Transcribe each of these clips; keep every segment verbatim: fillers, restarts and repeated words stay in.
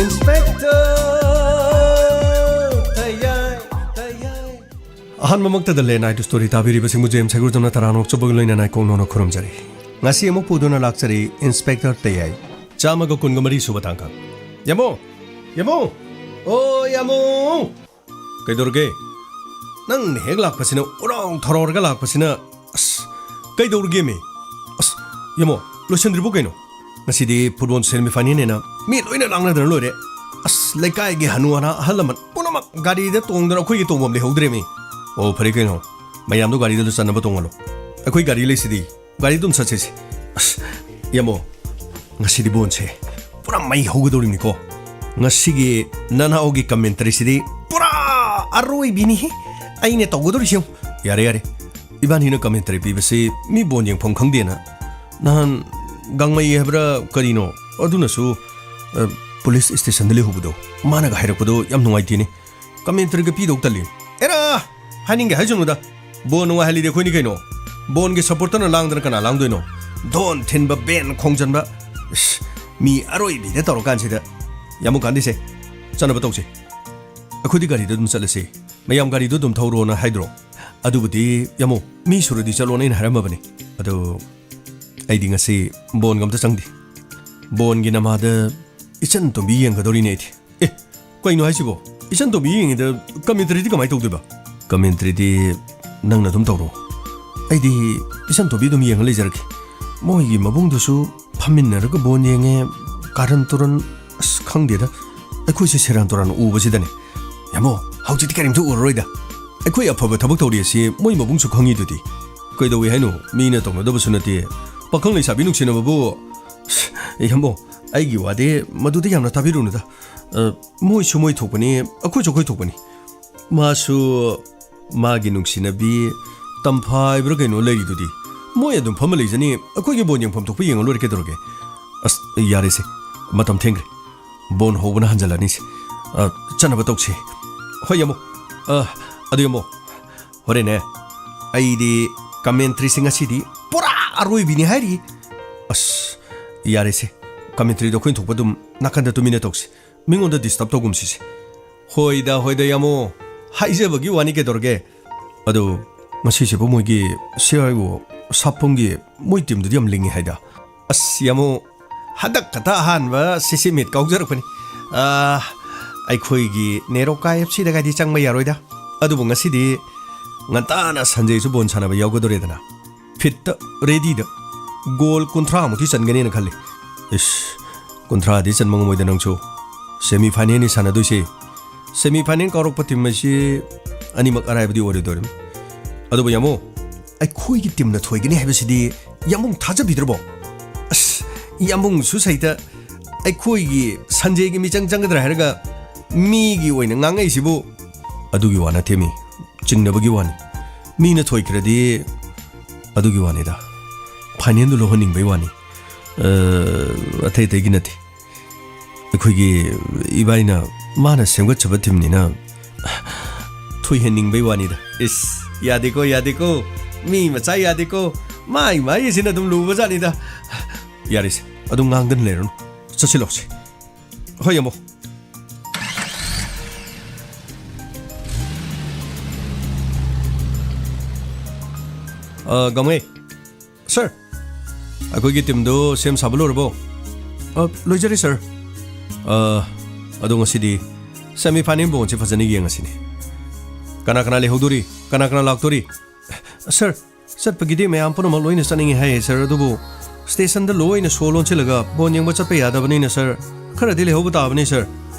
Inspector ꯇꯌꯥꯏ, ꯇꯌꯥꯏ꯫ ꯑꯍꯥꯟꯕꯃꯛꯇꯗ ꯂꯦꯟ ꯑꯥꯏꯗꯨ story ꯇꯥꯕꯤꯔꯤꯕꯁꯤꯡꯕꯨ James ꯍꯩꯒ꯭ꯔꯨꯖꯝꯅ ꯇꯔꯥꯝꯅ ꯑꯣꯛꯆꯕꯒ ꯂꯣꯏꯅꯅ ꯏꯀꯣꯛ ꯅꯧꯅ ꯈꯨꯔꯨꯝꯖꯔꯤ꯫ ꯉꯁꯤ ꯑꯃꯨꯛ ꯄꯨꯗꯨꯅ ꯂꯥꯛꯆꯔꯤ ꯏꯟꯁꯄꯦꯛꯇꯔ ꯇꯌꯥꯏ꯫ ꯆꯥꯝꯃꯒ ꯀꯨꯟꯒ ꯃꯔꯤ ꯁꯨꯕ ꯇꯥꯡꯀꯛ꯫ ꯌꯥꯃꯣ! ꯌꯥꯃꯣ! ꯑꯣ ꯌꯥꯃꯣ! ꯀꯩꯗꯧꯔꯒꯦ? ꯅꯪꯅ ꯍꯦꯛ ꯂꯥꯛꯄꯁꯤꯅ ꯎꯔꯥꯎ ꯊꯔꯥꯎꯔꯒ ꯂꯥꯛꯄꯁꯤꯅ꯫ ꯑꯁ, ꯀꯩꯗꯧꯔꯒꯦꯃꯤ? ꯑꯁ, ꯌꯥꯃꯣ, ꯂꯣꯏꯁꯤꯟꯗ꯭ꯔꯤꯕꯣ ꯀꯩꯅꯣ? ꯉꯁꯤꯗꯤ ꯐꯨꯠꯕꯣꯜ ꯁꯦꯃꯤꯐꯥꯏꯅꯦꯜꯅꯦꯅ ꯃꯤ ꯂꯣꯏꯅ ꯂꯥꯡꯅꯗꯅ ꯂꯣꯏꯔꯦ꯫ ꯑꯁ, ꯂꯩꯀꯥꯏꯒꯤ ꯍꯅꯨ ꯍꯅꯥ ꯑꯍꯜ ꯂꯃꯟ ꯄꯨꯝꯅꯃꯛ ꯒꯥꯔꯤꯗ ꯇꯣꯡꯗꯅ ꯑꯩꯈꯣꯏꯒꯤ ꯇꯣꯡꯐꯝ ꯂꯩꯍꯧꯗ꯭ꯔꯦꯃꯤ꯫ ꯑꯣ, ꯐꯔꯦ ꯀꯩꯅꯣ, ꯃꯌꯥꯝꯗꯣ ꯒꯥꯔꯤꯗꯨꯗ ꯆꯟꯅꯕ ꯇꯣꯡꯍꯜꯂꯣ꯫ ꯑꯩꯈꯣꯏ ꯒꯥꯔꯤ ꯂꯩꯁꯤꯗꯤ꯫ ꯒꯥꯔꯤ ꯑꯗꯨꯝ ꯆꯠꯁꯤꯁꯦ꯫ ꯑꯁ, ꯌꯥꯃꯣ, ꯉꯁꯤꯗꯤ ꯕꯣꯟꯁꯦ ꯄꯨꯔꯥ ꯃꯩ ꯍꯧꯒꯗꯧꯔꯤꯕꯅꯤꯀꯣ꯫ ꯉꯁꯤꯒꯤ ꯅꯅꯥꯎꯒꯤ ꯀꯃꯦꯟꯇꯔꯤꯁꯤꯗꯤ ꯄꯨꯔꯥ ꯑꯔꯣꯏꯕꯤꯅꯤ꯫ ꯑꯩꯅ ꯇꯧꯒꯗꯧꯔꯤꯁꯤ ꯌꯦꯡꯉꯨ꯫ ꯌꯥꯔꯦ, ꯌꯥꯔꯦ꯫ ꯏꯕꯥꯅꯤꯅ ꯀꯃꯦꯟꯇꯔꯤ ꯄꯤꯕꯁꯤ ꯃꯤ ꯕꯣꯟ ꯌꯦꯡꯐꯝ ꯈꯪꯗꯦꯅ ꯅꯍꯥꯟ ꯒꯥꯡꯃꯩ ꯍꯥꯏꯕ꯭ꯔꯥ ꯀꯔꯤꯅꯣ ꯑꯗꯨꯅꯁꯨ, ꯑ, ꯄꯨꯂꯤꯁ ꯁ꯭ꯇꯦꯁꯟꯗ ꯂꯩꯍꯧꯕꯗꯣ ꯃꯥꯅꯒ ꯍꯥꯏꯔꯛꯄꯗꯣ ꯌꯥꯝ ꯅꯨꯡꯉꯥꯏꯇꯦꯅꯦ꯫ ꯀꯃꯦꯟꯇꯔꯤꯒ ꯄꯤꯗꯧ ꯇꯜꯂꯤ꯫ ꯑꯦꯔꯥ! ꯍꯥꯏꯅꯤꯡꯒꯦ ꯍꯥꯏꯖꯅꯨꯗ꯫ ꯕꯣꯟ ꯅꯨꯡꯉꯥꯏꯍꯜꯂꯤꯗꯤ ꯑꯩꯈꯣꯏꯅꯤ ꯀꯩꯅꯣ꯫ ꯕꯣꯟꯒꯤ ꯁꯞꯄꯣꯔꯇꯔꯅ ꯂꯥꯡꯗꯅ ꯀꯅꯥ ꯂꯥꯡꯗꯣꯏꯅꯣ? ꯙꯣꯟ ꯊꯤꯟꯕ, ꯕꯦꯟ ꯈꯣꯡꯖꯟꯕ꯫ ꯏꯁ, ꯃꯤ ꯑꯔꯣꯏꯕꯤꯗ ꯇꯧꯔꯀꯥꯟꯁꯤꯗ꯫ ꯌꯥꯝ ꯀꯥꯟꯗꯤꯁꯦ꯫ ꯆꯠꯅꯕ ꯇꯧꯁꯤ꯫ ꯑꯩꯈꯣꯏꯗꯤ ꯒꯥꯔꯤꯗ ꯑꯗꯨꯝ ꯆꯠꯂꯁꯤ꯫ ꯃꯌꯥꯝ ꯒꯥꯔꯤꯗꯣ ꯑꯗꯨꯝ ꯊꯧꯔꯣꯅ ꯍꯥꯏꯗ꯭ꯔꯣ? ꯑꯗꯨꯕꯨꯗꯤ ꯌꯥꯃꯣ, ꯃꯤ ꯁꯨꯔꯗꯤ ꯆꯠꯂꯣꯅ ꯑꯩꯅ ꯍꯥꯏꯔꯝꯃꯕꯅꯤ꯫ ꯑꯗꯣ ꯑꯩꯗꯤ ꯉꯁꯤ ꯕꯣꯟꯒ ꯑꯝꯇ ꯆꯪꯗꯦ꯫ ꯕꯣꯟꯒꯤ ꯅꯃꯥꯗ ꯏꯆꯟ ꯇꯣꯝꯕꯤ ꯌꯦꯡꯒꯗꯧꯔꯤꯅꯦ ꯑꯩꯗꯤ꯫ ꯑꯦ, ꯀꯩꯅꯣ ꯍꯥꯏꯁꯤꯕꯣ? ꯏꯆꯟ ꯇꯣꯝꯕꯤ ꯌꯦꯡꯉꯤꯗ ꯀꯃꯦꯟꯇꯔꯤꯗꯤ ꯀꯃꯥꯏꯅ ꯇꯧꯗꯣꯏꯕ? ꯀꯃꯦꯟꯇꯔꯤꯗꯤ ꯅꯪꯅ ꯑꯗꯨꯝ ꯇꯧꯔꯣ꯫ ꯑꯩꯗꯤ ꯏꯆꯟ ꯇꯣꯝꯕꯤ ꯑꯗꯨꯝ ꯌꯦꯡꯉ ꯂꯩꯖꯔꯒꯦ꯫ ꯃꯣꯏꯒꯤ ꯃꯕꯨꯡꯗꯨꯁꯨ ꯐꯝꯃꯤꯟꯅꯔꯒ ꯕꯣꯟ ꯌꯦꯡꯉꯦ, ꯀꯥꯔꯟ ꯇꯨꯔꯟ, ꯑꯁ, ꯈꯪꯗꯦꯗ꯫ ꯑꯩꯈꯣꯏꯁꯦ ꯁꯦꯔꯥꯟ ꯇꯨꯔꯥꯟ ꯎꯕꯁꯤꯗꯅꯦ꯫ ꯌꯥꯃꯣ, ꯍꯧꯖꯤꯛꯇꯤ ꯀꯔꯤꯝꯇ ꯎꯔꯔꯣꯏꯗ꯫ ꯑꯩꯈꯣꯏ ꯑꯐꯕ ꯊꯕꯛ ꯇꯧꯔꯤ ꯑꯁꯤ ꯃꯣꯏ ꯃꯕꯨꯡꯁꯨ ꯈꯪꯉꯤꯗꯨꯗꯤ꯫ ꯀꯩꯗꯧꯏ ꯍꯥꯏꯅꯣ? ꯃꯤꯅ ꯇꯧꯅꯗꯕꯁꯨ ꯅꯠꯇꯦ꯫ ꯄꯥꯈꯪ ꯂꯩꯁꯥꯕꯤ ꯅꯨꯡꯁꯤꯅꯕꯕꯨ꯫ ꯑꯁ, ꯌꯥꯃꯣ, ꯑꯩꯒꯤ ꯋꯥꯗꯤ ꯃꯗꯨꯗ ꯌꯥꯝꯅ ꯇꯥꯕꯤꯔꯨꯅꯨꯗ꯫ ꯑ, ꯃꯣꯏꯁꯨ ꯃꯣꯏ ꯊꯣꯛꯄꯅꯤ, ꯑꯩꯈꯣꯏꯁꯨ ꯑꯩꯈꯣꯏ ꯊꯣꯛꯄꯅꯤ꯫ ꯃꯥꯁꯨ ꯃꯥꯒꯤ ꯅꯨꯡꯁꯤꯅꯕꯤ ꯇꯝꯐꯥ ꯍꯥꯏꯕ꯭ꯔꯥ ꯀꯩꯅꯣ ꯂꯩꯔꯤꯗꯨꯗꯤ꯫ ꯃꯣꯏ ꯑꯗꯨꯝ ꯐꯝꯃ ꯂꯩꯖꯅꯤ, ꯑꯩꯈꯣꯏꯒꯤ ꯕꯣꯟ ꯌꯦꯡꯐꯝ ꯊꯣꯛꯄ ꯌꯦꯡꯉ ꯂꯣꯏꯔꯦ, ꯀꯩꯗꯧꯔꯒꯦ? ꯑꯁ, ꯌꯥꯔꯦꯁꯦ, ꯃꯇꯝ ꯊꯦꯡꯈ꯭ꯔꯦ꯫ ꯕꯣꯟ ꯍꯧꯕꯅ ꯍꯟꯖꯜꯂꯅꯤꯁꯦ꯫ ꯑ, ꯆꯠꯅꯕ ꯇꯧꯁꯦ꯫ ꯍꯣꯏ, ꯌꯥꯃꯣ꯫ ꯑ, ꯑꯗꯨ ꯌꯥꯃꯣ, ꯍꯣꯔꯦꯟꯅꯦ, ꯑꯩꯗꯤ ꯀꯃꯦꯟꯇ꯭ꯔꯤꯁꯦ ꯉꯁꯤꯗꯤ ꯄꯨꯔꯥ ꯑꯔꯣꯏꯕꯤꯅꯤ ꯍꯥꯏꯔꯤ꯫ ꯑꯁ, ꯌꯥꯔꯦꯁꯦ, ꯀꯃꯦꯟꯇ꯭ꯔꯤꯗꯣ ꯑꯩꯈꯣꯏꯅ ꯊꯣꯛꯄ ꯑꯗꯨꯝ ꯅꯥꯀꯟꯗ ꯇꯨꯃꯤꯟꯅ ꯇꯧꯁꯦ꯫ ꯃꯤꯉꯣꯟꯗ ꯗꯤꯁꯇꯔꯕ ꯇꯧꯒꯨꯝꯁꯤꯁꯦ꯫ ꯍꯣꯏꯗ, ꯍꯣꯏꯗ, ꯌꯥꯝꯃꯣ꯫ ꯍꯥꯏꯖꯕꯒꯤ ꯋꯥꯅꯤ, ꯀꯩꯗꯧꯔꯒꯦ? ꯑꯗꯣ ꯉꯁꯤꯁꯤꯕꯨ ꯃꯣꯏꯒꯤ ꯁꯤ ꯑꯥꯏ ꯑꯣ ꯁꯥꯞꯄꯨꯝꯒꯤ ꯃꯣꯏ ꯇꯤꯝꯗꯨꯗꯤ ꯌꯥꯝ ꯂꯤꯡꯉꯤ ꯍꯥꯏꯗ꯫ ꯑꯁ, ꯌꯥꯝꯃꯣ, ꯍꯟꯗꯛ ꯈꯛꯇ ꯑꯍꯥꯟꯕ ꯁꯤꯁꯤ ꯃꯤꯠ ꯀꯥꯎꯖꯔꯛꯄꯅꯤ꯫ ꯑꯥ, ꯑꯩꯈꯣꯏꯒꯤ ꯅꯦꯔꯣꯀꯥ ꯑꯦꯐ ꯁꯤꯗꯒꯗꯤ ꯆꯪꯕ ꯌꯥꯔꯣꯏꯗ꯫ ꯑꯗꯨꯕꯨ ꯉꯁꯤꯗꯤ ꯉꯟꯇꯥꯅ ꯁꯟꯖꯦꯁꯨ ꯕꯣꯜ ꯁꯥꯟꯅꯕ ꯌꯥꯎꯒꯗꯣꯔꯦꯗꯅ꯫ ꯐꯤꯠꯇ, ꯔꯦꯗꯤꯗ꯫ ꯒꯣꯜ ꯀꯨꯟꯊ꯭ꯔꯥ ꯃꯨꯛꯇꯤ ꯆꯟꯒꯅꯦꯅ ꯈꯜꯂꯤ꯫ ꯏꯁ, ꯀꯨꯟꯊ꯭ꯔꯥꯗꯤ ꯆꯟꯕ ꯉꯝꯃꯣꯏꯗ ꯅꯪꯁꯨ꯫ ꯁꯦꯃꯤ ꯐꯥꯏꯅꯦꯜꯅꯤ ꯁꯥꯟꯅꯗꯣꯏꯁꯦ꯫ ꯁꯦꯃꯤ ꯐꯥꯏꯅꯦꯜ ꯀꯥꯎꯔꯛꯄ ꯇꯤꯝ ꯑꯁꯤ ꯑꯅꯤꯃꯛ ꯑꯔꯥꯏꯕꯗꯤ ꯑꯣꯏꯔꯣꯏꯗꯧꯔꯤꯕꯅꯤ꯫ ꯑꯗꯨꯕꯨ ꯌꯥꯝꯃꯣ, ꯑꯩꯈꯣꯏꯒꯤ ꯇꯤꯝꯅ ꯊꯣꯏꯒꯅꯤ ꯍꯥꯏꯕꯁꯤꯗꯤ ꯌꯥꯝꯕꯨꯡ ꯊꯥꯖꯕꯤꯗ꯭ꯔꯕꯣ? ꯑꯁ, ꯌꯥꯝꯕꯨꯡꯁꯨ ꯁꯩꯇ ꯑꯩꯈꯣꯏꯒꯤ ꯁꯟꯖꯦꯒꯤ ꯃꯤꯆꯪ ꯆꯪꯒꯗ꯭ꯔꯥ ꯍꯥꯏꯔꯒ ꯃꯤꯒꯤ ꯑꯣꯏꯅ ꯉꯥꯡꯉꯛꯏꯁꯤꯕꯨ꯫ ꯑꯗꯨꯒꯤ ꯋꯥ ꯅꯠꯇꯦ ꯃꯤ, ꯆꯤꯡꯅꯕꯒꯤ ꯋꯥꯅꯤ꯫ ꯃꯤꯅ ꯊꯣꯏꯈ꯭ꯔꯗꯤ ꯑꯗꯨꯒꯤ ꯋꯥꯅꯤꯗ꯫ ꯐꯥꯏꯅꯦꯜꯗꯨ ꯂꯧꯍꯟꯅꯤꯡꯕꯩ ꯋꯥꯅꯤ꯫ ꯑ, ꯑꯇꯩ ꯑꯇꯩꯒꯤ ꯅꯠꯇꯦ꯫ ꯑꯩꯈꯣꯏꯒꯤ ꯏꯕꯥꯏꯅ ꯃꯥꯅ ꯁꯦꯝꯒꯠꯆꯕ ꯇꯤꯝꯅꯤꯅ ꯊꯣꯏꯍꯟꯅꯤꯡꯕꯩ ꯋꯥꯅꯤꯗ꯫ ꯏꯁ, ꯌꯥꯗꯦꯀꯣ, ꯌꯥꯗꯦꯀꯣ꯫ ꯃꯤ ꯃꯆꯥ ꯌꯥꯗꯦꯀꯣ꯫ ꯃꯥꯏ ꯃꯥꯏ ꯑꯁꯤꯅ ꯑꯗꯨꯝ ꯂꯨꯕꯖꯥꯠꯅꯤꯗ꯫ ꯌꯥꯔꯦꯁꯦ, ꯑꯗꯨꯝ ꯉꯥꯡꯗꯅ ꯂꯩꯔꯅꯨ꯫ ꯆꯠꯁꯤꯜꯂꯣꯁꯦ꯫ ꯍꯣꯏ, ꯌꯥꯝꯕꯨꯡ꯫ ꯑ, ꯒꯥꯡꯃꯩ꯫ ꯁꯥꯔ, ꯑꯩꯈꯣꯏꯒꯤ ꯇꯤꯝꯗꯨ ꯁꯦꯝ ꯁꯥꯕ ꯂꯣꯏꯔꯕꯣ? ꯑ, ꯂꯣꯏꯖꯔꯦ, ꯁꯥꯔ꯫ ꯑ, ꯑꯗꯣ ꯉꯁꯤꯗꯤ ꯁꯦꯃꯤ ꯐꯥꯏꯅꯦꯜ ꯕꯣꯜꯁꯦ ꯐꯖꯅ ꯌꯦꯡꯉꯁꯤꯅꯦ꯫ ꯀꯅꯥ ꯀꯅꯥ ꯂꯩꯍꯧꯗꯣꯔꯤ? ꯀꯅꯥ ꯀꯅꯥ ꯂꯥꯛꯇꯣꯔꯤ? ꯁꯥꯔ, ꯆꯠꯄꯒꯤꯗꯤ ꯃꯌꯥꯝ ꯄꯨꯝꯅꯃꯛ ꯂꯣꯏꯅ ꯆꯠꯅꯤꯡꯉꯤ ꯍꯥꯏꯌꯦ, ꯁꯥꯔ, ꯑꯗꯨꯕꯨ ꯁ꯭ꯇꯦꯁꯟꯗ ꯂꯣꯏꯅ ꯁꯣ ꯂꯣꯟꯁꯤꯜꯂꯒ ꯕꯣꯜ ꯌꯦꯡꯕ ꯆꯠꯄ ꯌꯥꯗꯕꯅꯤꯅ, ꯁꯥꯔ, ꯈꯔꯗꯤ ꯂꯩꯍꯧꯕ ꯇꯥꯕꯅꯤ, ꯁꯥꯔ꯫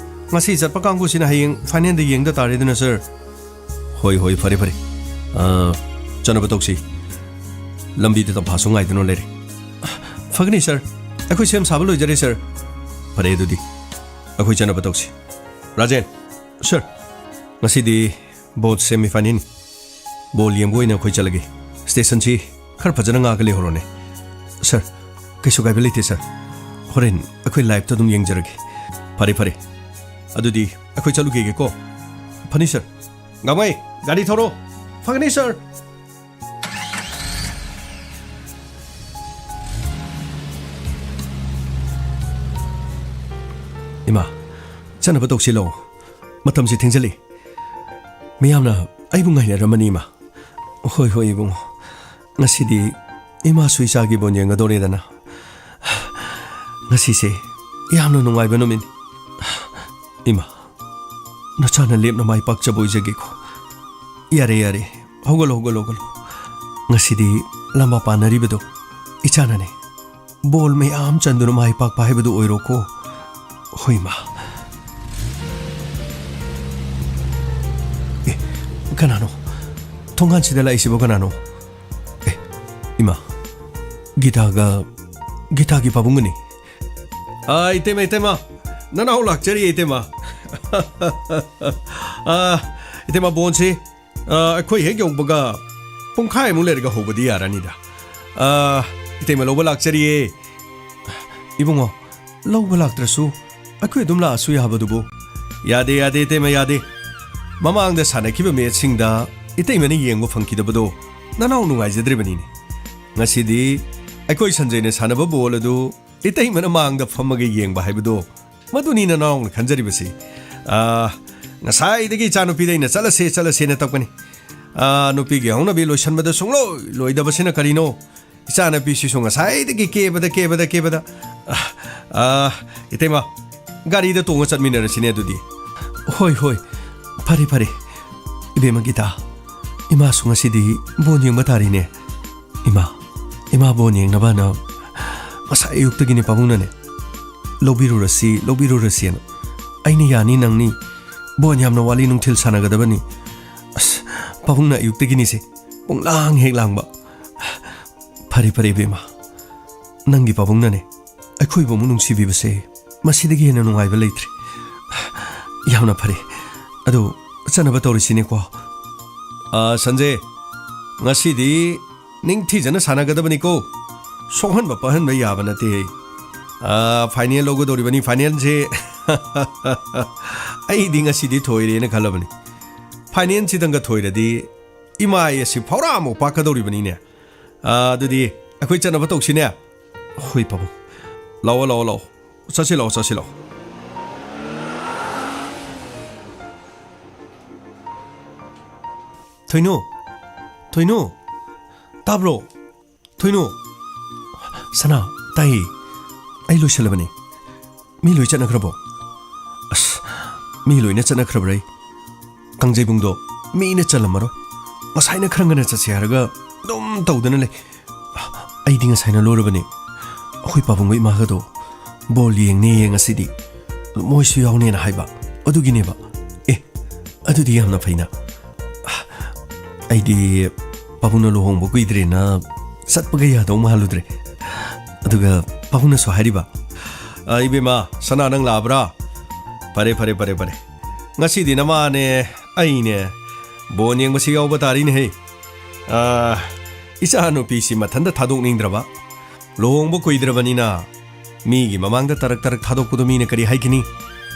ꯉꯁꯤ ꯆꯠꯄ ꯀꯥꯡꯕꯨꯁꯤꯅ ꯍꯌꯦꯡ ꯐꯥꯏꯅꯦꯜꯗ ꯌꯦꯡꯗ ꯇꯥꯔꯦꯗꯅ, ꯁꯥꯔ꯫ ꯍꯣꯏ, ꯍꯣꯏ, ꯐꯔꯦ, ꯐꯔꯦ꯫ ꯑ, ꯆꯠꯅꯕ ꯇꯧꯁꯤ꯫ ꯂꯝꯕꯤꯗ ꯇꯝꯐꯥꯁꯨ ꯉꯥꯏꯗꯨꯅ ꯂꯩꯔꯦ꯫ ꯐꯒꯅꯤ, ꯁꯥꯔ꯫ ꯑꯩꯈꯣꯏ ꯁꯦꯝ ꯁꯥꯕ ꯂꯣꯏꯖꯔꯦ, ꯁꯥꯔ꯫ ꯐꯔꯦ, ꯑꯗꯨꯗꯤ ꯑꯩꯈꯣꯏ ꯆꯠꯅꯕ ꯇꯧꯁꯤ꯫ ꯔꯥꯖꯦꯟ꯫ ꯁꯥꯔ꯫ ꯉꯁꯤꯗꯤ ꯕꯣꯜ ꯁꯦꯃꯤ ꯐꯥꯏꯅꯦꯜꯅꯤ꯫ ꯕꯣꯜ ꯌꯦꯡꯕ ꯑꯣꯏꯅ ꯑꯩꯈꯣꯏ ꯆꯠꯂꯒꯦ꯫ ꯁ꯭ꯇꯦꯁꯟꯁꯤ ꯈꯔ ꯐꯖꯅ ꯉꯥꯛꯑꯒ ꯂꯩꯍꯧꯔꯣꯅꯦ꯫ ꯁꯥꯔ, ꯀꯩꯁꯨ ꯀꯥꯏꯕ ꯂꯩꯇꯦ, ꯁꯥꯔ꯫ ꯍꯣꯔꯦꯟ ꯑꯩꯈꯣꯏ ꯂꯥꯏꯚꯇ ꯑꯗꯨꯝ ꯌꯦꯡꯖꯔꯒꯦ꯫ ꯐꯔꯦ, ꯐꯔꯦ꯫ ꯑꯗꯨꯗꯤ ꯑꯩꯈꯣꯏ ꯆꯠꯂꯨꯒꯦꯀꯣ꯫ ꯐꯅꯤ, ꯁꯥꯔ꯫ ꯒꯥꯡꯃꯩ, ꯒꯥꯔꯤ ꯊꯧꯔꯣ꯫ ꯐꯒꯅꯤ, ꯁꯥꯔ꯫ ꯏꯃꯥ, ꯆꯠꯅꯕ ꯇꯧꯁꯤ ꯂꯥꯛꯑꯣ꯫ ꯃꯇꯝꯁꯤ ꯊꯦꯡꯖꯜꯂꯛꯑꯦ꯫ ꯃꯤꯌꯥꯝꯅ ꯑꯩꯕꯨ ꯉꯥꯏꯅꯔꯝꯃꯅꯤ, ꯏꯃꯥ꯫ ꯍꯣꯏ, ꯍꯣꯏ, ꯏꯕꯨꯡꯉꯣ꯫ ꯉꯁꯤꯗꯤ ꯏꯃꯥꯁꯨ ꯏꯆꯥꯒꯤ ꯕꯣꯟ ꯌꯦꯡꯒꯗꯧꯔꯦꯗꯅ꯫ ꯉꯁꯤꯁꯦ ꯌꯥꯝꯅ ꯅꯨꯡꯉꯥꯏꯕ ꯅꯨꯃꯤꯠꯅꯤ꯫ ꯏꯃꯥ, ꯅꯆꯥꯅ ꯂꯦꯞꯅ ꯃꯥꯏ ꯄꯥꯛꯆꯕ ꯑꯣꯏꯖꯒꯦꯀꯣ꯫ ꯌꯥꯔꯦ, ꯌꯥꯔꯦ꯫ ꯍꯧꯒꯠꯂꯣ, ꯍꯧꯒꯠꯂꯣ, ꯍꯧꯒꯠꯂꯣ꯫ ꯉꯁꯤꯗꯤ ꯂꯝꯕꯥ ꯄꯥꯟꯅꯔꯤꯕꯗꯣ ꯏꯆꯥꯅꯅꯦ꯫ ꯕꯣꯜ ꯃꯌꯥꯝ ꯆꯟꯗꯨꯅ ꯃꯥꯏ ꯄꯥꯛꯄ ꯍꯥꯏꯕꯗꯨ ꯑꯣꯏꯔꯣꯀꯣ꯫ ꯍꯣꯏ, ꯏꯃꯥ꯫ ꯑꯦ, ꯀꯅꯥꯅꯣ? ꯊꯣꯡꯒꯥꯟꯁꯤꯗ ꯂꯥꯛꯏꯁꯤꯕꯣ ꯀꯅꯥꯅꯣ? ꯑꯦ, ꯏꯃꯥ, ꯒꯤꯇꯥꯒ, ꯒꯤꯇꯥꯒꯤ ꯄꯥꯕꯨꯡꯒꯅꯤ꯫ ꯑꯥ, ꯏꯇꯩꯃ, ꯏꯇꯩꯃ, ꯅꯅꯥꯎ ꯂꯥꯛꯆꯔꯤꯌꯦ, ꯏꯇꯩꯃ꯫ ꯑꯥ, ꯏꯇꯩꯃ, ꯕꯣꯟꯁꯤ, ꯑꯥ, ꯑꯩꯈꯣꯏ ꯍꯦꯛ ꯌꯧꯕꯒ ꯄꯨꯡꯈꯥꯏꯃꯨꯛ ꯂꯩꯔꯒ ꯍꯧꯕꯗꯤ ꯌꯥꯔꯅꯤꯗ꯫ ꯑꯥ, ꯏꯇꯩꯃ ꯂꯧꯕ ꯂꯥꯛꯆꯔꯤꯌꯦ꯫ ꯏꯕꯨꯡꯉꯣ, ꯂꯧꯕ ꯂꯥꯛꯇ꯭ꯔꯁꯨ ꯑꯩꯈꯣꯏ ꯑꯗꯨꯝ ꯂꯥꯛꯑꯁꯨ ꯌꯥꯕꯗꯨꯕꯨ꯫ ꯌꯥꯗꯦ, ꯌꯥꯗꯦ, ꯏꯇꯩꯃ, ꯌꯥꯗꯦ꯫ ꯃꯃꯥꯡꯗ ꯁꯥꯟꯅꯈꯤꯕ ꯃꯦꯠꯁꯁꯤꯡꯗ ꯏꯇꯩꯃꯅ ꯌꯦꯡꯕ ꯐꯪꯈꯤꯗꯕꯗꯣ ꯅꯅꯥꯎ ꯅꯨꯡꯉꯥꯏꯖꯗ꯭ꯔꯤꯕꯅꯤꯅꯦ꯫ ꯉꯁꯤꯗꯤ ꯑꯩꯈꯣꯏ ꯁꯟꯖꯩꯅ ꯁꯥꯟꯅꯕ ꯕꯣꯜ ꯑꯗꯨ ꯏꯇꯩꯃꯅ ꯃꯥꯡꯗ ꯐꯝꯃꯒ ꯌꯦꯡꯕ ꯍꯥꯏꯕꯗꯣ, ꯃꯗꯨꯅꯤ ꯅꯅꯥꯎꯅ ꯈꯟꯖꯔꯤꯕꯁꯤ꯫ ꯑꯥ, ꯉꯁꯥꯏꯗꯒꯤ ꯏꯆꯥꯅꯨꯄꯤꯗ ꯑꯩꯅ "ꯆꯠꯂꯁꯦ, ꯆꯠꯂꯁꯦꯅ" ꯇꯛꯄꯅꯤ꯫ ꯑꯥ, ꯅꯨꯄꯤꯒꯤ ꯍꯧꯅꯕꯤ ꯂꯣꯏꯁꯟꯕꯗ ꯁꯨꯡꯂꯣꯏ ꯂꯣꯏꯗꯕꯁꯤꯅ ꯀꯔꯤꯅꯣ? ꯏꯆꯥꯅꯨꯄꯤꯁꯤꯁꯨ ꯉꯁꯥꯏꯗꯒꯤ ꯀꯦꯕꯗ, ꯀꯦꯕꯗ, ꯀꯦꯕꯗ꯫ ꯑꯥ, ꯑꯥ, ꯏꯇꯩꯃ, ꯒꯥꯔꯤꯗ ꯇꯣꯡꯉ ꯆꯠꯃꯤꯟꯅꯔꯁꯤꯅꯦ ꯑꯗꯨꯗꯤ꯫ ꯍꯣꯏ, ꯍꯣꯏ, ꯐꯔꯦ, ꯐꯔꯦ꯫ ꯏꯕꯦꯝꯃ ꯒꯤꯇꯥ, ꯏꯃꯥꯁꯨ ꯉꯁꯤꯗꯤ ꯕꯣꯟ ꯌꯦꯡꯕ ꯇꯥꯔꯤꯅꯦ꯫ ꯏꯃꯥ, ꯏꯃꯥ ꯕꯣꯟ ꯌꯦꯡꯅꯕꯅ ꯉꯁꯥꯏ ꯑꯌꯨꯛꯇꯒꯤꯅꯦ ꯄꯥꯕꯨꯡꯅꯅꯦ, "ꯂꯧꯕꯤꯔꯨꯔꯁꯤ, ꯂꯧꯕꯤꯔꯨꯔꯁꯤꯅ"꯫ ꯑꯩꯅ "ꯌꯥꯅꯤ, ꯅꯪꯅꯤ, ꯕꯣꯟ ꯌꯥꯝꯅ ꯋꯥꯠꯂꯤ, ꯅꯨꯡꯊꯤꯜ ꯁꯥꯟꯅꯒꯗꯕꯅꯤ"꯫ ꯑꯁ, ꯄꯥꯕꯨꯡꯅ ꯑꯌꯨꯛꯇꯒꯤꯅꯤꯁꯦ ꯄꯨꯡꯂꯥꯡ ꯍꯦꯛ ꯂꯥꯡꯕ꯫ ꯐꯔꯦ, ꯐꯔꯦ, ꯏꯕꯦꯝꯃ, ꯅꯪꯒꯤ ꯄꯥꯕꯨꯡꯅꯅꯦ ꯑꯩꯈꯣꯏꯕꯨ ꯑꯃꯨꯛ ꯅꯨꯡꯁꯤꯕꯤꯕꯁꯦ ꯃꯁꯤꯗꯒꯤ ꯍꯦꯟꯅ ꯅꯨꯡꯉꯥꯏꯕ ꯂꯩꯇ꯭ꯔꯦ꯫ ꯌꯥꯝꯅ ꯐꯔꯦ꯫ ꯑꯗꯨ ꯆꯠꯅꯕ ꯇꯧꯔꯤꯁꯤꯅꯦꯀꯣ꯫ ꯑꯥ, ꯁꯟꯖꯦ, ꯉꯁꯤꯗꯤ ꯅꯤꯡꯊꯤꯖꯅ ꯁꯥꯟꯅꯒꯗꯕꯅꯤꯀꯣ꯫ ꯁꯣꯛꯍꯟꯕ ꯄꯥꯍꯟꯕ ꯌꯥꯕ ꯅꯠꯇꯦ꯫ ꯑꯥ, ꯐꯥꯏꯅꯦꯜ ꯂꯧꯒꯗꯧꯔꯤꯕꯅꯤ, ꯐꯥꯏꯅꯦꯜꯁꯦ꯫ ꯑꯩꯗꯤ ꯉꯁꯤꯗꯤ ꯊꯣꯏꯔꯦꯅ ꯈꯜꯂꯕꯅꯤ꯫ ꯐꯥꯏꯅꯦꯜꯁꯤꯗꯪꯒ ꯊꯣꯏꯔꯗꯤ ꯏꯃꯥꯏ ꯑꯁꯤ ꯐꯧꯔꯥꯃꯨꯛ ꯄꯥꯛꯀꯗꯧꯔꯤꯕꯅꯤꯅꯦ꯫ ꯑꯥ, ꯑꯗꯨꯗꯤ ꯑꯩꯈꯣꯏ ꯆꯠꯅꯕ ꯇꯧꯁꯤꯅꯦ꯫ ꯍꯣꯏ, ꯄꯥꯕꯨꯡ꯫ ꯂꯥꯛꯑꯣ, ꯂꯥꯛꯑꯣ, ꯂꯥꯛꯑꯣ꯫ ꯆꯠꯁꯤ ꯂꯥꯛꯑꯣ, ꯆꯠꯁꯤ ꯂꯥꯛꯑꯣ꯫ ꯊꯣꯏꯅꯨ! ꯊꯣꯏꯅꯨ! ꯇꯥꯕ꯭ꯔꯣ? ꯊꯣꯏꯅꯨ! ꯁꯅꯥ, ꯇꯥꯏꯌꯦ꯫ ꯑꯩ ꯂꯣꯏꯁꯜꯂꯕꯅꯦ꯫ ꯃꯤ ꯂꯣꯏ ꯆꯠꯅꯈ꯭ꯔꯕꯣ? ꯑꯁ, ꯃꯤ ꯂꯣꯏꯅ ꯆꯠꯅꯈ꯭ꯔꯕ꯭ꯔꯩ? ꯀꯥꯡꯖꯩꯕꯨꯡꯗꯣ ꯃꯤꯅ ꯆꯜꯂꯝꯃꯔꯣꯏ꯫ ꯉꯁꯥꯏꯅ ꯈꯔ ꯉꯟꯅ ꯆꯠꯁꯦ ꯍꯥꯏꯔꯒ ꯑꯗꯨꯝ ꯇꯧꯗꯅ ꯂꯩ꯫ ꯑꯩꯗꯤ ꯉꯁꯥꯏꯅ ꯂꯣꯏꯔꯕꯅꯦ꯫ ꯑꯩꯈꯣꯏ ꯄꯥꯕꯨꯡꯒ ꯏꯃꯥꯒꯗꯣ ꯕꯣꯜ ꯌꯦꯡꯅꯦꯌꯦ ꯉꯁꯤꯗꯤ꯫ ꯃꯣꯏꯁꯨ ꯌꯥꯎꯅꯦꯅ ꯍꯥꯏꯕ꯫ ꯑꯗꯨꯒꯤꯅꯦꯕ꯫ ꯑꯦ, ꯑꯗꯨꯗꯤ ꯌꯥꯝꯅ ꯐꯩꯅ꯫ ꯑꯩꯗꯤ ꯄꯥꯕꯨꯡꯅ ꯂꯨꯍꯣꯡꯕ ꯀꯨꯏꯗ꯭ꯔꯦꯅ ꯆꯠꯄꯒ ꯌꯥꯗꯧ ꯃꯥꯜꯂꯨꯗ꯭ꯔꯦ꯫ ꯑꯗꯨꯒ ꯄꯥꯕꯨꯡꯅꯁꯨ ꯍꯥꯏꯔꯤꯕ, "ꯑ, ꯏꯕꯦꯝꯃ, ꯁꯅꯥ ꯅꯪ ꯂꯥꯛꯑꯕ꯭ꯔꯥ? ꯐꯔꯦ, ꯐꯔꯦ, ꯐꯔꯦ, ꯐꯔꯦ꯫ ꯉꯁꯤꯗꯤ ꯅꯃꯥꯅꯦ, ꯑꯩꯅꯦ, ꯕꯣꯟ ꯌꯦꯡꯕꯁꯤ ꯌꯥꯎꯕ ꯇꯥꯔꯤꯅꯦꯍꯦ꯫ ꯑ, ꯏꯆꯥ ꯅꯨꯄꯤꯁꯤ ꯃꯊꯟꯇ ꯊꯥꯗꯣꯛꯅꯤꯡꯗ꯭ꯔꯕ꯫ ꯂꯨꯍꯣꯡꯕ ꯀꯨꯏꯗ꯭ꯔꯕꯅꯤꯅ ꯃꯤꯒꯤ ꯃꯃꯥꯡꯗ ꯇꯔꯛ ꯇꯔꯛ ꯊꯥꯗꯣꯛꯄꯗꯣ ꯃꯤꯅ ꯀꯔꯤ ꯍꯥꯏꯒꯅꯤ?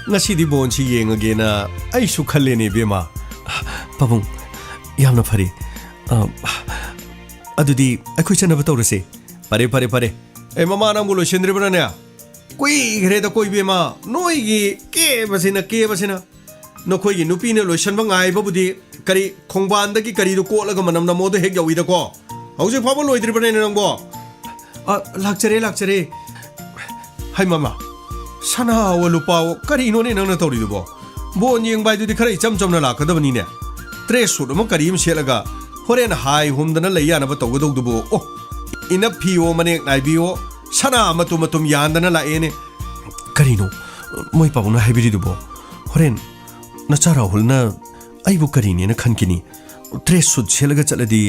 ꯉꯁꯤꯗꯤ ꯕꯣꯟꯁꯤ ꯌꯦꯡꯉꯒꯦꯅ ꯑꯩꯁꯨ ꯈꯜꯂꯦꯅꯦ ꯏꯕꯦꯝꯃ꯫" "ꯄꯥꯕꯨꯡ, ꯌꯥꯝꯅ ꯐꯔꯦ꯫ ꯑ, ꯑꯗꯨꯗꯤ ꯑꯩꯈꯣꯏ ꯆꯠꯅꯕ ꯇꯧꯔꯁꯦ꯫" "ꯐꯔꯦ, ꯐꯔꯦ, ꯐꯔꯦ꯫ ꯑꯦ, ꯃꯃꯥ ꯅꯪꯕꯨ ꯂꯣꯏꯁꯤꯟꯗ꯭ꯔꯤꯕ꯭ꯔꯥꯅꯦ? ꯀꯨꯏꯈ꯭ꯔꯦꯗꯀꯣ ꯏꯕꯦꯝꯃ, ꯅꯣꯏꯒꯤ ꯀꯦꯕꯁꯤꯅ, ꯀꯦꯕꯁꯤꯅ꯫ ꯅꯈꯣꯏꯒꯤ ꯅꯨꯄꯤꯅ ꯂꯣꯏꯁꯟꯕ ꯉꯥꯏꯕꯕꯨꯗꯤ ꯀꯔꯤ ꯈꯣꯡꯕꯥꯟꯗꯒꯤ ꯀꯔꯤꯗꯣ ꯀꯣꯠꯂꯒ ꯃꯅꯝ ꯅꯝꯃꯣꯗꯣ ꯍꯦꯛ ꯌꯧꯏꯗꯀꯣ꯫ ꯍꯧꯖꯤꯛ ꯐꯥꯎꯕ ꯂꯣꯏꯗ꯭ꯔꯤꯕꯅꯦ ꯅꯪꯕꯣ?" "ꯑ, ꯂꯥꯛꯆꯔꯦ, ꯂꯥꯛꯆꯔꯦ꯫" ꯍꯩ ꯃꯃꯥ, ꯁꯅꯥꯋꯣ ꯂꯨꯄꯥꯋꯣ, ꯀꯔꯤꯅꯣꯅꯦ ꯅꯪꯅ ꯇꯧꯔꯤꯗꯨꯕꯣ? ꯕꯣꯟ ꯌꯦꯡꯕ ꯍꯥꯏꯗꯨꯗꯤ ꯈꯔ ꯏꯆꯝ ꯆꯝꯅ ꯂꯥꯛꯀꯗꯕꯅꯤꯅꯦ꯫ ꯇ꯭ꯔꯦꯁ ꯁꯨꯠ ꯑꯃ ꯀꯔꯤ ꯑꯃ ꯁꯦꯠꯂꯒ ꯍꯣꯔꯦꯟ ꯍꯥꯏ ꯍꯨꯝꯗꯅ ꯂꯩ ꯌꯥꯅꯕ ꯇꯧꯒꯗꯧꯗꯨꯕꯨ꯫ ꯑꯣ, ꯏꯅꯞ ꯐꯤꯌꯣ, ꯃꯅꯦꯛ ꯅꯥꯏꯕꯤꯌꯣ, ꯁꯅꯥ ꯃꯇꯨꯝ ꯃꯇꯨꯝ ꯌꯥꯟꯗꯅ ꯂꯥꯛꯑꯦꯅꯦ꯫ ꯀꯔꯤꯅꯣ ꯃꯣꯏ ꯄꯥꯕꯨꯡꯅ ꯍꯥꯏꯕꯤꯔꯤꯗꯨꯕꯣ? ꯍꯣꯔꯦꯟ ꯅꯆꯥ ꯔꯥꯍꯨꯜꯅ ꯑꯩꯕꯨ ꯀꯔꯤꯅꯦꯅ ꯈꯟꯈꯤꯅꯤ? ꯗ꯭ꯔꯦꯁ ꯁꯨꯠ ꯁꯦꯠꯂꯒ ꯆꯠꯂꯗꯤ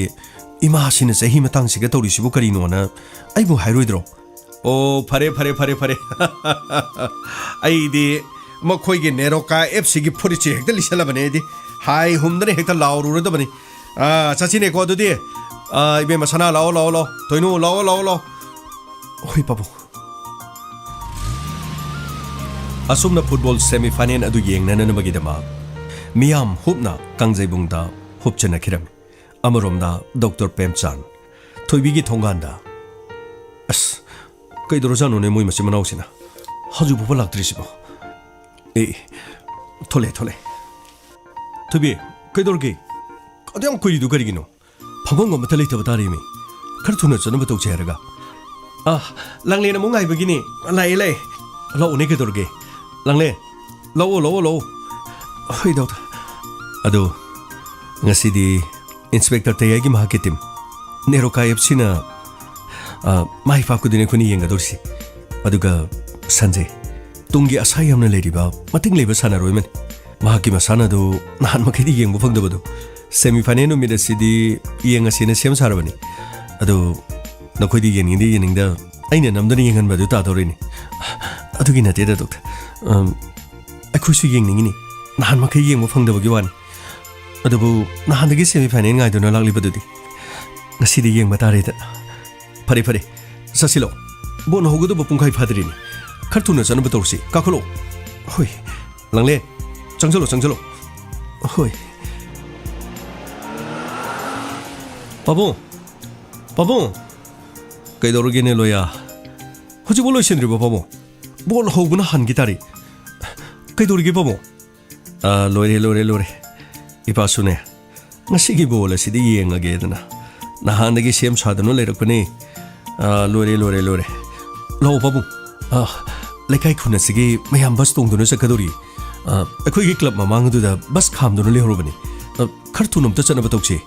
ꯏꯃꯥꯁꯤꯅ ꯆꯍꯤ ꯃꯇꯥꯡꯁꯤꯒ ꯇꯧꯔꯤꯁꯤꯕꯨ ꯀꯔꯤꯅꯣꯅ ꯑꯩꯕꯨ ꯍꯥꯏꯔꯣꯏꯗ꯭ꯔꯣ? ꯑꯣ, ꯐꯔꯦ, ꯐꯔꯦ, ꯐꯔꯦ, ꯐꯔꯦ꯫ ꯑꯩꯗꯤ ꯃꯈꯣꯏꯒꯤ ꯅꯦꯔꯣꯀꯥ ꯑꯦꯞꯁꯤꯒꯤ ꯐꯨꯔꯤꯠꯁꯦ ꯍꯦꯛꯇ ꯂꯤꯁꯜꯂꯕꯅꯦ ꯑꯩꯗꯤ꯫ ꯍꯥꯏ ꯍꯨꯝꯗꯅ ꯍꯦꯛꯇ ꯂꯥꯎꯔꯨꯔꯗꯕꯅꯤ꯫ ꯑꯥ, ꯆꯠꯁꯤꯅꯦꯀꯣ ꯑꯗꯨꯗꯤ꯫ ꯑꯥ, ꯏꯕꯦꯝꯃ ꯁꯅꯥ, ꯂꯥꯛꯑꯣ, ꯂꯥꯛꯑꯣ, ꯂꯥꯛꯑꯣ꯫ ꯊꯣꯏꯅꯨ, ꯂꯥꯛꯑꯣ, ꯂꯥꯛꯑꯣ, ꯂꯥꯛꯑꯣ꯫ ꯍꯣꯏ, ꯄꯥꯕꯨꯡ꯫ ꯑꯁꯨꯝꯅ ꯐꯨꯠꯕꯣꯜ ꯁꯦꯃꯤꯐꯥꯏꯅꯦꯜ ꯑꯗꯨ ꯌꯦꯡꯅꯅꯕꯒꯤꯗꯃꯛ ꯃꯤꯌꯥꯝ ꯍꯨꯞꯅ ꯀꯥꯡꯖꯩꯕꯨꯡꯗ ꯍꯨꯞꯆꯟꯅꯈꯤꯔꯝꯃꯤ꯫ ꯑꯃꯔꯣꯝꯗ ꯗꯣꯛꯇꯔ ꯄ꯭ꯔꯦꯝꯆꯥꯟ ꯊꯣꯏꯕꯤꯒꯤ ꯊꯣꯡꯒꯥꯟꯗ, "ꯑꯁ, ꯀꯩꯗꯧꯔꯖꯥꯠꯅꯣꯅꯦ ꯃꯣꯏ ꯃꯆꯤꯟ ꯃꯅꯥꯎꯁꯤꯅ? ꯍꯧꯖꯤꯛ ꯐꯥꯎꯕ ꯂꯥꯛꯇ꯭ꯔꯤꯁꯤꯕꯣ? ꯑꯦ, ꯑꯦ, ꯊꯣꯛꯂꯛꯑꯦ, ꯊꯣꯛꯂꯛꯑꯦ꯫ ꯊꯣꯏꯕꯤ, ꯀꯩꯗꯧꯔꯒꯦ?" ꯑꯗꯨ ꯌꯥꯝ ꯀꯨꯏꯔꯤꯗꯨ ꯀꯔꯤꯒꯤꯅꯣ? ꯐꯝꯐꯝ ꯑꯃꯠꯇ ꯂꯩꯇꯕ ꯇꯥꯔꯦꯃꯤ꯫ ꯈꯔ ꯊꯨꯅ ꯆꯠꯅꯕ ꯇꯧꯁꯦ ꯍꯥꯏꯔꯒ꯫ ꯑꯥ, ꯂꯥꯡꯂꯦꯟ ꯑꯃꯨꯛ ꯉꯥꯏꯕꯒꯤꯅꯦ꯫ ꯂꯥꯛꯑꯦ, ꯂꯥꯛꯑꯦ꯫ ꯂꯥꯛꯑꯣꯅꯦ, ꯀꯩꯗꯧꯔꯒꯦ? ꯂꯥꯡꯂꯦꯟ, ꯂꯥꯛꯑꯣ, ꯂꯥꯛꯑꯣ, ꯂꯥꯛꯑꯣ꯫ ꯍꯣꯏ, ꯗꯣꯛꯇꯔ꯫ ꯑꯗꯣ, ꯉꯁꯤꯗꯤ ꯏꯟꯁꯄꯦꯛꯇꯔ ꯇꯌꯥꯏꯒꯤ ꯃꯍꯥꯛꯀꯤ ꯇꯤꯝ, ꯅꯦꯔꯣꯀꯥ ꯑꯦꯐ ꯁꯤꯅ, ꯑ, ꯃꯥꯏ ꯄꯥꯛꯄꯗꯨꯅꯤ ꯑꯩꯈꯣꯏꯅ ꯌꯦꯡꯒꯗꯧꯔꯤꯁꯤ꯫ ꯑꯗꯨꯒ ꯁꯟꯖꯦ, ꯇꯨꯡꯒꯤ ꯑꯁꯥ ꯌꯥꯝꯅ ꯂꯩꯔꯤꯕ, ꯃꯇꯤꯡ ꯂꯩꯕ ꯁꯥꯟꯅꯔꯣꯏ ꯑꯃꯅꯤ꯫ ꯃꯍꯥꯛꯀꯤ ꯃꯁꯥꯟꯅꯗꯨ ꯅꯍꯥꯟ ꯃꯈꯩꯗꯤ ꯌꯦꯡꯕ ꯐꯪꯗꯕꯗꯨ, ꯁꯦꯃꯤ ꯐꯥꯏꯅꯦꯜ ꯅꯨꯃꯤꯠ ꯑꯁꯤꯗꯤ ꯌꯦꯡꯉꯁꯦꯅ ꯁꯦꯝ ꯁꯥꯔꯕꯅꯤ꯫ ꯑꯗꯨ ꯅꯈꯣꯏꯗꯤ ꯌꯦꯡꯅꯤꯡꯗ ꯌꯦꯡꯅꯤꯡꯗ ꯑꯩꯅ ꯅꯝꯗꯅ ꯌꯦꯡꯍꯟꯕꯗꯨ ꯇꯥꯗꯧꯔꯤꯅꯤ꯫ ꯑꯗꯨꯒꯤ ꯅꯠꯇꯦꯗ, ꯗꯣꯛꯇꯔ꯫ ꯑꯝ, ꯑꯩꯈꯣꯏꯁꯨ ꯌꯦꯡꯅꯤꯡꯉꯤꯅꯤ꯫ ꯅꯍꯥꯟ ꯃꯈꯩ ꯌꯦꯡꯕ ꯐꯪꯗꯕꯒꯤ ꯋꯥꯅꯤ꯫ ꯑꯗꯨꯕꯨ ꯅꯍꯥꯟꯗꯒꯤ ꯁꯦꯃꯤ ꯐꯥꯏꯅꯦꯜ ꯉꯥꯏꯗꯨꯅ ꯂꯥꯛꯂꯤꯕꯗꯨꯗꯤ꯫ ꯉꯁꯤꯗꯤ ꯌꯦꯡꯕ ꯇꯥꯔꯦꯗꯅ꯫ ꯐꯔꯦ, ꯐꯔꯦ꯫ ꯆꯠꯁꯤꯜꯂꯣ꯫ ꯕꯣꯟ ꯍꯧꯒꯗꯕ ꯄꯨꯡꯈꯥꯏ ꯐꯥꯗ꯭ꯔꯤꯅꯤ꯫ ꯈꯔ ꯊꯨꯅ ꯆꯠꯅꯕ ꯇꯧꯔꯁꯤ꯫ ꯀꯥꯈꯠꯂꯣ꯫ ꯍꯣꯏ꯫ ꯂꯥꯡꯂꯦꯟ, ꯆꯪꯁꯤꯜꯂꯣ, ꯆꯪꯁꯤꯜꯂꯣ꯫ ꯍꯣꯏ꯫ ꯄꯥꯕꯨꯡ! ꯄꯥꯕꯨꯡ! ꯀꯩꯗꯧꯔꯒꯦꯅꯦ, ꯂꯣꯌꯥ? ꯍꯧꯖꯤꯛꯐꯥꯎ ꯂꯣꯏꯁꯤꯟꯗ꯭ꯔꯤꯕꯣ, ꯄꯥꯕꯨꯡ? ꯕꯣꯜ ꯍꯧꯕꯅ ꯍꯟꯈꯤ ꯇꯥꯔꯦ꯫ ꯀꯩꯗꯧꯔꯤꯒꯦ, ꯄꯥꯕꯨꯡ? ꯑꯥ, ꯂꯣꯏꯔꯦ, ꯂꯣꯏꯔꯦ, ꯂꯣꯏꯔꯦ꯫ ꯏꯄꯥꯁꯨꯅꯦ, ꯉꯁꯤꯒꯤ ꯕꯣꯜ ꯑꯁꯤꯗꯤ ꯌꯦꯡꯉꯒꯦꯗꯅ ꯅꯍꯥꯟꯗꯒꯤ ꯁꯦꯝ ꯁꯥꯗꯨꯅ ꯂꯩꯔꯛꯄꯅꯦ꯫ ꯑꯥ, ꯂꯣꯏꯔꯦ, ꯂꯣꯏꯔꯦ, ꯂꯣꯏꯔꯦ꯫ ꯂꯥꯛꯑꯣ, ꯄꯥꯕꯨꯡ꯫ ꯑꯥ, ꯂꯩꯀꯥꯏ ꯈꯨꯟ ꯑꯁꯤꯒꯤ ꯃꯌꯥꯝ ꯕꯁ ꯇꯣꯡꯗꯨꯅ ꯆꯠꯀꯗꯧꯔꯤ꯫ ꯑꯥ, ꯑꯩꯈꯣꯏꯒꯤ ꯀ꯭ꯂꯕ ꯃꯃꯥꯡ ꯑꯗꯨꯗ ꯕꯁ ꯈꯥꯝꯗꯨꯅ ꯂꯩꯍꯧꯔꯕꯅꯤ꯫ ꯑꯥ, ꯈꯔ ꯊꯨꯅ ꯑꯝꯇ ꯆꯠꯅꯕ ꯇꯧꯁꯤ꯫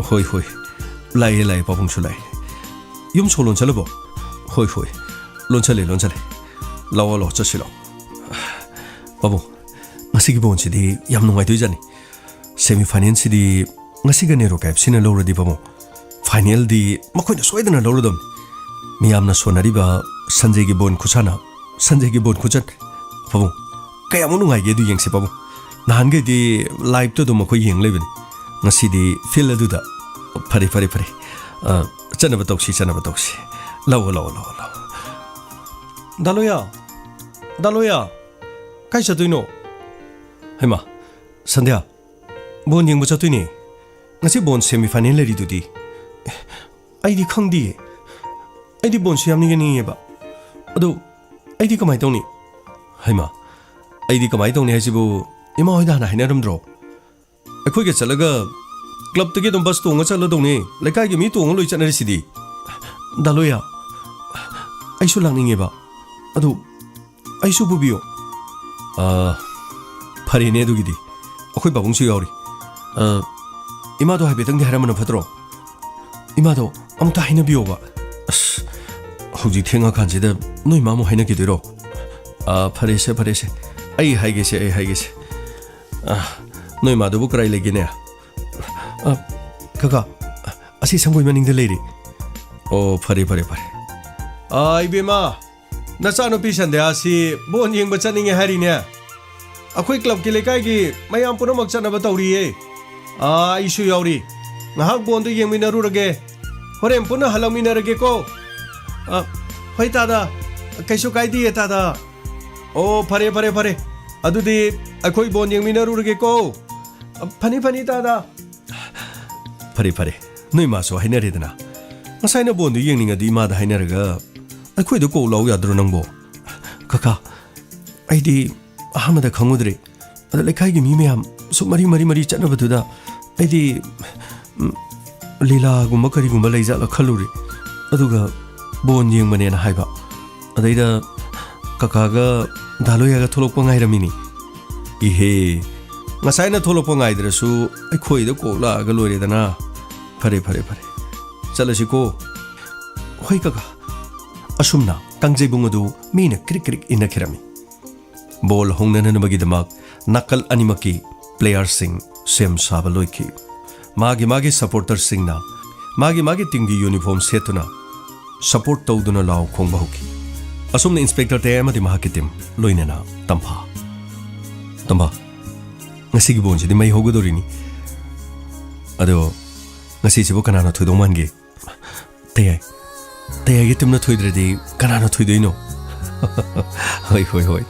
ꯍꯣꯏ, ꯍꯣꯏ꯫ ꯂꯥꯛꯑꯦ, ꯂꯥꯛꯑꯦ, ꯄꯥꯕꯨꯡꯁꯨ ꯂꯥꯛꯑꯦ꯫ ꯌꯨꯝ ꯁꯣ ꯂꯣꯟꯁꯜꯂꯕꯣ? ꯍꯣꯏ, ꯍꯣꯏ꯫ ꯂꯣꯟꯁꯜꯂꯦ, ꯂꯣꯟꯁꯜꯂꯦ꯫ ꯂꯥꯛꯑꯣ, ꯂꯥꯛꯑꯣ, ꯆꯠꯁꯤ ꯂꯥꯛꯑꯣ꯫ ꯄꯥꯕꯨꯡ, ꯉꯁꯤꯒꯤ ꯕꯣꯟꯁꯤꯗꯤ ꯌꯥꯝ ꯅꯨꯡꯉꯥꯏꯗꯣꯏꯖꯥꯠꯅꯤ꯫ ꯁꯦꯃꯤ ꯐꯥꯏꯅꯦꯜꯁꯤꯗꯤ ꯉꯁꯤꯒ ꯅꯦꯔꯣꯀꯥ ꯑꯦꯐ ꯁꯤꯅ ꯂꯧꯔꯗꯤ, ꯄꯥꯕꯨꯡ, ꯐꯥꯏꯅꯦꯜꯗꯤ ꯃꯈꯣꯏꯅ ꯁꯣꯏꯗꯅ ꯂꯧꯔꯗꯕꯅꯤ꯫ ꯃꯤꯌꯥꯝꯅ ꯁꯣꯟꯅꯔꯤꯕ ꯁꯟꯖꯦꯒꯤ ꯕꯣꯟ ꯈꯨꯁꯥꯟꯅ, ꯁꯟꯖꯦꯒꯤ ꯕꯣꯟ ꯈꯨꯆꯟ꯫ ꯄꯥꯕꯨꯡ, ꯀꯌꯥꯃꯨꯛ ꯅꯨꯡꯉꯥꯏꯒꯦ ꯑꯗꯨ ꯌꯦꯡꯁꯤ, ꯄꯥꯕꯨꯡ꯫ ꯅꯍꯥꯟꯈꯩꯗꯤ ꯂꯥꯏꯞꯇ ꯑꯗꯨꯝ ꯑꯩꯈꯣꯏ ꯌꯦꯡ ꯂꯩꯕꯅꯤ꯫ ꯉꯁꯤꯗꯤ ꯐꯤꯜ ꯑꯗꯨꯗ꯫ ꯐꯔꯦ, ꯐꯔꯦ, ꯐꯔꯦ꯫ ꯑ, ꯆꯠꯅꯕ ꯇꯧꯁꯤ, ꯆꯠꯅꯕ ꯇꯧꯁꯤ꯫ ꯂꯥꯛꯑꯣ, ꯂꯥꯛꯑꯣ, ꯂꯥꯛꯑꯣ, ꯂꯥꯛꯑꯣ꯫ ꯗꯥ ꯂꯣꯌꯥ! ꯗꯥ ꯂꯣꯌꯥ! ꯀꯥꯏ ꯆꯠꯇꯣꯏꯅꯣ? ꯍꯩꯃꯥ, ꯁꯟꯙ꯭ꯌꯥ, ꯕꯣꯟ ꯌꯦꯡꯕ ꯆꯠꯇꯣꯏꯅꯦ꯫ ꯉꯁꯤ ꯕꯣꯟ ꯁꯦꯃꯤ ꯐꯥꯏꯅꯦꯜ ꯂꯩꯔꯤꯗꯨꯗꯤ꯫ ꯑꯦ, ꯑꯩꯗꯤ ꯈꯪꯗꯤꯌꯦ꯫ ꯑꯩꯗꯤ ꯕꯣꯟꯁꯨ ꯌꯥꯝꯅ ꯌꯦꯡꯅꯤꯡꯉꯦꯕ꯫ ꯑꯗꯨ ꯑꯩꯗꯤ ꯀꯃꯥꯏ ꯇꯧꯅꯤ? ꯍꯩꯃꯥ, ꯑꯩꯗꯤ ꯀꯃꯥꯏ ꯇꯧꯅꯤ ꯍꯥꯏꯁꯤꯕꯨ, ꯏꯃꯥ ꯍꯣꯏꯗ ꯍꯥꯟꯅ ꯍꯥꯏꯅꯔꯝꯗ꯭ꯔꯣ? ꯑꯩꯈꯣꯏꯒ ꯆꯠꯂꯒ ꯀ꯭ꯂꯕꯇꯒꯤ ꯑꯗꯨꯝ ꯕꯁ ꯇꯣꯡꯉ ꯆꯠꯂꯗꯧꯅꯤ꯫ ꯂꯩꯀꯥꯏꯒꯤ ꯃꯤ ꯇꯣꯡꯉ ꯂꯣꯏ ꯆꯠꯅꯔꯤꯁꯤꯗꯤ꯫ ꯗꯥ ꯂꯣꯌꯥ, ꯑꯩꯁꯨ ꯂꯥꯛꯅꯤꯡꯉꯦꯕ꯫ ꯑꯗꯨ ꯑꯩꯁꯨ ꯄꯨꯕꯤꯌꯣ꯫ ꯑ, ꯐꯔꯦꯅꯦ ꯑꯗꯨꯒꯤꯗꯤ꯫ ꯑꯩꯈꯣꯏ ꯄꯥꯕꯨꯡꯁꯨ ꯌꯥꯎꯔꯤ꯫ ꯑ, ꯏꯃꯥꯗꯣ ꯍꯥꯏꯐꯦꯠꯇꯪꯗꯤ ꯍꯥꯏꯔꯝꯕꯅ ꯐꯠꯇ꯭ꯔꯣ? ꯏꯃꯥꯗꯣ ꯑꯃꯨꯛꯇ ꯍꯥꯏꯅꯕꯤꯌꯣꯕ꯫ ꯑꯁ, ꯍꯧꯖꯤꯛ ꯊꯦꯡꯉꯀꯥꯟꯁꯤꯗ ꯅꯣꯏ ꯃꯥ ꯑꯃꯨꯛ ꯍꯥꯏꯅꯈꯤꯗꯣꯏꯔꯣ? ꯑ, ꯐꯔꯦꯁꯦ, ꯐꯔꯦꯁꯦ꯫ ꯑꯩ ꯍꯥꯏꯒꯦꯁꯦ, ꯑꯩ ꯍꯥꯏꯒꯦꯁꯦ꯫ ꯑ, ꯅꯣꯏ ꯃꯥꯗꯨꯕꯨ ꯀꯗꯥꯏ ꯂꯩꯒꯦꯅꯦ? ꯑ, ꯀꯀꯥ, ꯑꯁꯤ ꯁꯪꯒꯣꯏ ꯃꯅꯤꯡꯗ ꯂꯩꯔꯤ꯫ ꯑꯣ, ꯐꯔꯦ, ꯐꯔꯦ, ꯐꯔꯦ꯫ ꯑ, ꯏꯕꯦꯝꯃ, ꯅꯆꯥꯅꯨꯄꯤ ꯁꯟꯙ꯭ꯌꯥꯁꯤ ꯕꯣꯟ ꯌꯦꯡꯕ ꯆꯠꯅꯤꯡꯉꯦ ꯍꯥꯏꯔꯤꯅꯦ꯫ ꯑꯩꯈꯣꯏ ꯀ꯭ꯂꯕꯀꯤ ꯂꯩꯀꯥꯏꯒꯤ ꯃꯌꯥꯝ ꯄꯨꯝꯅꯃꯛ ꯆꯠꯅꯕ ꯇꯧꯔꯤꯌꯦ꯫ ꯑꯥ, ꯑꯩꯁꯨ ꯌꯥꯎꯔꯤ꯫ ꯉꯥꯏꯍꯥꯛ ꯕꯣꯟꯗꯨ ꯌꯦꯡꯃꯤꯟꯅꯔꯨꯔꯒꯦ꯫ ꯍꯣꯔꯦꯟ ꯄꯨꯟꯅ ꯍꯜꯂꯛꯃꯤꯟꯅꯔꯒꯦꯀꯣ꯫ ꯑ, ꯍꯣꯏ ꯇꯥꯗ꯫ ꯀꯩꯁꯨ ꯀꯥꯏꯗꯤꯌꯦ ꯇꯥꯗ꯫ ꯑꯣ, ꯐꯔꯦ, ꯐꯔꯦ, ꯐꯔꯦ꯫ ꯑꯗꯨꯗꯤ ꯑꯩꯈꯣꯏ ꯕꯣꯟ ꯌꯦꯡꯃꯤꯟꯅꯔꯨꯔꯒꯦꯀꯣ꯫ ꯑ, ꯐꯅꯤ, ꯐꯅꯤ ꯇꯥꯗ꯫ ꯐꯔꯦ, ꯐꯔꯦ꯫ ꯅꯣꯏ ꯃꯥꯁꯨ ꯍꯥꯏꯅꯔꯦꯗꯅ꯫ ꯉꯁꯥꯏꯅ ꯕꯣꯟꯗꯨ ꯌꯦꯡꯅꯤꯡꯉꯗꯤ ꯏꯃꯥꯗ ꯍꯥꯏꯅꯔꯒ ꯑꯩꯈꯣꯏꯗ ꯀꯣꯛ ꯂꯥꯎ ꯌꯥꯗ꯭ꯔꯣ ꯅꯪꯕꯣ? ꯀꯀꯥ, ꯑꯩꯗꯤ ꯑꯍꯥꯟꯕꯗ ꯈꯪꯉꯨꯗ꯭ꯔꯦ꯫ ꯑꯗ ꯂꯩꯀꯥꯏꯒꯤ ꯃꯤ ꯃꯌꯥꯝ ꯁꯨꯝ ꯃꯔꯤ, ꯃꯔꯤ, ꯃꯔꯤ ꯆꯠꯅꯕꯗꯨꯗ ꯑꯩꯗꯤ, ꯎꯝ, ꯂꯤꯂꯥꯒꯨꯝꯕ ꯀꯔꯤꯒꯨꯝꯕ ꯂꯩꯖꯥꯠꯂ ꯈꯜꯂꯨꯔꯦ꯫ ꯑꯗꯨꯒ ꯕꯣꯟ ꯌꯦꯡꯕꯅꯦꯅ ꯍꯥꯏꯕ꯫ ꯑꯗꯩꯗ ꯀꯀꯥꯒ ꯗꯥ ꯂꯣꯌꯥꯒ ꯊꯣꯛꯂꯛꯄ ꯉꯥꯏꯔꯝꯃꯤꯅꯤ꯫ ꯏꯍꯦ, ꯉꯁꯥꯏꯅ ꯊꯣꯛꯂꯛꯄ ꯉꯥꯏꯗ꯭ꯔꯁꯨ ꯑꯩꯈꯣꯏꯗ ꯀꯣꯛ ꯂꯥꯛꯑꯒ ꯂꯣꯏꯔꯦꯗꯅ꯫ ꯐꯔꯦ, ꯐꯔꯦ, ꯐꯔꯦ꯫ ꯆꯠꯂꯁꯤꯀꯣ꯫ ꯍꯣꯏ ꯀꯀꯥ꯫ ꯑꯁꯨꯝꯅ ꯀꯥꯡꯖꯩꯕꯨꯡ ꯑꯗꯨ ꯃꯤꯅ ꯀ꯭ꯔꯤꯛ ꯀ꯭ꯔꯤꯛ ꯏꯟꯅꯈꯤꯔꯝꯃꯤ꯫ ꯕꯣꯜ ꯍꯧꯅꯅꯕꯒꯤꯗꯃꯛ ꯅꯥꯀꯜ ꯑꯅꯤꯃꯛꯀꯤ ꯄ꯭ꯂꯦꯌꯔꯁꯤꯡ ꯁꯦꯝ ꯁꯥꯕ ꯂꯣꯏꯈꯤ꯫ ꯃꯥꯒꯤ ꯃꯥꯒꯤ ꯁꯄꯣꯔꯇꯔꯁꯤꯡꯅ ꯃꯥꯒꯤ ꯃꯥꯒꯤ ꯇꯤꯝꯒꯤ ꯌꯨꯅꯤꯐꯣꯔꯝ ꯁꯦꯠꯇꯨꯅ ꯁꯄꯣꯔꯠ ꯇꯧꯗꯨꯅ ꯂꯥꯎ ꯈꯣꯡꯕ ꯍꯧꯈꯤ꯫ ꯑꯁꯨꯝꯅ ꯏꯟꯁꯄꯦꯛꯇꯔ ꯇꯌꯥꯏ ꯑꯃꯗꯤ ꯃꯍꯥꯛꯀꯤ ꯇꯤꯝ, ꯂꯣꯏꯅꯅ ꯇꯝꯐꯥ꯫ ꯇꯝꯐꯥ, ꯉꯁꯤꯒꯤ ꯕꯣꯜꯁꯤꯗꯤ ꯃꯩ ꯍꯧꯒꯗꯧꯔꯤꯅꯤ꯫ ꯑꯗꯣ ꯉꯁꯤꯁꯤꯕꯨ ꯀꯅꯥꯅ ꯊꯣꯏꯗꯧ ꯃꯥꯟꯒꯦ? ꯇꯌꯥꯏ꯫ ꯇꯌꯥꯏꯒꯤ ꯇꯤꯝꯅ ꯊꯣꯏꯗ꯭ꯔꯗꯤ ꯀꯅꯥꯅ ꯊꯣꯏꯗꯣꯏꯅꯣ? ꯍꯣꯏ, ꯍꯣꯏ, ꯍꯣꯏ꯫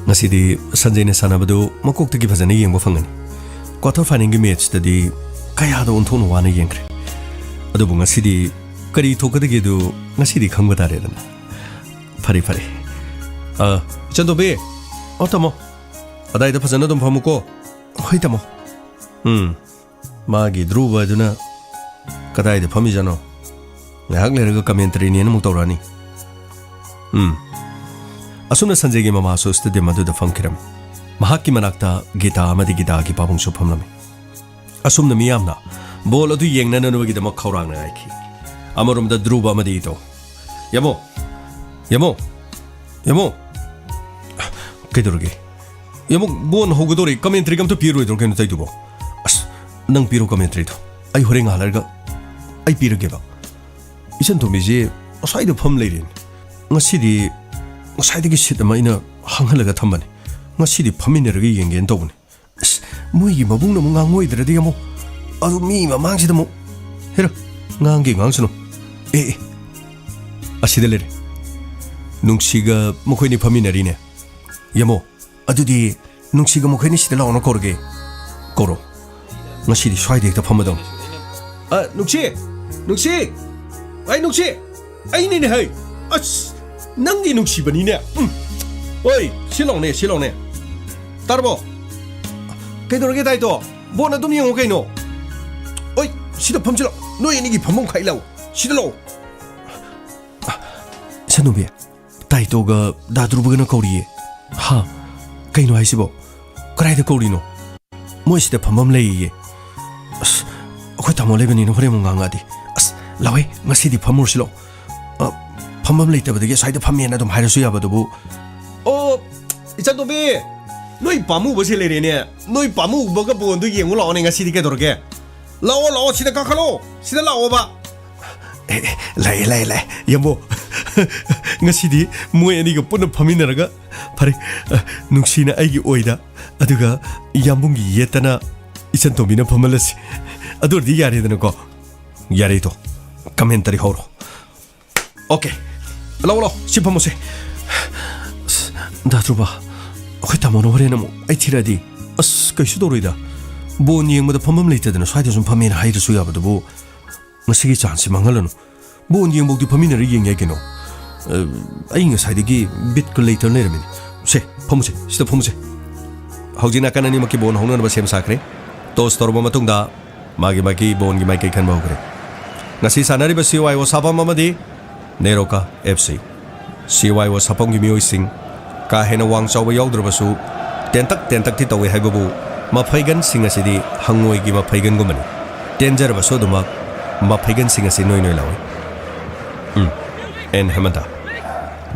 ꯉꯁꯤꯗꯤ ꯁꯟꯖꯦꯅ ꯁꯥꯟꯅꯕꯗꯨ ꯃꯀꯣꯛꯇꯒꯤ ꯐꯖꯅ ꯌꯦꯡꯕ ꯐꯪꯒꯅꯤ꯫ ꯀ꯭ꯋꯥꯇꯔ ꯐꯥꯏꯅꯦꯜꯒꯤ ꯃꯦꯠꯆꯇꯗꯤ ꯀꯌꯥꯗ ꯑꯣꯟꯊꯣꯛꯅ ꯋꯥꯅ ꯌꯦꯡꯈ꯭ꯔꯦ꯫ ꯑꯗꯨꯕꯨ ꯉꯁꯤꯗꯤ ꯀꯔꯤ ꯊꯣꯛꯀꯗꯒꯦꯗꯨ ꯉꯁꯤꯗꯤ ꯈꯪꯕ ꯇꯥꯔꯦꯗꯅ꯫ ꯐꯔꯦ, ꯐꯔꯦ꯫ ꯑ, ꯏꯆꯟꯇꯣꯝꯕꯤ꯫ ꯑꯣ, ꯇꯥꯃꯣ꯫ ꯑꯗꯥꯏꯗ ꯐꯖꯅ ꯑꯗꯨꯝ ꯐꯝꯃꯨꯀꯣ꯫ ꯍꯣꯏ, ꯇꯥꯃꯣ꯫ ꯎꯝ꯫ ꯃꯥꯒꯤ ꯙ꯭ꯔꯨꯕ ꯑꯗꯨꯅ ꯀꯗꯥꯏꯗ ꯐꯝꯃꯤꯖꯥꯠꯅꯣ? ꯉꯥꯏꯍꯥꯛ ꯂꯩꯔꯒ ꯀꯃꯦꯟꯇꯔꯤꯅꯦꯅ ꯑꯃꯨꯛ ꯇꯧꯔꯛꯑꯅꯤ꯫ ꯎꯝ꯫ ꯑꯁꯨꯝꯅ ꯁꯟꯖꯦꯒꯤ ꯃꯃꯥꯁꯨ ꯁ꯭ꯇꯦꯗꯤꯌꯝ ꯑꯗꯨꯗ ꯐꯝꯈꯤꯔꯝꯃꯤ꯫ ꯃꯍꯥꯛꯀꯤ ꯃꯅꯥꯛꯇ ꯒꯤꯇꯥ ꯑꯃꯗꯤ ꯒꯤꯇꯥꯒꯤ ꯄꯥꯕꯨꯡꯁꯨ ꯐꯝꯂꯝꯃꯤ꯫ ꯑꯁꯨꯝꯅ ꯃꯤꯌꯥꯝꯅ ꯕꯣꯜ ꯑꯗꯨ ꯌꯦꯡꯅꯅꯕꯒꯤꯗꯃꯛ ꯈꯧꯔꯥꯡꯅ ꯉꯥꯏꯈꯤ꯫ ꯑꯃꯔꯣꯝꯗ ꯙ꯭ꯔꯨꯕ ꯑꯃꯗꯤ ꯏꯇꯣ, "ꯌꯥꯃꯣ, ꯌꯥꯃꯣ, ꯌꯥꯃꯣ, ꯀꯩꯗꯧꯔꯒꯦ? ꯌꯥꯃꯣ, ꯕꯣꯜ ꯍꯧꯒꯗꯧꯔꯦ, ꯀꯃꯦꯟꯇ꯭ꯔꯤꯒ ꯑꯝꯇ ꯄꯤꯔꯣꯏꯗ꯭ꯔꯣ ꯀꯩꯅꯣ ꯇꯧꯗꯨꯕꯣ? ꯑꯁ, ꯅꯪ ꯄꯤꯔꯣ ꯀꯃꯦꯟꯇ꯭ꯔꯤꯗꯣ, ꯑꯩ ꯍꯣꯔꯦꯟ ꯉꯥꯏꯍꯥꯛ ꯂꯩꯔꯒ ꯑꯩ ꯄꯤꯔꯒꯦꯕ꯫ ꯏꯆꯟ ꯇꯣꯝꯕꯤꯁꯦ ꯉꯁꯥꯏꯗ ꯐꯝ ꯂꯩꯔꯦꯅꯦ꯫ ꯉꯁꯤꯗꯤ ꯉꯁꯥꯏꯗꯒꯤ ꯁꯤꯠ ꯑꯃ ꯑꯩꯅ ꯍꯥꯡꯍꯜꯂꯒ ꯊꯝꯕꯅꯦ꯫ ꯉꯁꯤꯗꯤ ꯐꯝꯃꯤꯟꯅꯔꯒ ꯌꯦꯡꯒꯦꯅ ꯇꯧꯕꯅꯦ꯫ ꯑꯁ, ꯃꯣꯏꯒꯤ ꯃꯕꯨꯡꯅ ꯑꯃꯨꯛ ꯉꯥꯡꯉꯣꯏꯗ꯭ꯔꯗꯤ ꯑꯃꯨꯛ, ꯑꯗꯨ ꯃꯤ ꯃꯃꯥꯡꯁꯤꯗ ꯑꯃꯨꯛ, ꯍꯦꯔꯥ, ꯉꯥꯡꯒꯦ ꯉꯥꯡꯁꯅꯨ꯫ ꯑꯦ, ꯑꯦ, ꯑꯁꯤꯗ ꯂꯩꯔꯦ꯫ ꯅꯨꯡꯁꯤꯒ ꯃꯈꯣꯏꯅꯤ ꯐꯝꯃꯤꯟꯅꯔꯤꯅꯦ꯫ ꯌꯥꯃꯣ, ꯑꯗꯨꯗꯤ ꯅꯨꯡꯁꯤꯒ ꯃꯈꯣꯏꯅꯤ ꯁꯤꯗ ꯂꯥꯛꯑꯣꯅ ꯀꯧꯔꯒꯦ꯫ ꯀꯧꯔꯣ꯫ ꯉꯁꯤꯗꯤ ꯁ꯭ꯋꯥꯏꯗ ꯍꯦꯛꯇ ꯐꯝꯃꯗꯧꯅꯤ꯫ ꯑ, ꯅꯨꯡꯁꯤ! ꯅꯨꯡꯁꯤ! ꯑꯩ ꯅꯨꯡꯁꯤ! ꯑꯩꯅꯤꯅꯦ ꯍꯩ! ꯑꯁ! ꯅꯪꯗꯤ ꯅꯨꯡꯁꯤꯕꯅꯤꯅꯦ! ꯎꯝ꯫ ꯍꯣꯏ, ꯁꯤ ꯂꯥꯎꯅꯦ, ꯁꯤ ꯂꯥꯎꯅꯦ꯫ ꯇꯥꯔꯕꯣ? ꯀꯩꯗꯧꯔꯒꯦ, ꯗꯥꯏꯇꯣ? ꯕꯣꯟ ꯑꯗꯨꯝ ꯌꯦꯡꯉꯣ ꯀꯩꯅꯣ꯫ ꯑꯣꯏ, ꯁꯤꯗ ꯐꯝꯁꯤꯜꯂꯣ꯫ ꯅꯣꯏ ꯑꯅꯤꯒꯤ ꯐꯝꯐꯝ ꯈꯥꯏ ꯂꯥꯎ꯫ ꯁꯤꯗ ꯂꯥꯛꯑꯣ꯫ ꯏꯆꯟꯅꯨꯄꯤ, ꯇꯥꯏꯇꯣꯒ ꯗꯥ ꯙ꯭ꯔꯨꯕꯒꯅ ꯀꯧꯔꯤꯌꯦ꯫ ꯍꯥ? ꯀꯩꯅꯣ ꯍꯥꯏꯁꯤꯕꯣ? ꯀꯗꯥꯏꯗ ꯀꯧꯔꯤꯅꯣ? ꯃꯣꯏ ꯁꯤꯗ ꯐꯝꯐꯝ ꯂꯩꯌꯦ꯫ ꯑꯁ, ꯑꯩꯈꯣꯏ ꯇꯥꯃꯣ ꯂꯩꯕꯅꯤꯅ ꯍꯣꯔꯦꯟ ꯑꯃꯨꯛ ꯉꯥꯡꯉꯛꯑꯗꯤ꯫ ꯑꯁ, ꯂꯥꯎꯍꯦ, ꯉꯁꯤꯗꯤ ꯐꯝꯃꯨꯔꯁꯤ ꯂꯥꯎ꯫ ꯑ, ꯐꯝꯐꯝ ꯂꯩꯇꯕꯗꯒꯤ ꯑꯁ꯭ꯋꯥꯏꯗ ꯐꯝꯃꯦꯅ ꯑꯗꯨꯝ ꯍꯥꯏꯔꯁꯨ ꯌꯥꯕꯗꯨꯕꯨ꯫ ꯑꯣ, ꯏꯆꯟꯇꯣꯝꯕꯤ, ꯅꯣꯏ ꯄꯥꯝꯃꯨꯕꯁꯦ ꯂꯩꯔꯦꯅꯦ꯫ ꯅꯣꯏ ꯄꯥꯝꯃꯨꯕꯒ ꯕꯣꯟꯗꯣ ꯌꯦꯡꯉꯨ ꯂꯥꯛꯑꯣꯅꯦ ꯉꯁꯤꯗꯤ, ꯀꯩꯗꯧꯔꯒꯦ? ꯂꯥꯛꯑꯣ, ꯂꯥꯛꯑꯣ, ꯁꯤꯗ ꯀꯥꯈꯠꯂꯣ, ꯁꯤꯗ ꯂꯥꯛꯑꯣꯕ꯫ ꯑꯦ, ꯑꯦ, ꯂꯥꯛꯑꯦ, ꯂꯥꯛꯑꯦ, ꯂꯥꯛꯑꯦ, ꯌꯥꯝꯕꯣ꯫ ꯉꯁꯤꯗꯤ ꯃꯣꯏ ꯑꯅꯤꯒ ꯄꯨꯟꯅ ꯐꯝꯃꯤꯟꯅꯔꯒ, ꯐꯔꯦ, ꯑ, ꯅꯨꯡꯁꯤꯅ ꯑꯩꯒꯤ ꯑꯣꯏꯗ, ꯑꯗꯨꯒ ꯌꯥꯝꯕꯨꯡꯒꯤ ꯌꯦꯠꯇꯅ ꯏꯆꯟꯇꯣꯝꯕꯤꯅ ꯐꯝꯍꯜꯂꯁꯤ꯫ ꯑꯗꯨ ꯑꯣꯏꯔꯗꯤ ꯌꯥꯔꯦꯗꯅꯀꯣ? ꯌꯥꯔꯦ ꯇꯣ, ꯀꯃꯦꯟꯇꯔꯤ ꯍꯧꯔꯣ꯫ ꯑꯣꯀꯦ, ꯂꯥꯛꯑꯣ, ꯂꯥꯛꯑꯣ, ꯁꯤ ꯐꯝꯃꯣꯁꯦ꯫ ꯑꯁ, ꯗꯥ ꯙ꯭ꯔꯨꯕ, ꯑꯩꯈꯣꯏ ꯇꯥꯃꯣꯅ ꯍꯣꯔꯦꯟ ꯑꯃꯨꯛ ꯑꯩ ꯊꯤꯔꯛꯑꯗꯤ? ꯑꯁ, ꯀꯩꯁꯨ ꯇꯧꯔꯣꯏꯗ꯫ ꯕꯣꯟ ꯌꯦꯡꯕꯗ ꯐꯝꯐꯝ ꯂꯩꯇꯗꯅ ꯁ꯭ꯋꯥꯏꯗ ꯁꯨꯝ ꯐꯝꯃꯦꯅ ꯍꯥꯏꯔꯁꯨ ꯌꯥꯕꯗꯨꯕꯨ꯫ ꯉꯁꯤꯒꯤ ꯆꯥꯟꯁꯁꯤ ꯃꯥꯡꯍꯜꯂꯅꯨ꯫ ꯕꯣꯟ ꯌꯦꯡꯕꯧꯗꯤ ꯐꯝꯃꯤꯟꯅꯔ ꯌꯦꯡ ꯌꯥꯏ ꯀꯩꯅꯣ꯫ ꯑ, ꯑꯩ ꯉꯁꯥꯏꯗꯒꯤ ꯕꯤꯠꯀ ꯂꯩꯇꯅ ꯂꯩꯔꯝꯃꯤꯅꯦ꯫ ꯁꯦ, ꯐꯝꯃꯨꯁꯦ, ꯁꯤꯗ ꯐꯝꯃꯨꯁꯦ꯫ ꯍꯧꯖꯤꯛ ꯅꯥꯀꯟ ꯑꯅꯤꯃꯛꯀꯤ ꯕꯣꯟ ꯍꯧꯅꯅꯕ ꯁꯦꯝ ꯁꯥꯈ꯭ꯔꯦ꯫ ꯇꯣꯁ ꯇꯧꯔꯕ ꯃꯇꯨꯡꯗ ꯃꯥꯒꯤ ꯃꯥꯒꯤ ꯕꯣꯟꯒꯤ ꯃꯥꯏꯀꯩ ꯈꯟꯕ ꯍꯧꯈ꯭ꯔꯦ꯫ ꯉꯁꯤ ꯁꯥꯟꯅꯔꯤꯕ ꯁꯤ ꯋꯥꯏ ꯑꯣ ꯁꯥꯄꯝ ꯑꯃꯗꯤ ꯅꯦꯔꯣꯀꯥ ꯑꯦꯐ ꯁꯤ꯫ ꯁꯤ ꯋꯥꯏ ꯑꯣ ꯁꯥꯄꯝꯒꯤ ꯃꯤꯑꯣꯏꯁꯤꯡ ꯀꯥ ꯍꯦꯟꯅ ꯋꯥꯡ ꯆꯥꯎꯕ ꯌꯥꯎꯗ꯭ꯔꯕꯁꯨ ꯇꯦꯟꯇꯛ ꯇꯦꯟꯇꯛꯇꯤ ꯇꯧꯏ ꯍꯥꯏꯕꯕꯨ ꯃꯐꯩꯒꯟꯁꯤꯡ ꯑꯁꯤꯗꯤ ꯍꯪꯉꯣꯏꯒꯤ ꯃꯐꯩꯒꯟꯒꯨꯝꯕꯅꯤ꯫ ꯇꯦꯟꯖꯔꯕꯁꯨ ꯑꯗꯨꯃꯛ ꯃꯐꯩꯒꯟꯁꯤꯡ ꯑꯁꯤ ꯅꯣꯏ ꯅꯣꯏ ꯂꯥꯎꯏ꯫ ꯎꯝ, ꯑꯦꯟ ꯍꯦꯃꯟꯇ꯫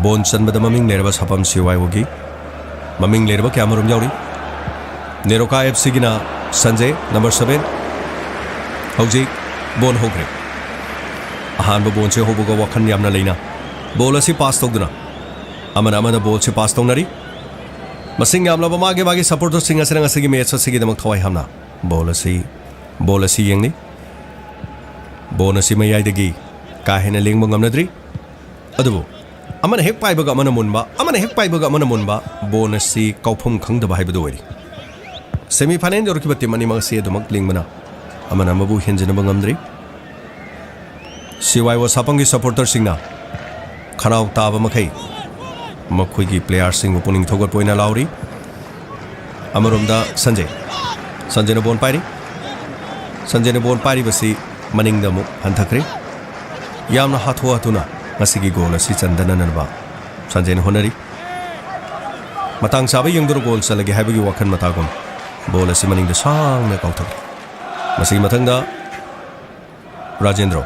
ꯕꯣꯟ ꯆꯟꯕꯗ ꯃꯃꯤꯡ ꯂꯩꯔꯕ ꯁꯥꯄꯝ ꯁꯤ ꯋꯥꯏ ꯑꯣꯒꯤ ꯃꯃꯤꯡ ꯂꯩꯔꯕ ꯀꯌꯥꯃꯔꯨꯝ ꯌꯥꯎꯔꯤ꯫ ꯅꯦꯔꯣꯀꯥ ꯑꯦꯐ ꯁꯤꯒꯤꯅ ꯁꯟꯖꯦ, ꯅꯝꯕꯔ ꯁꯚꯦꯟ꯫ ꯍꯧꯖꯤꯛ ꯕꯣꯟ ꯍꯧꯈ꯭ꯔꯦ꯫ ꯑꯍꯥꯟꯕ ꯕꯣꯟꯁꯦ ꯍꯧꯕꯒ ꯋꯥꯈꯜ ꯌꯥꯝꯅ ꯂꯩꯅ ꯕꯣꯜ ꯑꯁꯤ ꯄꯥꯁ ꯇꯧꯗꯨꯅ ꯑꯃꯅ ꯑꯃꯅ ꯕꯣꯜꯁꯦ ꯄꯥꯁ ꯇꯧꯅꯔꯤ꯫ ꯃꯁꯤꯡ ꯌꯥꯝꯂꯕ ꯃꯥꯒꯤ ꯃꯥꯒꯤ ꯁꯄꯣꯔꯇꯔꯁꯤꯡ ꯑꯁꯤꯅ ꯉꯁꯤꯒꯤ ꯃꯦꯠꯆ ꯑꯁꯤꯒꯤꯗꯃꯛ ꯊꯋꯥꯏ ꯍꯥꯞꯅ ꯕꯣꯜ ꯑꯁꯤ, ꯕꯣꯜ ꯑꯁꯤ ꯌꯦꯡꯂꯤ꯫ ꯕꯣꯜ ꯑꯁꯤ ꯃꯌꯥꯏꯗꯒꯤ ꯀꯥ ꯍꯦꯟꯅ ꯂꯦꯡꯕ ꯉꯝꯅꯗ꯭ꯔꯤ꯫ ꯑꯗꯨꯕꯨ ꯑꯃꯅ ꯍꯦꯛ ꯄꯥꯏꯕꯒ ꯑꯃꯅ ꯃꯨꯟꯕ, ꯑꯃꯅ ꯍꯦꯛ ꯄꯥꯏꯕꯒ ꯑꯃꯅ ꯃꯨꯟꯕ, ꯕꯣꯟ ꯑꯁꯤ ꯀꯥꯎꯐꯝ ꯈꯪꯗꯕ ꯍꯥꯏꯕꯗꯨ ꯑꯣꯏꯔꯤ꯫ ꯁꯦꯃꯤ ꯐꯥꯏꯅꯦꯜ ꯌꯧꯔꯛꯈꯤꯕ ꯇꯤꯝ ꯑꯅꯤꯃꯛ ꯑꯁꯤ ꯑꯗꯨꯃꯛ ꯂꯤꯡꯕꯅ ꯑꯃꯅ ꯑꯃꯕꯨ ꯍꯦꯟꯖꯤꯟꯅꯕ ꯉꯝꯗ꯭ꯔꯤ꯫ ꯁꯤ ꯋꯥꯏ ꯑꯣ ꯁꯥꯄꯝꯒꯤ ꯁꯄꯣꯔꯇꯔꯁꯤꯡꯅ ꯈꯅꯥꯎ ꯇꯥꯕ ꯃꯈꯩ ꯃꯈꯣꯏꯒꯤ ꯄ꯭ꯂꯦꯌꯥꯔꯁꯤꯡꯕꯨ ꯄꯨꯛꯅꯤꯡ ꯊꯧꯒꯠꯄ ꯑꯣꯏꯅ ꯂꯥꯎꯔꯤ꯫ ꯑꯃꯔꯣꯝꯗ ꯁꯟꯖꯦ, ꯁꯟꯖꯦꯅ ꯕꯣꯟ ꯄꯥꯏꯔꯤ꯫ ꯁꯟꯖꯦꯅ ꯕꯣꯟ ꯄꯥꯏꯔꯤꯕꯁꯤ ꯃꯅꯤꯡꯗ ꯑꯃꯨꯛ ꯍꯟꯊꯈ꯭ꯔꯦ꯫ ꯌꯥꯝꯅ ꯍꯥꯊꯨ ꯍꯥꯊꯨꯅ ꯉꯁꯤꯒꯤ ꯒꯣꯜ ꯑꯁꯤ ꯆꯟꯗꯅꯅꯕ ꯁꯟꯖꯦꯅ ꯍꯣꯠꯅꯔꯤ꯫ ꯃꯇꯥꯡ ꯆꯥꯕ ꯌꯦꯡꯗꯨꯅ ꯒꯣꯜ ꯆꯜꯂꯒꯦ ꯍꯥꯏꯕꯒꯤ ꯋꯥꯈꯜ ꯃꯇꯥꯒꯨꯝ ꯕꯣꯜ ꯑꯁꯤ ꯃꯅꯤꯡꯗ ꯁꯥꯡꯅ ꯀꯥꯎꯊꯈ꯭ꯔꯦ꯫ ꯃꯁꯤꯒꯤ ꯃꯊꯪꯗ ꯔꯥꯖꯦꯟꯗ꯭ꯔꯣ,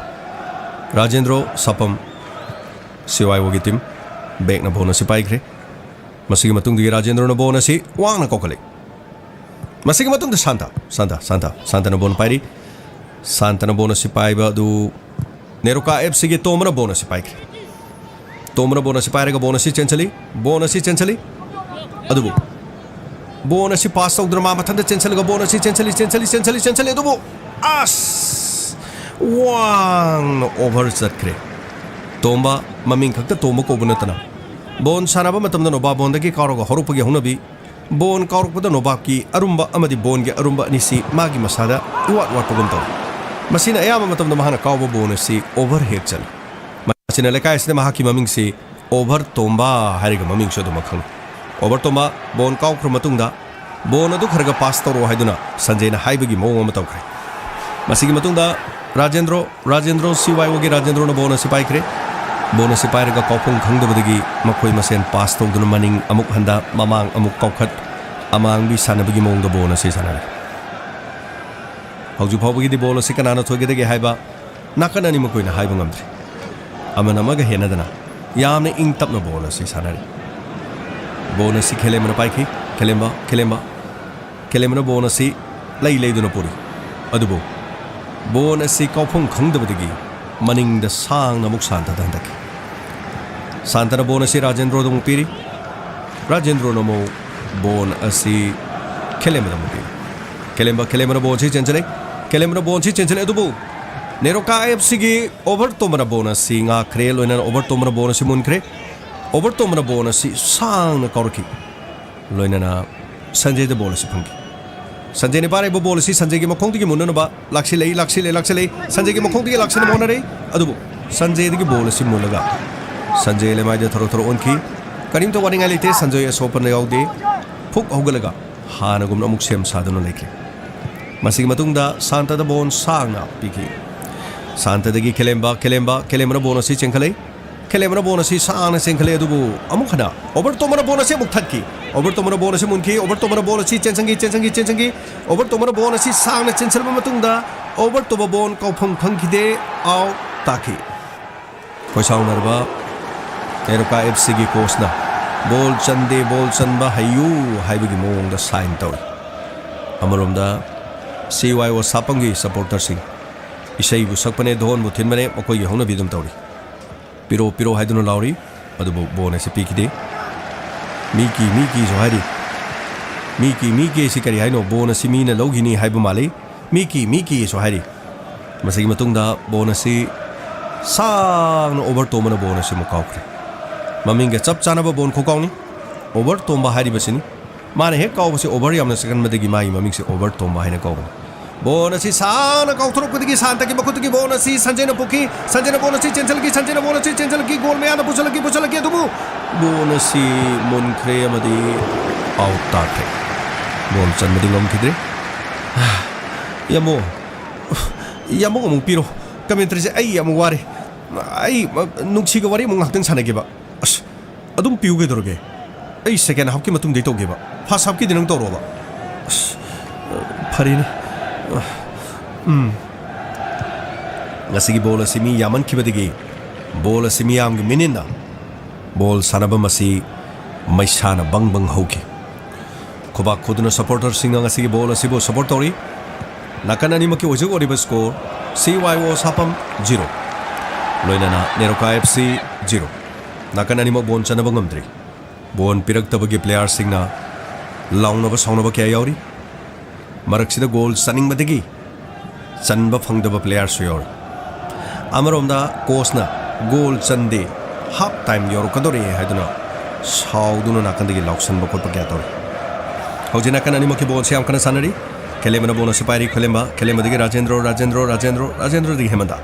ꯔꯥꯖꯦꯟꯗ꯭ꯔꯣ ꯁꯥꯄꯝ, ꯁꯤ ꯋꯥꯏ ꯑꯣꯒꯤ ꯇꯤꯝ꯫ ꯕꯦꯛꯅ ꯕꯣꯜ ꯑꯁꯤ ꯄꯥꯏꯈ꯭ꯔꯦ꯫ ꯃꯁꯤꯒꯤ ꯃꯇꯨꯡꯗꯒꯤ ꯔꯥꯖꯦꯟꯗ꯭ꯔꯣꯅ ꯕꯣꯜ ꯑꯁꯤ ꯋꯥꯡꯅ ꯀꯥꯎꯈꯠꯂꯤ꯫ ꯃꯁꯤꯒꯤ ꯃꯇꯨꯡꯗ ꯁꯥꯟꯇ, ꯁꯥꯟꯇ, ꯁꯥꯟꯇ, ꯁꯥꯟꯇꯅ ꯕꯣꯜ ꯄꯥꯏꯔꯤ꯫ ꯁꯥꯟꯇꯅ ꯕꯣꯜ ꯑꯁꯤ ꯄꯥꯏꯕ ꯑꯗꯨ ꯅꯦꯔꯣꯀꯥ ꯑꯦꯐ ꯁꯤꯒꯤ ꯇꯣꯝꯕꯅ ꯕꯣꯜ ꯑꯁꯤ ꯄꯥꯏꯈ꯭ꯔꯦ꯫ ꯇꯣꯝꯕꯅ ꯕꯣꯜ ꯑꯁꯤ ꯄꯥꯏꯔꯒ ꯕꯣꯜ ꯑꯁꯤ ꯆꯦꯟꯁꯤꯜꯂꯤ꯫ ꯕꯣꯜ ꯑꯁꯤ ꯆꯦꯟꯁꯤꯜꯂꯤ꯫ ꯑꯗꯨꯕꯨ ꯕꯣꯜ ꯑꯁꯤ ꯄꯥꯁ ꯇꯧꯗꯨꯅ ꯃꯥ ꯃꯊꯟꯇ ꯆꯦꯟꯁꯤꯜꯂꯒ ꯕꯣꯜ ꯑꯁꯤ ꯆꯦꯟꯁꯤꯜꯂꯤ, ꯆꯦꯟꯁꯤꯜꯂꯤ, ꯆꯦꯟꯁꯤꯜꯂꯤ, ꯆꯦꯟꯁꯤꯜꯂꯤ꯫ ꯑꯗꯨꯕꯨ ꯑꯁ! ꯋꯥꯡꯅ ꯑꯣꯚꯔ ꯆꯠꯈ꯭ꯔꯦ꯫ ꯇꯣꯝꯕ, ꯃꯃꯤꯡ ꯈꯛꯇ ꯇꯣꯝꯕ ꯀꯧꯕ ꯅꯠꯇꯅ ꯕꯣꯜ ꯁꯥꯟꯅꯕ ꯃꯇꯝꯗ ꯅꯣꯕꯥ ꯕꯣꯟꯗꯒꯤ ꯀꯥꯎꯔꯒ ꯍꯧꯔꯛꯄꯒꯤ ꯍꯧꯅꯕꯤ, ꯕꯣꯟ ꯀꯥꯎꯔꯛꯄꯗ ꯅꯣꯕꯥꯞꯀꯤ ꯑꯔꯨꯝꯕ ꯑꯃꯗꯤ ꯕꯣꯟꯒꯤ ꯑꯔꯨꯝꯕ ꯑꯅꯤꯁꯤ ꯃꯥꯒꯤ ꯃꯁꯥꯗ ꯏꯋꯥꯠ ꯋꯥꯠꯄꯒꯨꯝ ꯇꯧꯏ꯫ ꯃꯁꯤꯅ ꯑꯌꯥꯝꯕ ꯃꯇꯝꯗ ꯃꯍꯥꯛꯅ ꯀꯥꯎꯕ ꯕꯣꯟ ꯑꯁꯤ ꯑꯣꯚꯔ ꯍꯦꯛ ꯆꯠꯂꯤ꯫ ꯃꯁꯤꯅ ꯂꯩꯀꯥꯏ ꯑꯁꯤꯗ ꯃꯍꯥꯛꯀꯤ ꯃꯃꯤꯡꯁꯤ ꯑꯣꯚꯔ ꯇꯣꯝꯕ ꯍꯥꯏꯔꯒ ꯃꯃꯤꯡꯁꯨ ꯑꯗꯨꯃꯛ ꯈꯪꯅꯩ꯫ ꯑꯣꯚꯔ ꯇꯣꯝꯕ ꯕꯣꯟ ꯀꯥꯎꯈ꯭ꯔ ꯃꯇꯨꯡꯗ ꯕꯣꯟ ꯑꯗꯨ ꯈꯔꯒ ꯄꯥꯁ ꯇꯧꯔꯛꯑꯣ ꯍꯥꯏꯗꯨꯅ ꯁꯟꯖꯦꯅ ꯍꯥꯏꯕꯒꯤ ꯃꯑꯣꯡ ꯑꯃ ꯇꯧꯈ꯭ꯔꯦ꯫ ꯃꯁꯤꯒꯤ ꯃꯇꯨꯡꯗ ꯔꯥꯖꯦꯟꯗ꯭ꯔꯣ, ꯔꯥꯖꯦꯟꯗ꯭ꯔꯣ, ꯁꯤ ꯋꯥꯏ ꯑꯣꯒꯤ ꯔꯥꯖꯦꯟꯗ꯭ꯔꯣꯅ ꯕꯣꯜ ꯑꯁꯤ ꯄꯥꯏꯈ꯭ꯔꯦ꯫ ꯕꯣꯜ ꯑꯁꯤ ꯄꯥꯏꯔꯒ ꯀꯥꯎꯐꯝ ꯈꯪꯗꯕꯗꯒꯤ ꯃꯈꯣꯏ ꯃꯁꯦꯟ ꯄꯥꯁ ꯇꯧꯗꯨꯅ ꯃꯅꯤꯡ ꯑꯃꯨꯛ ꯍꯟꯗ, ꯃꯃꯥꯡ ꯑꯃꯨꯛ ꯀꯥꯎꯈꯠ, ꯑꯃꯥꯡꯕꯤ ꯁꯥꯟꯅꯕꯒꯤ ꯃꯑꯣꯡꯗ ꯕꯣꯜ ꯑꯁꯤ ꯁꯥꯟꯅꯔꯦ꯫ ꯍꯧꯖꯤꯛ ꯐꯥꯎꯕꯒꯤꯗꯤ ꯕꯣꯜ ꯑꯁꯤ ꯀꯅꯥꯅ ꯊꯣꯏꯒꯗꯒꯦ ꯍꯥꯏꯕ ꯅꯥꯀꯟ ꯑꯅꯤꯃꯛ ꯑꯣꯏꯅ ꯍꯥꯏꯕ ꯉꯝꯗ꯭ꯔꯤ꯫ ꯑꯃꯅ ꯑꯃꯒ ꯍꯦꯟꯅꯗꯅ ꯌꯥꯝꯅ ꯏꯪ ꯇꯞꯅ ꯕꯣꯜ ꯑꯁꯤ ꯁꯥꯟꯅꯔꯤ꯫ ꯕꯣꯜ ꯑꯁꯤ ꯈꯦꯂꯦꯝꯕꯅ ꯄꯥꯏꯈꯤ꯫ ꯈꯦꯂꯦꯝꯕ, ꯈꯦꯂꯦꯝꯕ, ꯈꯦꯂꯦꯝꯕꯅ ꯕꯣꯜ ꯑꯁꯤ ꯂꯩ ꯂꯩꯗꯨꯅ ꯄꯨꯔꯤ꯫ ꯑꯗꯨꯕꯨ ꯕꯣꯜ ꯑꯁꯤ ꯀꯥꯎꯐꯝ ꯈꯪꯗꯕꯗꯒꯤ ꯃꯅꯤꯡꯗ ꯁꯥꯡꯅ ꯑꯃꯨꯛ ꯁꯥꯟꯇꯗ ꯍꯟꯗꯛꯈꯤ꯫ ꯁꯥꯟꯇꯅ ꯕꯣꯜ ꯑꯁꯤ ꯔꯥꯖꯦꯟꯗ꯭ꯔꯣꯗ ꯑꯃꯨꯛ ꯄꯤꯔꯤ꯫ ꯔꯥꯖꯦꯟꯗ꯭ꯔꯣꯅ ꯑꯃꯨꯛ ꯕꯣꯜ ꯑꯁꯤ ꯈꯦꯂꯦꯝꯕꯗ ꯑꯃꯨꯛ ꯄꯤꯔꯤ꯫ ꯈꯦꯂꯦꯝꯕ, ꯈꯦꯂꯦꯝꯕꯅ ꯕꯣꯜ ꯑꯁꯤ ꯆꯦꯟꯁꯤꯜꯂꯤ꯫ ꯈꯦꯂꯦꯝꯕꯅ ꯕꯣꯜ ꯑꯁꯤ ꯆꯦꯟꯁꯤꯜꯂꯤ, ꯑꯗꯨꯕꯨ ꯅꯦꯔꯣꯀꯥ ꯑꯦꯐ ꯁꯤꯒꯤ ꯑꯣꯚꯔ ꯇꯣꯝꯕꯅ ꯕꯣꯜ ꯑꯁꯤ ꯉꯥꯛꯈ꯭ꯔꯦ꯫ ꯂꯣꯏꯅꯅ ꯑꯣꯚꯔ ꯇꯣꯝꯕꯅ ꯕꯣꯜ ꯑꯁꯤ ꯃꯨꯟꯈ꯭ꯔꯦ꯫ ꯑꯣꯚꯔ ꯇꯣꯝꯕꯅ ꯕꯣꯜ ꯑꯁꯤ ꯁꯥꯡꯅ ꯀꯥꯎꯔꯛꯈꯤ꯫ ꯂꯣꯏꯅꯅ ꯁꯟꯖꯦꯗ ꯕꯣꯜ ꯑꯁꯤ ꯐꯪꯈꯤ꯫ ꯁꯟꯖꯦꯅ ꯄꯥꯏꯔꯛꯏꯕ ꯕꯣꯜ ꯑꯁꯤ ꯁꯟꯖꯦꯒꯤ ꯃꯈꯣꯡꯗꯒꯤ ꯃꯨꯟꯅꯅꯕ ꯂꯥꯛꯁꯤꯜꯂꯛꯏ, ꯂꯥꯛꯁꯤꯜꯂꯦ, ꯂꯥꯛꯁꯤꯜꯂꯛꯏ꯫ ꯁꯟꯖꯦꯒꯤ ꯃꯈꯣꯡꯗꯒꯤ ꯂꯥꯛꯁꯤꯟꯅꯕ ꯍꯣꯠꯅꯔꯤ꯫ ꯑꯗꯨꯕꯨ ꯁꯟꯖꯦꯗꯒꯤ ꯕꯣꯜ ꯑꯁꯤ ꯃꯨꯜꯂꯒ ꯁꯟꯖꯦ ꯂꯩꯃꯥꯏꯗ ꯊꯔꯣ ꯊꯔꯣ ꯑꯣꯟꯈꯤ꯫ ꯀꯔꯤꯝꯇ ꯋꯥꯅꯤꯡꯉꯥꯏ ꯂꯩꯇꯦ, ꯁꯟꯖꯦ ꯑꯁꯣꯛꯄ ꯌꯥꯎꯗꯦ꯫ ꯐꯨꯛ ꯍꯧꯒꯠꯂꯒ ꯍꯥꯟꯅꯒꯨꯝꯅ ꯑꯃꯨꯛ ꯁꯦꯝ ꯁꯥꯗꯨꯅ ꯂꯩꯈ꯭ꯔꯦ꯫ ꯃꯁꯤꯒꯤ ꯃꯇꯨꯡꯗ ꯁꯥꯟꯇꯗ ꯕꯣꯜ ꯁꯥꯡꯅ ꯄꯤꯈꯤ꯫ ꯁꯥꯟꯇꯗꯒꯤ ꯈꯦꯂꯦꯝꯕ, ꯈꯦꯂꯦꯝꯕ, ꯈꯦꯂꯦꯝꯕꯅ ꯕꯣꯜ ꯑꯁꯤ ꯆꯦꯟꯈꯠꯂꯛꯏ꯫ ꯈꯦꯂꯦꯝꯕꯅ ꯕꯣꯜ ꯑꯁꯤ ꯁꯥꯡꯅ ꯆꯦꯟꯈꯠꯂꯛꯏ, ꯑꯗꯨꯕꯨ ꯑꯃꯨꯛ ꯍꯟꯅ ꯑꯣꯚꯔ ꯇꯣꯝꯕꯅ ꯕꯣꯜ ꯑꯁꯤ ꯑꯃꯨꯛ ꯊꯠꯈꯤ꯫ ꯑꯣꯚꯔ ꯇꯣꯝꯕꯅ ꯕꯣꯜ ꯑꯁꯤ ꯃꯨꯟꯈꯤ꯫ ꯑꯣꯚꯔ ꯇꯣꯝꯕꯅ ꯕꯣꯜ ꯑꯁꯤ ꯆꯦꯟꯁꯤꯟꯈꯤ, ꯆꯦꯟꯁꯤꯟꯈꯤ, ꯆꯦꯟꯁꯤꯟꯈꯤ꯫ ꯑꯣꯚꯔ ꯇꯣꯝꯕꯅ ꯕꯣꯜ ꯑꯁꯤ ꯁꯥꯡꯅ ꯆꯦꯟꯁꯤꯟꯕ ꯃꯇꯨꯡꯗ ꯑꯣꯚꯔ ꯇꯣꯝꯕ ꯕꯣꯜ ꯀꯥꯎꯐꯝ ꯈꯪꯈꯤꯗꯦ, ꯑꯥꯎꯠ ꯇꯥꯈꯤ꯫ ꯈꯣꯏꯁꯥꯎꯅꯔꯕ ꯅꯦꯔꯣꯀꯥ ꯑꯦꯐ ꯁꯤꯒꯤ ꯀꯣꯆꯅ ꯕꯣꯜ ꯆꯟꯗꯦ, ꯕꯣꯜ ꯆꯟꯕ ꯍꯩꯌꯨ ꯍꯥꯏꯕꯒꯤ ꯃꯑꯣꯡꯗ ꯁꯥꯏꯟ ꯇꯧꯔꯤ꯫ ꯑꯃꯔꯣꯝꯗ ꯁꯤ ꯋꯥꯏ ꯑꯣ ꯁꯥꯄꯝꯒꯤ ꯁꯄꯣꯔꯇꯔꯁꯤꯡ ꯏꯁꯩꯕꯨ ꯁꯛꯄꯅꯦ, ꯙꯣꯟꯕꯨ ꯊꯤꯟꯕꯅꯦ, ꯃꯈꯣꯏꯒꯤ ꯍꯧꯅꯕꯤ ꯑꯗꯨꯝ ꯇꯧꯔꯤ꯫ "ꯄꯤꯔꯣ, ꯄꯤꯔꯣ" ꯍꯥꯏꯗꯨꯅ ꯂꯥꯎꯔꯤ, ꯑꯗꯨꯕꯨ ꯕꯣꯜ ꯑꯁꯤ ꯄꯤꯈꯤꯗꯦ꯫ "ꯃꯤꯀꯤ, ꯃꯤꯀꯤꯁꯨ" ꯍꯥꯏꯔꯤ꯫ "ꯃꯤꯀꯤ, ꯃꯤꯀꯤ" ꯑꯁꯤ ꯀꯔꯤ ꯍꯥꯏꯅꯣ? ꯕꯣꯜ ꯑꯁꯤ ꯃꯤꯅ ꯂꯧꯈꯤꯅꯤ ꯍꯥꯏꯕ ꯃꯥꯜꯂꯤ꯫ "ꯃꯤꯀꯤ, ꯃꯤꯀꯤꯁꯨ" ꯍꯥꯏꯔꯤ꯫ ꯃꯁꯤꯒꯤ ꯃꯇꯨꯡꯗ ꯕꯣꯜ ꯑꯁꯤ ꯁꯥꯡꯅ ꯑꯣꯚꯔ ꯇꯣꯝꯕꯅ ꯕꯣꯜ ꯑꯁꯤ ꯑꯃꯨꯛ ꯀꯥꯎꯈ꯭ꯔꯦ꯫ ꯃꯃꯤꯡꯒ ꯆꯞ ꯆꯥꯅꯕ ꯕꯣꯜ ꯈꯣꯡꯀꯥꯎꯅꯤ꯫ ꯑꯣꯚꯔ ꯇꯣꯝꯕ ꯍꯥꯏꯔꯤꯕꯁꯤꯅꯤ꯫ ꯃꯥꯅ ꯍꯦꯛ ꯀꯥꯎꯕꯁꯤ ꯑꯣꯚꯔ ꯌꯥꯝꯅ ꯆꯠꯀꯟꯕꯗꯒꯤ ꯃꯥꯒꯤ ꯃꯃꯤꯡꯁꯤ ꯑꯣꯚꯔ ꯇꯣꯝꯕ ꯍꯥꯏꯅ ꯀꯧꯕꯅꯤ꯫ ꯕꯣꯜ ꯑꯁꯤ ꯁꯥꯡꯅ ꯀꯥꯎꯊꯣꯔꯛꯄꯗꯒꯤ ꯁꯥꯟꯇꯒꯤ ꯃꯈꯨꯠꯇꯒꯤ ꯕꯣꯜ ꯑꯁꯤ ꯁꯟꯖꯦꯅ ꯄꯨꯈꯤ꯫ ꯁꯟꯖꯦꯅ ꯕꯣꯜ ꯑꯁꯤ ꯆꯦꯟꯁꯤꯜꯂꯛꯈꯤ꯫ ꯁꯟꯖꯦꯅ ꯕꯣꯜ ꯑꯁꯤ ꯆꯦꯟꯁꯤꯜꯂꯛꯈꯤ꯫ ꯒꯣꯜ ꯃꯌꯥꯗ ꯄꯨꯁꯤꯜꯂꯛꯈꯤ, ꯄꯨꯁꯤꯜꯂꯛꯈꯤ꯫ ꯑꯗꯨꯕꯨ ꯕꯣꯜ ꯑꯁꯤ ꯃꯨꯟꯈ꯭ꯔꯦ ꯑꯃꯗꯤ ꯑꯥꯎꯠ ꯇꯥꯈ꯭ꯔꯦ꯫ ꯕꯣꯜ ꯆꯟꯕꯗꯤ ꯉꯝꯈꯤꯗ꯭ꯔꯦ꯫ ꯌꯥꯝꯃꯣ, ꯌꯥꯝꯕꯨꯡ ꯑꯃꯨꯛ ꯄꯤꯔꯣ꯫ ꯀꯃꯦꯟꯇ꯭ꯔꯤꯁꯦ, ꯑꯩ ꯌꯥꯝ ꯋꯥꯔꯦ꯫ ꯑꯩ, ꯑ, ꯅꯨꯡꯁꯤꯒ ꯋꯥꯔꯤ ꯑꯃꯨꯛ ꯉꯥꯛꯇꯪ ꯁꯥꯟꯅꯒꯦꯕ꯫ ꯑꯁ, ꯑꯗꯨꯝ ꯄꯤꯌꯨ ꯀꯩꯗꯧꯔꯒꯦ? ꯑꯩ ꯁꯦꯀꯦꯟ ꯍꯥꯐꯀꯤ ꯃꯇꯨꯡꯗꯩ ꯇꯧꯒꯦꯕ꯫ ꯐꯥꯔꯁ ꯍꯥꯐꯀꯤꯗꯤ ꯅꯪ ꯇꯧꯔꯣꯕ꯫ ꯑꯁ, ꯐꯔꯦꯅꯦ꯫ ꯎꯝ꯫ ꯉꯁꯤꯒꯤ ꯕꯣꯜ ꯑꯁꯤ ꯃꯤ ꯌꯥꯝꯃꯟꯈꯤꯕꯗꯒꯤ ꯕꯣꯜ ꯑꯁꯤ ꯃꯤꯌꯥꯝꯒꯤ ꯃꯤꯅꯤꯠꯅ ꯕꯣꯜ ꯁꯥꯟꯅꯐꯝ ꯑꯁꯤ ꯃꯩꯁꯥꯅ ꯕꯪ ꯕꯪ ꯍꯧꯈꯤ꯫ ꯈꯨꯕꯥꯛ ꯈꯨꯗꯨꯅ ꯁꯄꯣꯔꯇꯔꯁꯤꯡꯅ ꯉꯁꯤꯒꯤ ꯕꯣꯜ ꯑꯁꯤꯕꯨ ꯁꯄꯣꯔꯠ ꯇꯧꯔꯤ꯫ ꯅꯥꯀꯟ ꯑꯅꯤꯃꯛꯀꯤ ꯍꯧꯖꯤꯛ ꯑꯣꯏꯔꯤꯕ ꯁ꯭ꯀꯣꯔ, ꯁꯤ ꯋꯥꯏ ꯑꯣ ꯁꯥꯄꯝ ꯖꯤꯔꯣ, ꯂꯣꯏꯅꯅ ꯅꯦꯔꯣꯀꯥ ꯑꯦꯐ ꯁꯤ ꯖꯤꯔꯣ꯫ ꯅꯥꯀꯟ ꯑꯅꯤꯃꯛ ꯕꯣꯜ ꯆꯟꯅꯕ ꯉꯝꯗ꯭ꯔꯤ꯫ ꯕꯣꯜ ꯄꯤꯔꯛꯇꯕꯒꯤ ꯄ꯭ꯂꯦꯌꯥꯔꯁꯤꯡꯅ ꯂꯥꯎꯅꯕ ꯁꯥꯎꯅꯕ ꯀꯌꯥ ꯌꯥꯎꯔꯤ꯫ ꯃꯔꯛꯁꯤꯗ ꯒꯣꯜ ꯆꯟꯅꯤꯡꯕꯗꯒꯤ ꯆꯟꯕ ꯐꯪꯗꯕ ꯄ꯭ꯂꯦꯌꯥꯔꯁꯨ ꯌꯥꯎꯔꯤ꯫ ꯑꯃꯔꯣꯝꯗ ꯀꯣꯆꯅ ꯒꯣꯜ ꯆꯟꯗꯦ, ꯍꯥꯐ ꯇꯥꯏꯝ ꯌꯧꯔꯛꯀꯗꯧꯔꯦ ꯍꯥꯏꯗꯨꯅ ꯁꯥꯎꯗꯨꯅ ꯅꯥꯀꯟꯗꯒꯤ ꯂꯥꯎꯁꯟꯕ ꯈꯣꯠꯄ ꯀꯌꯥ ꯇꯧꯔꯤ꯫ ꯍꯧꯖꯤꯛ ꯅꯥꯀꯟ ꯑꯅꯤꯃꯛꯀꯤ ꯕꯣꯜꯁꯦ ꯌꯥꯝ ꯀꯟꯅ ꯁꯥꯟꯅꯔꯤ꯫ ꯈꯦꯂꯦꯝꯕꯅ ꯕꯣꯜ ꯑꯁꯤ ꯄꯥꯏꯔꯤ, ꯈꯦꯂꯦꯝꯕ, ꯈꯦꯂꯦꯝꯕꯗꯒꯤ ꯔꯥꯖꯦꯟꯗ꯭ꯔꯣ, ꯔꯥꯖꯦꯟꯗ꯭ꯔꯣ, ꯔꯥꯖꯦꯟꯗ꯭ꯔꯣ, ꯔꯥꯖꯦꯟꯗ꯭ꯔꯣꯗꯒꯤ ꯍꯦꯃꯟꯇ꯫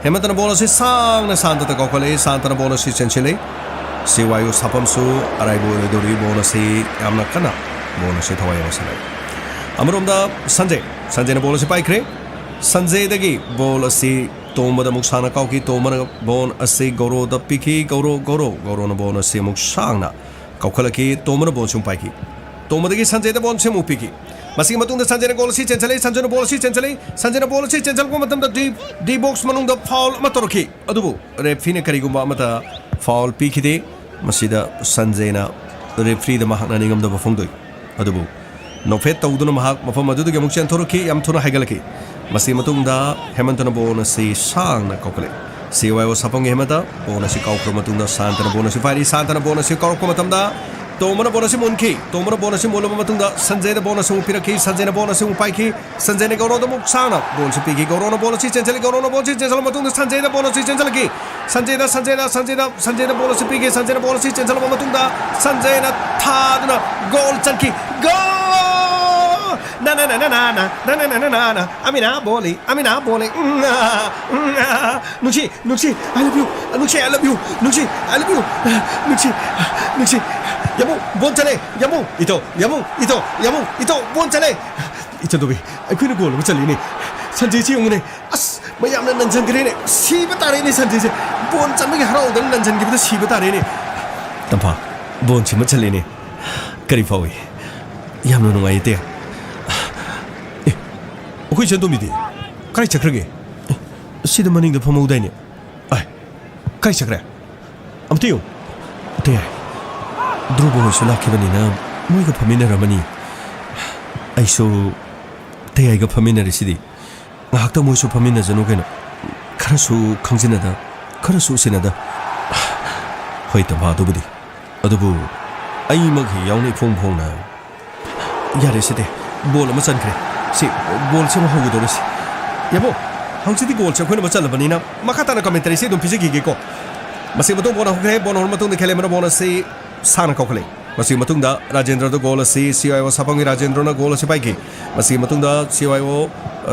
ꯍꯦꯃꯟꯇꯅ ꯕꯣꯜ ꯑꯁꯤ ꯁꯥꯡꯅ ꯁꯥꯟꯇꯗ ꯀꯥꯎꯈꯠꯂꯛꯏ, ꯁꯥꯟꯇꯅ ꯕꯣꯜ ꯑꯁꯤ ꯆꯦꯟꯁꯤꯜꯂꯤ꯫ ꯁꯤ ꯋꯥꯏ ꯌꯨ ꯁꯥꯐꯝꯁꯨ ꯑꯔꯥꯏꯕ ꯑꯣꯏꯔꯣꯏꯗꯧꯔꯤ, ꯕꯣꯜ ꯑꯁꯤ ꯌꯥꯝꯅ ꯀꯟꯅ ꯕꯣꯜ ꯑꯁꯤ ꯊꯋꯥꯏ ꯌꯥꯎꯅ ꯁꯥꯟꯅꯩ꯫ ꯑꯃꯔꯣꯝꯗ ꯁꯟꯖꯦ, ꯁꯟꯖꯦꯅ ꯕꯣꯜ ꯑꯁꯤ ꯄꯥꯏꯈ꯭ꯔꯦ꯫ ꯁꯟꯖꯦꯗꯒꯤ ꯕꯣꯜ ꯑꯁꯤ ꯇꯣꯝꯕꯗ ꯑꯃꯨꯛ ꯁꯥꯟꯅ ꯀꯥꯎꯈꯤ, ꯇꯣꯝꯕꯅ ꯕꯣꯜ ꯑꯁꯤ ꯒꯧꯔꯣꯗ ꯄꯤꯈꯤ, ꯒꯧꯔꯣ, ꯒꯧꯔꯣ, ꯒꯧꯔꯣꯅ ꯕꯣꯜ ꯑꯁꯤ ꯑꯃꯨꯛ ꯁꯥꯡꯅ ꯀꯥꯎꯈꯠꯂꯛꯈꯤ, ꯇꯣꯝꯕꯅ ꯕꯣꯜ ꯁꯤ ꯑꯃꯨꯛ ꯄꯥꯏꯈꯤ꯫ ꯇꯣꯝꯕꯗꯒꯤ ꯁꯟꯖꯦꯗ ꯕꯣꯜ ꯁꯤ ꯑꯃꯨꯛ ꯄꯤꯈꯤ꯫ ꯃꯁꯤꯒꯤ ꯃꯇꯨꯡꯗ ꯁꯟꯖꯦꯅ ꯒꯣꯜ ꯑꯁꯤ ꯆꯦꯟꯁꯤꯜꯂꯛꯏ, ꯁꯟꯖꯦꯅ ꯕꯣꯜ ꯑꯁꯤ ꯆꯦꯟꯁꯤꯜꯂꯛꯏ, ꯁꯟꯖꯦꯅ ꯕꯣꯜ ꯑꯁꯤ ꯆꯦꯟꯁꯤꯜꯂꯛꯄ ꯃꯇꯝꯗ ꯗꯤ, ꯗꯤ ꯕꯣꯛꯁ ꯃꯅꯨꯡꯗ ꯐꯥꯎꯜ ꯑꯃ ꯇꯧꯔꯛꯈꯤ, ꯑꯗꯨꯕꯨ ꯔꯦꯐ꯭ꯔꯤꯅ ꯀꯔꯤꯒꯨꯝꯕ ꯑꯃꯠꯇ ꯐꯥꯎꯜ ꯄꯤꯈꯤꯗꯦ꯫ ꯃꯁꯤꯗ ꯁꯟꯖꯦꯅ ꯔꯦꯐ꯭ꯔꯤꯗ ꯃꯍꯥꯛꯅ ꯅꯤꯡꯉꯝꯗꯕ ꯐꯣꯡꯗꯣꯛꯏ꯫ ꯑꯗꯨꯕꯨ ꯅꯣꯛꯐꯦꯠ ꯇꯧꯗꯨꯅ ꯃꯍꯥꯛ ꯃꯐꯝ ꯑꯗꯨꯗꯒꯤ ꯑꯃꯨꯛ ꯆꯦꯟꯊꯣꯔꯛꯈꯤ, ꯌꯥꯝ ꯊꯨꯅ ꯍꯥꯏꯒꯠꯂꯛꯈꯤ꯫ ꯃꯁꯤꯒꯤ ꯃꯇꯨꯡꯗ ꯍꯦꯃꯟꯇꯅ ꯕꯣꯜ ꯑꯁꯤ ꯁꯥꯡꯅ ꯀꯥꯎꯈꯠꯂꯛꯏ꯫ ꯁꯤ ꯋꯥꯏ ꯑꯣ ꯁꯥꯐꯝꯒꯤ ꯍꯦꯃꯟꯇ ꯕꯣꯜ ꯑꯁꯤ ꯀꯥꯎꯈ꯭ꯔꯕ ꯃꯇꯨꯡꯗ ꯁꯥꯟꯇꯅ ꯕꯣꯜ ꯑꯁꯤ ꯄꯥꯏꯔꯤ꯫ ꯁꯥꯟꯇꯅ ꯕꯣꯜ ꯑꯁꯤ ꯀꯥꯎꯔꯛꯄ ꯃꯇꯝꯗ ꯇꯣꯝꯕꯅ ꯕꯣꯜ ꯑꯁꯤ ꯃꯨꯟꯈꯤ꯫ ꯇꯣꯝꯕꯅ ꯕꯣꯜ ꯑꯁꯤ ꯃꯨꯜꯂꯕ ꯃꯇꯨꯡꯗ ꯁꯟꯖꯦꯗ ꯕꯣꯜ ꯑꯁꯤ ꯑꯃꯨꯛ ꯄꯤꯔꯛꯈꯤ꯫ ꯁꯟꯖꯦꯅ ꯕꯣꯜ ꯑꯁꯤ ꯑꯃꯨꯛ ꯄꯥꯏꯈꯤ꯫ ꯁꯟꯖꯦꯅ ꯒꯧꯔꯣꯗ ꯑꯃꯨꯛ ꯁꯥꯡꯅ ꯕꯣꯜ ꯑꯁꯤ ꯄꯤꯈꯤ꯫ ꯒꯧꯔꯣꯅ ꯕꯣꯜ ꯑꯁꯤ ꯆꯦꯟꯁꯤꯜꯂꯤ꯫ ꯒꯧꯔꯣꯅ ꯕꯣꯜ ꯑꯁꯤ ꯆꯦꯟꯁꯤꯜꯂꯕ ꯃꯇꯨꯡꯗ ꯁꯟꯖꯦꯗ ꯕꯣꯜ ꯑꯁꯤ ꯆꯦꯟꯁꯤꯜꯂꯛꯈꯤ꯫ ꯁꯟꯖꯦꯗ, ꯁꯟꯖꯦꯗ, ꯁꯟꯖꯦꯗ, ꯁꯟꯖꯦꯗ ꯕꯣꯜ ꯑꯁꯤ ꯄꯤꯈꯤ꯫ ꯁꯟꯖꯦꯅ ꯕꯣꯜ ꯑꯁꯤ ꯆꯦꯟꯁꯤꯜꯂꯕ ꯃꯇꯨꯡꯗ ꯁꯟꯖꯦꯅ ꯊꯥꯗꯨꯅ ꯒꯣꯜ ꯆꯟꯈꯤ꯫ ꯒꯣꯜ! ꯅ, ꯅ, ꯅ, ꯅ, ꯅ, ꯅ, ꯅ, ꯅ, ꯅ, ꯅ, ꯅ, ꯅ, ꯑꯃꯤꯅꯥ ꯕꯣꯂꯤ, ꯑꯃꯤꯅꯥ ꯕꯣꯂꯤ, ꯎꯝ, ꯑ, ꯎꯝ, ꯑ, ꯅꯨꯡꯁꯤ, ꯅꯨꯡꯁꯤ, I love you, ꯅꯨꯡꯁꯤ, I love you, ꯅꯨꯡꯁꯤ, I love you, ꯅꯨꯡꯁꯤ, ꯅꯨꯡꯁꯤ, ꯌꯥꯝꯕꯨꯡ, ꯕꯣꯜ ꯆꯠꯂꯦ, ꯌꯥꯝꯕꯨꯡ, ꯏꯇꯣ, ꯌꯥꯝꯕꯨꯡ, ꯏꯇꯣ, ꯌꯥꯝꯕꯨꯡ, ꯏꯇꯣ, ꯕꯣꯜ ꯆꯠꯂꯦ꯫ ꯏꯆꯟꯗꯣꯕꯤ, ꯑꯩꯈꯣꯏꯅ ꯒꯣꯜ ꯑꯃ ꯆꯜꯂꯤꯅꯦ꯫ ꯁꯟꯖꯦꯁꯤ ꯌꯦꯡꯉꯨꯅꯦ꯫ ꯑꯁ, ꯃꯌꯥꯝꯅ ꯅꯟꯁꯟꯈ꯭ꯔꯦꯅꯦ꯫ ꯁꯤꯕ ꯇꯥꯔꯦꯅꯦ ꯁꯟꯖꯦꯁꯦ꯫ ꯕꯣꯟ ꯆꯟꯕꯒꯤ ꯍꯔꯥꯎꯗꯅ ꯅꯟꯁꯟꯈꯤꯕꯗ ꯁꯤꯕ ꯇꯥꯔꯦꯅꯦ꯫ ꯇꯝꯐꯥ, ꯕꯣꯟ ꯁꯤꯃꯠ ꯆꯠꯂꯦꯅꯦ꯫ ꯀꯔꯤ ꯐꯥꯎꯏ? ꯌꯥꯝꯅ ꯅꯨꯡꯉꯥꯏꯌꯦ, ꯇꯦ꯫ ꯑꯦ, ꯑꯩꯈꯣꯏ ꯏꯆꯟꯇꯣꯝꯕꯤꯗꯤ? ꯀꯥꯏ ꯆꯠꯈ꯭ꯔꯒꯦ? ꯑꯦ, ꯁꯤꯗ ꯃꯅꯤꯡꯗ ꯐꯝꯍꯧꯗꯥꯏꯅꯦ? ꯑꯥꯏ, ꯀꯥꯏ ꯆꯠꯈ꯭ꯔꯦ? ꯑꯝꯇ ꯌꯦꯡꯉꯨ꯫ ꯇꯦꯌꯥꯏ, ꯙ꯭ꯔꯨꯕ ꯍꯣꯏꯁꯨ ꯂꯥꯛꯈꯤꯕꯅꯤꯅ ꯃꯣꯏꯒ ꯐꯝꯃꯤꯟꯅꯔꯝꯃꯅꯤ꯫ ꯑꯩꯁꯨ ꯇꯦꯌꯥꯏꯒ ꯐꯝꯃꯤꯟꯅꯔꯤꯁꯤꯗꯤ꯫ ꯉꯥꯏꯍꯥꯛꯇꯪ ꯃꯣꯏꯁꯨ ꯐꯝꯃꯤꯟꯅꯖꯅꯨ ꯀꯩꯅꯣ꯫ ꯈꯔꯁꯨ ꯈꯪꯖꯤꯟꯅꯗ, ꯈꯔꯁꯨ ꯎꯁꯤꯟꯅꯗ꯫ ꯍꯣꯏ, ꯇꯝꯐꯥ, ꯑꯗꯨꯕꯨꯗꯤ꯫ ꯑꯗꯨꯕꯨ ꯑꯩꯃꯛ ꯍꯦꯛ ꯌꯥꯎꯅ ꯏꯐꯣꯡ ꯐꯣꯡꯅ꯫ ꯌꯥꯔꯦ, ꯁꯤꯗꯤ ꯒꯣꯜ ꯑꯃ ꯆꯟꯈ꯭ꯔꯦ꯫ ꯁꯤ ꯒꯣꯜꯁꯦ ꯑꯃꯨꯛ ꯍꯧꯒꯗꯧꯔꯦ ꯁꯤ꯫ ꯌꯥꯕꯣ, ꯍꯧꯖꯤꯛꯇꯤ ꯒꯣꯜꯁꯦ ꯑꯩꯈꯣꯏꯅ ꯑꯃ ꯆꯜꯂꯕꯅꯤꯅ ꯃꯈꯥ ꯇꯥꯅ commentary ꯁꯦ ꯑꯗꯨꯝ ꯄꯤꯖꯈꯤꯒꯦꯀꯣ꯫ ꯃꯁꯤ ꯃꯇꯨꯡ ꯕꯣꯜ ꯍꯧꯈ꯭ꯔꯦ꯫ ꯕꯣꯜ ꯍꯧꯔ ꯃꯇꯨꯡꯗ ꯈꯦꯂꯦꯝꯕꯅ ꯕꯣꯜ ꯑꯁꯤ ꯁꯥꯡꯅ ꯀꯥꯎꯈꯠꯂꯦ꯫ ꯃꯁꯤꯒꯤ ꯃꯇꯨꯡꯗ ꯔꯥꯖꯦꯟꯗ꯭ꯔꯗ ꯒꯣꯜ ꯑꯁꯤ ꯁꯤ ꯑꯥꯏ ꯑꯣ ꯁꯥꯄꯝꯒꯤ ꯔꯥꯖꯦꯟꯗ꯭ꯔꯣꯅ ꯒꯣꯜ ꯑꯁꯤ ꯄꯥꯏꯈꯤ꯫ ꯃꯁꯤꯒꯤ ꯃꯇꯨꯡꯗ ꯁꯤ ꯑꯥꯏ ꯑꯣ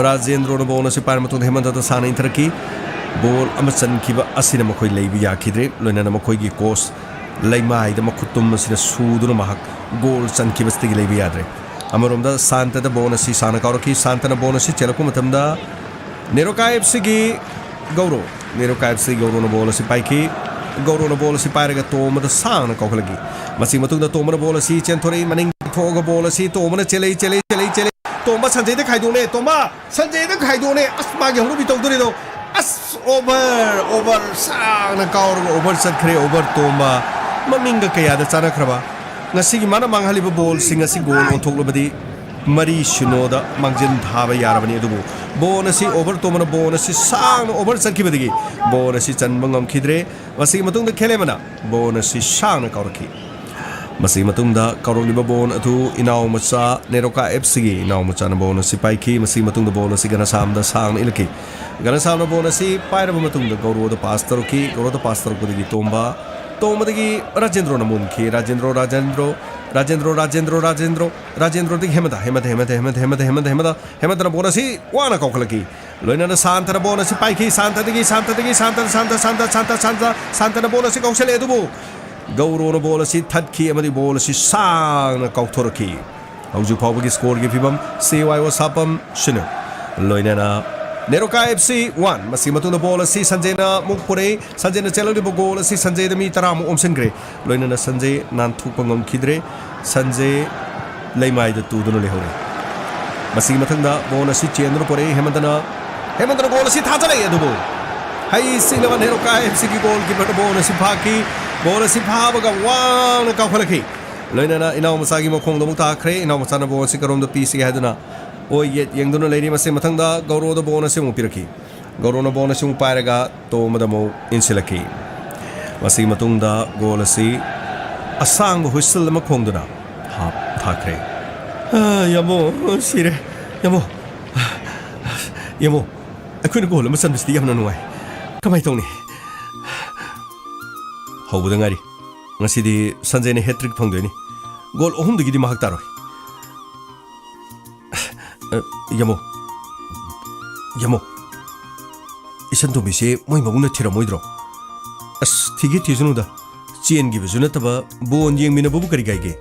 ꯔꯥꯖꯦꯟꯗ꯭ꯔꯣꯅ ꯕꯣꯜ ꯑꯁꯤ ꯄꯥꯏꯔ ꯃꯇꯨꯡꯗ ꯍꯦꯃꯟꯇꯗ ꯁꯥꯡꯅ ꯏꯟꯊꯔꯛꯈꯤ꯫ ꯒꯣꯜ ꯑꯃ ꯆꯟꯈꯤꯕ ꯑꯁꯤꯅ ꯃꯈꯣꯏ ꯂꯩꯕ ꯌꯥꯈꯤꯗ꯭ꯔꯦ꯫ ꯂꯣꯏꯅꯅ ꯃꯈꯣꯏꯒꯤ ꯀꯣꯆ ꯂꯩꯃꯥꯏꯗ ꯃꯈꯨꯠ ꯇꯨꯝ ꯑꯁꯤꯅ ꯁꯨꯗꯨꯅ ꯃꯍꯥꯛ ꯒꯣꯜ ꯆꯟꯈꯤꯕꯁꯤꯗꯒꯤ ꯂꯩꯕ ꯌꯥꯗ꯭ꯔꯦ꯫ ꯑꯃꯔꯣꯝꯗ ꯁꯥꯟꯇꯗ ꯕꯣꯜ ꯑꯁꯤ ꯁꯥꯟꯅ ꯀꯥꯎꯔꯛꯈꯤ꯫ ꯁꯥꯟꯇꯅ ꯕꯣꯜ ꯑꯁꯤ ꯆꯦꯜꯂꯛꯄ ꯃꯇꯝꯗ ꯅꯦꯔꯣꯀꯥ ꯑꯦꯐ ꯁꯤꯒꯤ ꯒꯧꯔꯣ, ꯅꯦꯔꯣꯀꯥ ꯑꯦꯐ ꯁꯤ ꯒꯧꯔꯣꯅ ꯕꯣꯜ ꯑꯁꯤ ꯄꯥꯏꯈꯤ꯫ ꯒꯧꯔꯣꯅ ꯕꯣꯜ ꯑꯁꯤ ꯄꯥꯏꯔꯒ ꯇꯣꯝꯕꯗ ꯁꯥꯡꯅ ꯀꯥꯎꯈꯠꯂꯛꯈꯤ꯫ ꯃꯁꯤ ꯃꯇꯨꯡꯗ ꯇꯣꯝꯕꯅ ꯕꯣꯜ ꯑꯁꯤ ꯆꯦꯟꯊꯣꯔꯛꯏ, ꯃꯅꯤꯡ ꯊꯣꯛꯑꯒ ꯕꯣꯜ ꯑꯁꯤ ꯇꯣꯝꯕꯅ ꯆꯦꯜꯂꯛꯏ, ꯆꯦꯜꯂꯛꯏ, ꯆꯦꯜꯂꯛꯏ, ꯆꯦꯜꯂꯛꯏ꯫ ꯇꯣꯝꯕ ꯁꯟꯖꯩꯗ ꯈꯥꯏꯗꯣꯛꯅꯦ, ꯇꯣꯝꯕ ꯁꯟꯖꯩꯗ ꯈꯥꯏꯗꯣꯛꯅꯦ꯫ ꯑꯁ, ꯃꯥꯒꯤ ꯍꯧꯅꯕꯤ ꯇꯧꯗꯣꯔꯤꯗꯣ꯫ ꯑꯁ, ꯑꯣꯚꯔ, ꯑꯣꯚꯔ ꯁꯥꯡꯅ ꯀꯥꯎꯔꯒ ꯑꯣꯚꯔ ꯆꯠꯈ꯭ꯔꯦ, ꯑꯣꯚꯔ ꯇꯣꯝꯕ꯫ ꯃꯃꯤꯡꯒ ꯀꯌꯥꯗ ꯆꯥꯟꯅꯈ꯭ꯔꯕ꯫ ꯉꯁꯤꯒꯤ ꯃꯥꯅ ꯃꯥꯡꯍꯜꯂꯤꯕ ꯕꯣꯜꯁꯤꯡ ꯑꯁꯤ ꯒꯣꯜ ꯑꯣꯟꯊꯣꯛꯂꯕꯗꯤ ꯃꯔꯤ ꯁꯤꯅꯣꯗ ꯃꯥꯡꯖꯤꯟ ꯊꯥꯕ ꯌꯥꯔꯕꯅꯤ꯫ ꯑꯗꯨꯕꯨ ꯕꯣꯜ ꯑꯁꯤ ꯑꯣꯚꯔ ꯇꯣꯝꯕꯅ ꯕꯣꯜ ꯑꯁꯤ ꯁꯥꯡꯅ ꯑꯣꯚꯔ ꯆꯠꯈꯤꯕꯗꯒꯤ ꯕꯣꯜ ꯑꯁꯤ ꯆꯟꯕ ꯉꯝꯈꯤꯗ꯭ꯔꯦ꯫ ꯃꯁꯤꯒꯤ ꯃꯇꯨꯡꯗ ꯈꯦꯂꯦꯃꯅ ꯕꯣꯜ ꯑꯁꯤ ꯁꯥꯡꯅ ꯀꯥꯎꯔꯛꯈꯤ꯫ ꯃꯁꯤꯒꯤ ꯃꯇꯨꯡꯗ ꯀꯥꯎꯔꯛꯂꯤꯕ ꯕꯣꯜ ꯑꯗꯨ ꯏꯅꯥꯎ ꯃꯆꯥ ꯅꯦꯔꯣꯀꯥ ꯑꯦꯐ ꯁꯤꯒꯤ ꯏꯅꯥꯎ ꯃꯆꯥꯅ ꯕꯣꯜ ꯑꯁꯤ ꯄꯥꯏꯈꯤ꯫ ꯃꯁꯤꯒꯤ ꯃꯇꯨꯡꯗ ꯕꯣꯜ ꯑꯁꯤ ꯒꯅꯁꯥꯝꯗ ꯁꯥꯡꯅ ꯏꯜꯂꯛꯈꯤ꯫ ꯒꯅꯁꯥꯝꯅ ꯕꯣꯜ ꯑꯁꯤ ꯄꯥꯏꯔꯕ ꯃꯇꯨꯡꯗ ꯒꯧꯔꯣꯗ ꯄꯥꯁ ꯇꯧꯔꯛꯈꯤ꯫ ꯒꯧꯔꯣꯗ ꯄꯥꯁ ꯇꯧꯔꯛꯄꯗꯒꯤ ꯇꯣꯝꯕ, ꯇꯣꯝꯕꯗꯒꯤ ꯔꯥꯖꯦꯟꯗ꯭ꯔꯣꯅ ꯃꯨꯟꯈꯤ꯫ ꯔꯥꯖꯦꯟꯗ꯭ꯔꯣ, ꯔꯥꯖꯦꯟꯗ꯭ꯔꯣ, ꯔꯥꯖꯦꯟꯗ꯭ꯔꯣ, ꯔꯥꯖꯦꯟꯗ꯭ꯔꯣ, ꯔꯥꯖꯦꯟꯗ꯭ꯔꯣꯗꯒꯤ ꯍꯦꯃꯟꯇ, ꯍꯦꯃꯟꯇ, ꯍꯦꯃꯟꯇ, ꯍꯦꯃꯟꯇꯅ ꯕꯣꯜ ꯑꯁꯤ ꯋꯥꯅ ꯀꯥꯎꯈꯠꯂꯛꯈꯤ꯫ ꯂꯣꯏꯅꯅ ꯁꯥꯟꯇꯅ ꯕꯣꯜ ꯑꯁꯤ ꯄꯥꯏꯈꯤ꯫ ꯁꯥꯟꯇꯗꯒꯤ, ꯁꯥꯟꯇꯗꯒꯤ, ꯁꯥꯟꯇ, ꯁꯥꯟꯇ, ꯁꯥꯟꯇ, ꯁꯥꯟꯇ, ꯁꯥꯟꯇ, ꯁꯥꯟꯇꯅ ꯕꯣꯜ ꯑꯁꯤ ꯀꯥꯎꯁꯜꯂꯦ, ꯑꯗꯨꯕꯨ ꯒꯧꯔꯣꯅ ꯕꯣꯜ ꯑꯁꯤ ꯊꯠꯈꯤ ꯑꯃꯗꯤ ꯕꯣꯜ ꯑꯁꯤ ꯁꯥꯡꯅ ꯀꯥꯎꯊꯣꯔꯛꯈꯤ꯫ ꯍꯧꯖꯤꯛ ꯐꯥꯎꯕꯒꯤ ꯁ꯭ꯀꯣꯔꯒꯤ ꯐꯤꯕꯝ ꯁꯤ ꯋꯥꯏ ꯑꯣ ꯁꯥꯄꯝ ꯁꯤꯅꯣ꯫ ꯂꯣꯏꯅꯅ ꯅꯦꯔꯣꯀꯥ ꯑꯦꯐ ꯁꯤ ꯋꯥꯟ꯫ ꯃꯁꯤꯒꯤ ꯃꯇꯨꯡꯗ ꯕꯣꯜ ꯑꯁꯤ ꯁꯟꯖꯦꯅ ꯑꯃꯨꯛ ꯄꯨꯔꯛꯏ꯫ ꯁꯟꯖꯦꯅ ꯆꯦꯜꯂꯛꯂꯤꯕ ꯒꯣꯜ ꯑꯁꯤ ꯁꯟꯖꯦꯗ ꯃꯤ ꯇꯔꯥꯃꯨꯛ ꯑꯣꯝꯁꯤꯟꯈ꯭ꯔꯦ꯫ ꯂꯣꯏꯅꯅ ꯁꯟꯖꯦ ꯅꯥꯟꯊꯣꯛꯄ ꯉꯝꯈꯤꯗ꯭ꯔꯦ꯫ ꯁꯟꯖꯦ ꯂꯩꯃꯥꯏꯗ ꯇꯨꯗꯨꯅ ꯂꯩꯍꯧꯔꯦ꯫ ꯃꯁꯤꯒꯤ ꯃꯊꯪꯗ ꯕꯣꯜ ꯑꯁꯤ ꯆꯦꯟꯗꯨꯅ ꯄꯨꯔꯛꯏ ꯍꯦꯃꯟꯇꯅ꯫ ꯍꯦꯃꯟꯇꯅ ꯒꯣꯜ ꯑꯁꯤ ꯊꯥꯖꯜꯂꯛꯏ ꯑꯗꯨꯕꯨ ꯍꯩꯁꯤꯡꯅꯕ ꯅꯦꯔꯣꯀꯥ ꯑꯦꯐ ꯁꯤꯒꯤ ꯒꯣꯜ ꯀꯤꯄꯔꯅ ꯕꯣꯜ ꯑꯁꯤ ꯐꯥꯈꯤ꯫ ꯕꯣꯜ ꯑꯁꯤ ꯐꯥꯕꯒ ꯋꯥꯡꯅ ꯀꯥꯎꯈꯠꯂꯛꯈꯤ꯫ ꯂꯣꯏꯅꯅ ꯏꯅꯥꯎ ꯃꯆꯥꯒꯤ ꯃꯈꯣꯡꯗ ꯑꯃꯨꯛ ꯇꯥꯈ꯭ꯔꯦ꯫ ꯏꯅꯥꯎ ꯃꯆꯥꯅ ꯕꯣꯜ ꯑꯁꯤ ꯀꯔꯣꯝꯗ ꯄꯤꯁꯤꯒꯦ ꯍꯥꯏꯗꯨꯅ ꯑꯣꯏ ꯌꯦꯠ ꯌꯦꯡꯗꯨꯅ ꯂꯩꯔꯤ꯫ ꯃꯁꯤ ꯃꯊꯪꯗ ꯒꯧꯔꯣꯗ ꯕꯣꯜ ꯑꯁꯤ ꯑꯃꯨꯛ ꯄꯤꯔꯛꯈꯤ꯫ ꯒꯧꯔꯣꯅ ꯕꯣꯜ ꯑꯁꯤ ꯑꯃꯨꯛ ꯄꯥꯏꯔꯒ ꯇꯣꯝꯕꯗ ꯑꯃꯨꯛ ꯏꯟꯁꯤꯜꯂꯛꯈꯤ꯫ ꯃꯁꯤꯒꯤ ꯃꯇꯨꯡꯗ ꯒꯣꯜ ꯑꯁꯤ ꯑꯁꯥꯡꯕ ꯍꯨꯏꯁꯜ ꯑꯃ ꯈꯣꯡꯗꯨꯅ ꯍꯥꯞ ꯊꯥꯈ꯭ꯔꯦ꯫ ꯑ, ꯌꯥꯝꯕꯣ, ꯁꯤꯔꯦ꯫ ꯌꯥꯝꯕꯣ, ꯌꯥꯝꯕꯣ, ꯑꯩꯈꯣꯏꯅ ꯒꯣꯜ ꯑꯃ ꯆꯟꯕꯁꯤꯗꯤ ꯌꯥꯝꯅ ꯅꯨꯡꯉꯥꯏ꯫ ꯀꯃꯥꯏ ꯇꯧꯅꯤ? ꯍꯧꯕꯗ ꯉꯥꯏꯔꯤ꯫ ꯉꯁꯤꯗꯤ ꯁꯟꯖꯦꯅ ꯍꯦꯇ꯭ꯔꯤꯛ ꯐꯪꯗꯣꯏꯅꯤ꯫ ꯒꯣꯜ ꯑꯍꯨꯝꯗꯒꯤꯗꯤ ꯃꯍꯥꯛ ꯇꯥꯔꯣꯏ꯫ ꯑ, ꯌꯥꯝꯕꯣ꯫ ꯌꯥꯝꯕꯣ꯫ ꯏꯆꯟ ꯇꯣꯝꯕꯤꯁꯦ ꯃꯣꯏ ꯃꯕꯨꯡꯅ ꯊꯤꯔꯝꯃꯣꯏꯗ꯭ꯔꯣ? ꯑꯁ, ꯊꯤꯒꯦ ꯊꯤꯖꯅꯨꯗ꯫ ꯆꯦꯟꯈꯤꯕꯁꯨ ꯅꯠꯇꯕ ꯕꯣꯟ ꯌꯦꯡꯃꯤꯟꯅꯕꯕꯨ ꯀꯔꯤ ꯀꯥꯏꯒꯦ?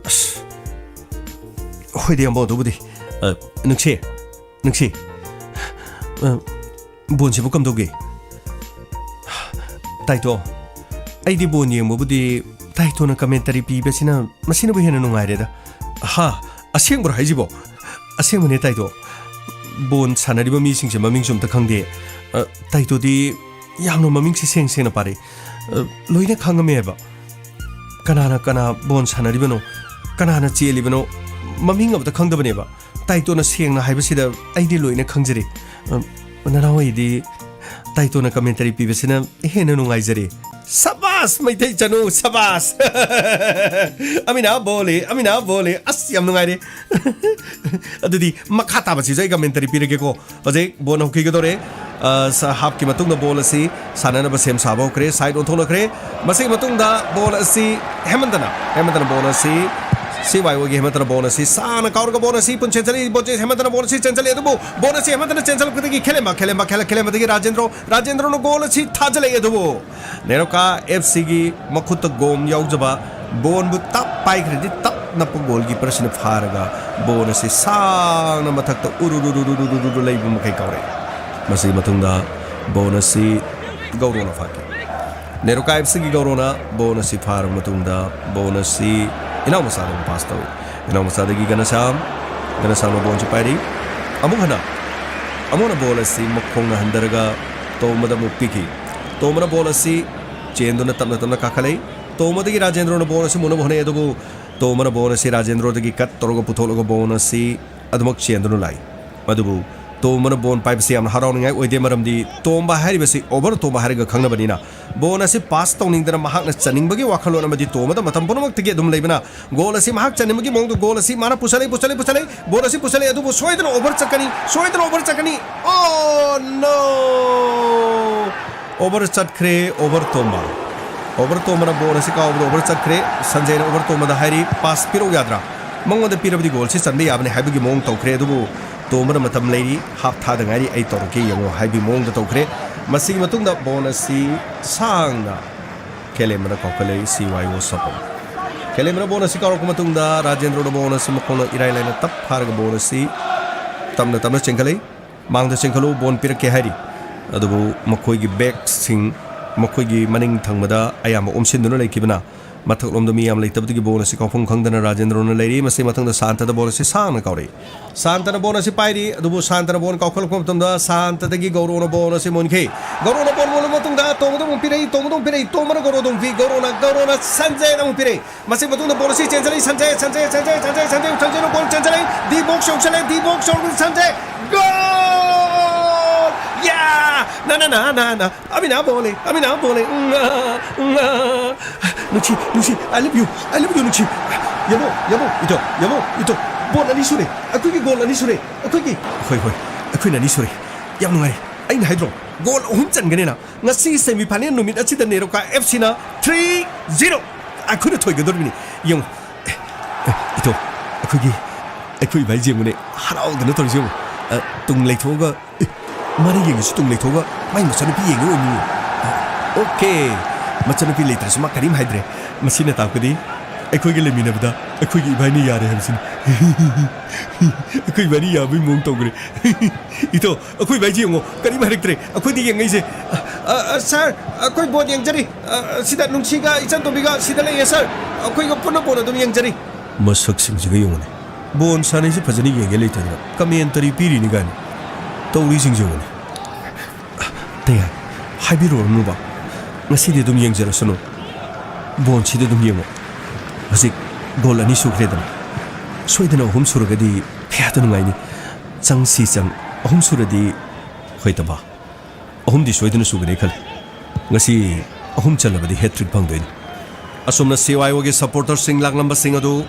ꯑꯁ꯫ ꯍꯣꯏꯗ, ꯌꯥꯝꯕꯣ, ꯑꯗꯨꯕꯨꯗꯤ꯫ ꯑ, ꯅꯨꯡꯁꯤ꯫ ꯅꯨꯡꯁꯤ꯫ ꯑ, ꯕꯣꯟꯁꯤꯕꯨ ꯀꯝꯗꯧꯒꯦ? ꯇꯥꯏꯇꯣ, ꯑꯩꯗꯤ ꯕꯣꯟ ꯌꯦꯡꯕꯕꯨꯗꯤ ꯇꯥꯏꯇꯣꯅ ꯀꯃꯦꯟꯇꯔꯤ ꯄꯤꯕꯁꯤꯅ ꯃꯁꯤꯅꯕꯨ ꯍꯦꯟꯅ ꯅꯨꯡꯉꯥꯏꯔꯦꯗ꯫ ꯍꯥ? ꯑꯁꯦꯡꯕ꯭ꯔꯣ ꯍꯥꯏꯁꯤꯕꯣ? ꯑꯁꯦꯡꯕꯅꯦ ꯇꯥꯏꯇꯣ꯫ ꯕꯣꯟ ꯁꯥꯟꯅꯔꯤꯕ ꯃꯤꯁꯤꯡꯁꯦ ꯃꯃꯤꯡꯁꯨ ꯑꯝꯇ ꯈꯪꯗꯦ꯫ ꯑ, ꯇꯥꯏꯇꯣꯗꯤ ꯌꯥꯝꯅ ꯃꯃꯤꯡꯁꯦ ꯁꯦꯡ ꯁꯦꯡꯅ ꯄꯥꯔꯤ꯫ ꯑ, ꯂꯣꯏꯅ ꯈꯪꯉꯝꯃꯦꯕ꯫ ꯀꯅꯥꯅ ꯀꯅꯥ ꯕꯣꯟ ꯁꯥꯟꯅꯔꯤꯕꯅꯣ, ꯀꯅꯥꯅ ꯆꯦꯜꯂꯤꯕꯅꯣ, ꯃꯃꯤꯡ ꯑꯃꯇ ꯈꯪꯗꯕꯅꯦꯕ꯫ ꯇꯥꯏꯇꯣꯅ ꯁꯦꯡꯅ ꯍꯥꯏꯕꯁꯤꯗ ꯑꯩꯗꯤ ꯂꯣꯏꯅ ꯈꯪꯖꯔꯦ꯫ ꯑ, ꯅꯅꯥꯎ ꯑꯩꯗꯤ ꯇꯥꯏꯇꯣꯅ ꯀꯃꯦꯟꯇꯔꯤ ꯄꯤꯕꯁꯤꯅ ꯍꯦꯟꯅ ꯅꯨꯡꯉꯥꯏꯖꯔꯦ꯫ ꯁꯕꯥꯁ, ꯃꯩꯇꯩ ꯆꯅꯨ, ꯁꯕꯥꯁ꯫ ꯑꯃꯤꯅ ꯕꯣꯂꯦ, ꯑꯃꯤꯅ ꯕꯣꯂꯦ꯫ ꯑꯁ, ꯌꯥꯝ ꯅꯨꯡꯉꯥꯏꯔꯦ꯫ ꯑꯗꯨꯗꯤ ꯃꯈꯥ ꯇꯥꯕꯁꯤꯁꯨ ꯑꯩ ꯀꯃꯦꯟꯇꯔꯤ ꯄꯤꯔꯒꯦꯀꯣ꯫ ꯍꯧꯖꯤꯛ ꯕꯣꯜ ꯍꯧꯈꯤꯒꯗꯧꯔꯦ꯫ ꯑ, ꯁ-, ꯍꯥꯞꯀꯤ ꯃꯇꯨꯡꯗ ꯕꯣꯜ ꯑꯁꯤ ꯁꯥꯟꯅꯅꯕ ꯁꯦꯝ ꯁꯥꯕ ꯍꯧꯈ꯭ꯔꯦ꯫ ꯁꯥꯏꯠ ꯑꯣꯟꯊꯣꯛꯅꯈ꯭ꯔꯦ꯫ ꯃꯁꯤꯒꯤ ꯃꯇꯨꯡꯗ ꯕꯣꯜ ꯑꯁꯤ ꯍꯦꯃꯟꯇꯅ, ꯍꯦꯃꯟꯇꯅ ꯕꯣꯜ ꯑꯁꯤ ꯁꯤ ꯋꯥꯏ ꯑꯣꯒꯤ ꯍꯦꯃꯟꯇꯅ ꯕꯣꯜ ꯑꯁꯤ ꯁꯥꯡꯅ ꯀꯥꯎꯔꯒ ꯕꯣꯜ ꯑꯁꯤ ꯄꯨꯟ ꯆꯦꯟꯁꯤꯜꯂꯤ꯫ ꯕꯣꯜ ꯑꯁꯤ ꯍꯦꯃꯟꯇꯅ ꯕꯣꯜ ꯑꯁꯤ ꯆꯦꯟꯁꯤꯜꯂꯤ꯫ ꯑꯗꯨꯕꯨ ꯕꯣꯜ ꯑꯁꯤ ꯍꯦꯃꯟꯇꯅ ꯆꯦꯟꯁꯤꯜꯂꯛꯄꯗꯒꯤ ꯈꯦꯂꯦꯝꯕ, ꯈꯦꯂꯦꯝꯕ, ꯈꯦꯂꯦꯝꯕꯗꯒꯤ ꯔꯥꯖꯦꯟꯗ꯭ꯔꯣ, ꯔꯥꯖꯦꯟꯗ꯭ꯔꯣꯅ ꯒꯣꯜ ꯑꯁꯤ ꯊꯥꯖꯤꯜꯂꯛꯏ꯫ ꯑꯗꯨꯕꯨ ꯅꯦꯔꯣꯀꯥ ꯑꯦꯐ ꯁꯤꯒꯤ ꯃꯈꯨꯠꯇ ꯒꯣꯝ ꯌꯥꯎꯖꯕ ꯕꯣꯟꯕꯨ ꯇꯞ ꯄꯥꯏꯈ꯭ꯔꯗꯤ ꯇꯞ ꯅꯞꯄ ꯒꯣꯜꯀꯤꯄꯔꯁꯤꯅ ꯐꯥꯔꯒ ꯕꯣꯜ ꯑꯁꯤ ꯁꯥꯡꯅ ꯃꯊꯛꯇ ꯎꯔꯨꯔꯨꯔꯨꯔꯨꯔꯨꯔꯨ ꯂꯩꯕ ꯃꯈꯩ ꯀꯥꯎꯔꯛꯏ꯫ ꯃꯁꯤꯒꯤ ꯃꯇꯨꯡꯗ ꯕꯣꯜ ꯑꯁꯤ ꯒꯧꯔꯣꯅ ꯐꯥꯈꯤ꯫ ꯅꯦꯔꯣꯀꯥ ꯑꯦꯐ ꯁꯤꯒꯤ ꯒꯧꯔꯣꯅ ꯕꯣꯜ ꯑꯁꯤ ꯐꯥꯔꯕ ꯃꯇꯨꯡꯗ ꯕꯣꯜ ꯑꯁꯤ ꯏꯅꯥꯎ ꯃꯆꯥꯗ ꯑꯃꯨꯛ ꯄꯥꯁ ꯇꯧꯏ꯫ ꯏꯅꯥꯎ ꯃꯆꯥꯗꯒꯤ ꯒꯅꯁꯥꯝ, ꯒꯅꯁꯥꯝꯅ ꯕꯣꯜꯁꯤ ꯄꯥꯏꯔꯤ꯫ ꯑꯃꯨꯛ ꯍꯟꯅ, ꯑꯃꯨꯛ ꯍꯟꯅ ꯕꯣꯜ ꯑꯁꯤ ꯃꯈꯣꯡꯅ ꯍꯟꯊꯔꯒ ꯇꯣꯝꯕꯗ ꯑꯃꯨꯛ ꯄꯤꯈꯤ꯫ ꯇꯣꯝꯕꯅ ꯕꯣꯜ ꯑꯁꯤ ꯆꯦꯟꯗꯨꯅ ꯇꯞꯅ ꯇꯞꯅ ꯀꯥꯈꯠꯂꯛꯏ꯫ ꯇꯣꯝꯕꯗꯒꯤ ꯔꯥꯖꯦꯟꯗ꯭ꯔꯣꯅ ꯕꯣꯜ ꯑꯁꯤ ꯃꯨꯟꯅꯕ ꯍꯣꯠꯅꯩ, ꯑꯗꯨꯕꯨ ꯇꯣꯝꯕꯅ ꯕꯣꯜ ꯑꯁꯤ ꯔꯥꯖꯦꯟꯗ꯭ꯔꯣꯗꯒꯤ ꯀꯠ ꯇꯧꯔꯒ ꯄꯨꯊꯣꯛꯂꯒ ꯕꯣꯜ ꯑꯁꯤ ꯑꯗꯨꯃꯛ ꯆꯦꯟꯗꯨꯅ ꯂꯥꯛꯏ꯫ ꯑꯗꯨꯕꯨ ꯇꯣꯝꯕꯅ ꯕꯣꯜ ꯄꯥꯏꯕꯁꯤ ꯌꯥꯝꯅ ꯍꯔꯥꯎꯅꯤꯡꯉꯥꯏ ꯑꯣꯏꯗꯦ, ꯃꯔꯝꯗꯤ ꯇꯣꯝꯕ ꯍꯥꯏꯔꯤꯕꯁꯤ ꯑꯣꯚꯔ ꯇꯣꯝꯕ ꯍꯥꯏꯔꯒ ꯈꯪꯅꯕꯅꯤꯅ꯫ ꯕꯣꯜ ꯑꯁꯤ ꯄꯥꯁ ꯇꯧꯅꯤꯡꯗꯅ ꯃꯍꯥꯛꯅ ꯆꯟꯅꯤꯡꯕꯒꯤ ꯋꯥꯈꯜꯂꯣꯟ ꯑꯃꯗꯤ ꯇꯣꯝꯕꯗ ꯃꯇꯝ ꯄꯨꯝꯅꯃꯛꯇꯒꯤ ꯑꯗꯨꯝ ꯂꯩꯕꯅ, ꯒꯣꯜ ꯑꯁꯤ ꯃꯍꯥꯛ ꯆꯟꯅꯤꯡꯕꯒꯤ ꯃꯑꯣꯡꯗ ꯒꯣꯜ ꯑꯁꯤ ꯃꯥꯅ ꯄꯨꯁꯜꯂꯛꯏ, ꯄꯨꯁꯜꯂꯛꯏ, ꯄꯨꯁꯜꯂꯛꯏ, ꯕꯣꯜ ꯑꯁꯤ ꯄꯨꯁꯜꯂꯛꯏ, ꯑꯗꯨꯕꯨ ꯁꯣꯏꯗꯅ ꯑꯣꯚꯔ ꯆꯠꯀꯅꯤ, ꯁꯣꯏꯗꯅ ꯑꯣꯚꯔ ꯆꯠꯀꯅꯤ꯫ ꯑꯣ ꯅꯣ! ꯑꯣꯚꯔ ꯆꯠꯈ꯭ꯔꯦ, ꯑꯣꯚꯔ ꯇꯣꯝꯕ꯫ ꯑꯣꯚꯔ ꯇꯣꯝꯕꯅ ꯕꯣꯜ ꯑꯁꯤ ꯀꯥꯎꯕꯗ ꯑꯣꯚꯔ ꯆꯠꯈ꯭ꯔꯦ꯫ ꯁꯟꯖꯌꯅ ꯑꯣꯚꯔ ꯇꯣꯝꯕꯗ ꯍꯥꯏꯔꯤ, "ꯄꯥꯁ ꯄꯤꯔꯛꯎ ꯌꯥꯗ꯭ꯔꯥ? ꯃꯉꯣꯟꯗ ꯄꯤꯔꯕꯗꯤ ꯒꯣꯜꯁꯤ ꯆꯟꯕ ꯌꯥꯕꯅꯤ" ꯍꯥꯏꯕꯒꯤ ꯃꯑꯣꯡ ꯇꯧꯈ꯭ꯔꯦ꯫ ꯑꯗꯨꯕꯨ ꯇꯣꯝꯕꯅ "ꯃꯇꯝ ꯂꯩꯔꯤ, ꯍꯥꯞ ꯊꯥꯗ ꯉꯥꯏꯔꯤ, ꯑꯩ ꯇꯧꯔꯛꯀꯦ ꯌꯦꯡꯉꯣ" ꯍꯥꯏꯕꯒꯤ ꯃꯑꯣꯡꯗ ꯇꯧꯈ꯭ꯔꯦ꯫ ꯃꯁꯤꯒꯤ ꯃꯇꯨꯡꯗ ꯕꯣꯜ ꯑꯁꯤ ꯁꯥꯡꯅ ꯈꯦꯂꯦꯝꯕꯅ ꯀꯥꯎꯈꯠꯂꯛꯏ, ꯁꯤ ꯋꯥꯏ ꯑꯣ ꯁꯄꯝ꯫ ꯈꯦꯂꯦꯝꯕꯅ ꯕꯣꯜ ꯑꯁꯤ ꯀꯥꯎꯔꯛꯄ ꯃꯇꯨꯡꯗ ꯔꯥꯖꯦꯟꯗ꯭ꯔꯣꯅ ꯕꯣꯜ ꯑꯁꯤ ꯃꯈꯣꯡꯅ ꯏꯔꯥꯏ ꯂꯥꯏꯅ ꯇꯞ ꯐꯥꯔꯒ ꯕꯣꯜ ꯑꯁꯤ ꯇꯞꯅ ꯇꯞꯅ ꯆꯦꯟꯈꯠꯂꯛꯏ꯫ "ꯃꯥꯡꯗ ꯆꯦꯟꯈꯠꯂꯨ, ꯕꯣꯜ ꯄꯤꯔꯛꯀꯦ" ꯍꯥꯏꯔꯤ꯫ ꯑꯗꯨꯕꯨ ꯃꯈꯣꯏꯒꯤ ꯕꯦꯛꯁꯤꯡ, ꯃꯈꯣꯏꯒꯤ ꯃꯅꯤꯡ ꯊꯪꯕꯗ ꯑꯌꯥꯝꯕ ꯑꯣꯝꯁꯤꯟꯗꯨꯅ ꯂꯩꯈꯤꯕꯅ, ꯃꯊꯛꯂꯣꯝꯗ ꯃꯤ ꯌꯥꯝ ꯂꯩꯇꯕꯗꯒꯤ ꯕꯣꯜ ꯑꯁꯤ ꯀꯥꯎꯐꯝ ꯈꯪꯗꯅ ꯔꯥꯖꯦꯟꯗ꯭ꯔꯣꯅ ꯂꯩꯔꯤ꯫ ꯃꯁꯤ ꯃꯊꯪꯗ ꯁꯥꯟꯇꯗ ꯕꯣꯜ ꯑꯁꯤ ꯁꯥꯡꯅ ꯀꯥꯎꯔꯛꯏ꯫ ꯁꯥꯟꯇꯅ ꯕꯣꯜ ꯑꯁꯤ ꯄꯥꯏꯔꯤ, ꯑꯗꯨꯕꯨ ꯁꯥꯟꯇꯅ ꯕꯣꯜ ꯀꯥꯎꯈꯠꯂꯛꯄ ꯃꯇꯝꯗ ꯁꯥꯟꯇꯗꯒꯤ ꯒꯧꯔꯣꯅ ꯕꯣꯜ ꯑꯁꯤ ꯃꯨꯟꯈꯤ꯫ ꯒꯧꯔꯣꯅ ꯕꯣꯜ ꯃꯨꯜꯂꯕ ꯃꯇꯨꯡꯗ ꯇꯣꯝꯕꯗ ꯑꯃꯨꯛ ꯄꯤꯔꯛꯏ, ꯇꯣꯝꯕꯗ ꯑꯃꯨꯛ ꯄꯤꯔꯛꯏ, ꯇꯣꯝꯕꯅ ꯒꯧꯔꯣꯗ ꯑꯃꯨꯛ ꯄꯤ, ꯒꯧꯔꯣꯅ, ꯒꯧꯔꯣꯅ ꯁꯟꯖꯌꯗ ꯑꯃꯨꯛ ꯄꯤꯔꯛꯏ꯫ ꯃꯁꯤ ꯃꯇꯨꯡꯗ ꯕꯣꯜ ꯑꯁꯤ ꯆꯦꯟꯖꯜꯂꯛꯏ, ꯁꯟꯖꯌ, ꯁꯟꯖꯌ, ꯁꯟꯖꯌ, ꯁꯟꯖꯌ, ꯁꯟꯖꯌꯅ ꯕꯣꯜ ꯆꯦꯟꯖꯜꯂꯛꯏ, ꯗꯤ ꯕꯣꯛꯁ ꯌꯧꯁꯜꯂꯦ, ꯗꯤ ꯕꯣꯛꯁ ꯌꯧꯔꯕꯗ ꯁꯟꯖꯌ, ꯒꯣꯜ! ꯌꯥ! ꯅ, ꯅ, ꯅ, ꯅ, ꯅ꯫ ꯑꯃꯤꯅ ꯕꯣꯜ ꯂꯩ, ꯑꯃꯤꯅ ꯕꯣꯜ ꯂꯩ꯫ ꯎꯝ, ꯑ, ꯎꯝ, ꯑ꯫ ꯅꯨꯡꯁꯤ, ꯅꯨꯡꯁꯤ, I love you, I love you, ꯅꯨꯡꯁꯤ꯫ ꯌꯦꯡꯉꯣ, ꯌꯦꯡꯉꯣ, ꯏꯇꯣ, ꯌꯦꯡꯉꯣ, ꯏꯇꯣ꯫ ꯒꯣꯜ ꯑꯅꯤ ꯁꯨꯔꯦ, ꯑꯩꯈꯣꯏꯒꯤ ꯒꯣꯜ ꯑꯅꯤ ꯁꯨꯔꯦ, ꯑꯩꯈꯣꯏꯒꯤ꯫ ꯍꯣꯏ, ꯍꯣꯏ, ꯑꯩꯈꯣꯏꯅ ꯑꯅꯤ ꯁꯨꯔꯦ꯫ ꯌꯥꯝ ꯅꯨꯡꯉꯥꯏꯔꯦ꯫ ꯑꯩꯅ ꯍꯥꯏꯗ꯭ꯔꯣ, ꯒꯣꯜ ꯑꯍꯨꯝ ꯆꯟꯒꯅꯤꯅ꯫ ꯉꯁꯤ ꯁꯦꯃꯤ ꯐꯥꯏꯅꯦꯜ ꯅꯨꯃꯤꯠ ꯑꯁꯤꯗ ꯅꯦꯔꯣꯀꯥ ꯑꯦꯐ ꯁꯤꯅ three zero ꯑꯩꯈꯣꯏꯅ ꯊꯣꯏꯒꯗꯧꯔꯤꯕꯅꯤ꯫ ꯌꯦꯡꯉꯨ꯫ ꯑꯦ, ꯑꯦ, ꯏꯇꯣ, ꯑꯩꯈꯣꯏꯒꯤ, ꯑꯩꯈꯣꯏ ꯏꯕꯥꯏꯁꯦ ꯌꯦꯡꯉꯨꯅꯦ, ꯍꯔꯥꯎꯗꯅ ꯇꯧꯔꯤꯁꯦ ꯌꯦꯡꯉꯨ꯫ ꯑ, ꯇꯨꯡ ꯂꯩꯊꯣꯛꯑꯒ, ꯑꯦ, ꯃꯥꯅ ꯌꯦꯡꯉꯤꯁꯤ ꯇꯨꯡ ꯂꯩꯊꯣꯛꯑꯒ ꯃꯥꯏ ꯃꯆꯥꯅꯨꯄꯤ ꯌꯦꯡꯉꯤ ꯑꯣꯏꯅꯤꯌꯦ꯫ ꯑ, ꯑꯣꯀꯦ꯫ ꯃꯆꯥꯅꯨꯄꯤ ꯂꯩꯇ꯭ꯔꯁꯨ ꯃꯥ ꯀꯔꯤꯝ ꯍꯥꯏꯗ꯭ꯔꯦ꯫ ꯃꯁꯤꯅ ꯇꯥꯛꯄꯗꯤ ꯑꯩꯈꯣꯏꯒ ꯂꯩꯃꯤꯟꯅꯕꯗ ꯑꯩꯈꯣꯏꯒꯤ ꯏꯕꯥꯏꯅꯤ ꯌꯥꯔꯦ ꯍꯥꯏꯕꯁꯤꯅꯤ꯫ ꯑꯩꯈꯣꯏ ꯏꯕꯥꯏꯅꯤ ꯌꯥꯕꯩ ꯃꯑꯣꯡ ꯇꯧꯈ꯭ꯔꯦ꯫ ꯏꯇꯣ, ꯑꯩꯈꯣꯏ ꯏꯕꯥꯏꯁꯤ ꯌꯦꯡꯉꯣ, ꯀꯔꯤꯝ ꯍꯥꯏꯔꯛꯇ꯭ꯔꯦ꯫ ꯑꯩꯈꯣꯏꯗꯤ ꯌꯦꯡꯉꯛꯏꯁꯦ꯫ "ꯑ, ꯑ, ꯁꯥꯔ, ꯑꯩꯈꯣꯏ ꯕꯣꯜ ꯌꯦꯡꯖꯔꯤ꯫ ꯑ, ꯁꯤꯗ ꯅꯨꯡꯁꯤꯒ ꯏꯆꯟ ꯇꯣꯝꯕꯤꯒ ꯁꯤꯗ ꯂꯩꯌꯦ, ꯁꯥꯔ꯫ ꯑꯩꯈꯣꯏꯒ ꯄꯨꯟꯅ ꯕꯣꯜ ꯑꯗꯨꯝ ꯌꯦꯡꯖꯔꯤ"꯫ ꯃꯁꯛꯁꯤꯡꯁꯤꯒ ꯌꯦꯡꯉꯨꯅꯦ꯫ ꯕꯣꯜ ꯁꯥꯟꯅꯩꯁꯦ ꯐꯖꯅ ꯌꯦꯡꯒꯦ ꯂꯩꯇꯗꯅ ꯀꯃꯦꯟꯇꯔꯤ ꯄꯤꯔꯤꯅꯤ ꯀꯥꯏꯅ ꯇꯧꯔꯤꯁꯤꯡꯁꯦ ꯌꯦꯡꯉꯨꯅꯦ꯫ ꯇꯌꯥꯏ, ꯍꯥꯏꯕꯤꯔꯨꯔꯅꯨꯕ꯫ ꯉꯁꯤꯗꯤ ꯑꯗꯨꯝ ꯌꯦꯡꯖꯔꯁꯅꯨ꯫ ꯕꯣꯜꯁꯤꯗꯤ ꯑꯗꯨꯝ ꯌꯦꯡꯉꯣ꯫ ꯍꯧꯖꯤꯛ ꯒꯣꯜ ꯑꯅꯤ ꯁꯨꯈ꯭ꯔꯦꯗꯅ꯫ ꯁꯣꯏꯗꯅ ꯑꯍꯨꯝ ꯁꯨꯔꯒꯗꯤ ꯀꯌꯥꯗ ꯅꯨꯡꯉꯥꯏꯅꯤ꯫ ꯆꯪ ꯁꯤ ꯆꯪ꯫ ꯑꯍꯨꯝ ꯁꯨꯔꯗꯤ, ꯍꯣꯏ ꯇꯝꯕꯥ꯫ ꯑꯍꯨꯝꯗꯤ ꯁꯣꯏꯗꯅ ꯁꯨꯒꯅꯤ ꯈꯜꯂꯤ꯫ ꯉꯁꯤ ꯑꯍꯨꯝ ꯆꯜꯂꯕꯗꯤ ꯍꯦꯇ꯭ꯔꯤꯛ ꯐꯪꯗꯣꯏꯅꯤ꯫ ꯑꯁꯨꯝꯅ ꯁꯤ ꯋꯥꯏ ꯑꯣꯒꯤ ꯁꯄꯣꯔꯇꯔꯁꯤꯡ ꯂꯥꯛꯂꯝꯕꯁꯤꯡ ꯑꯗꯨ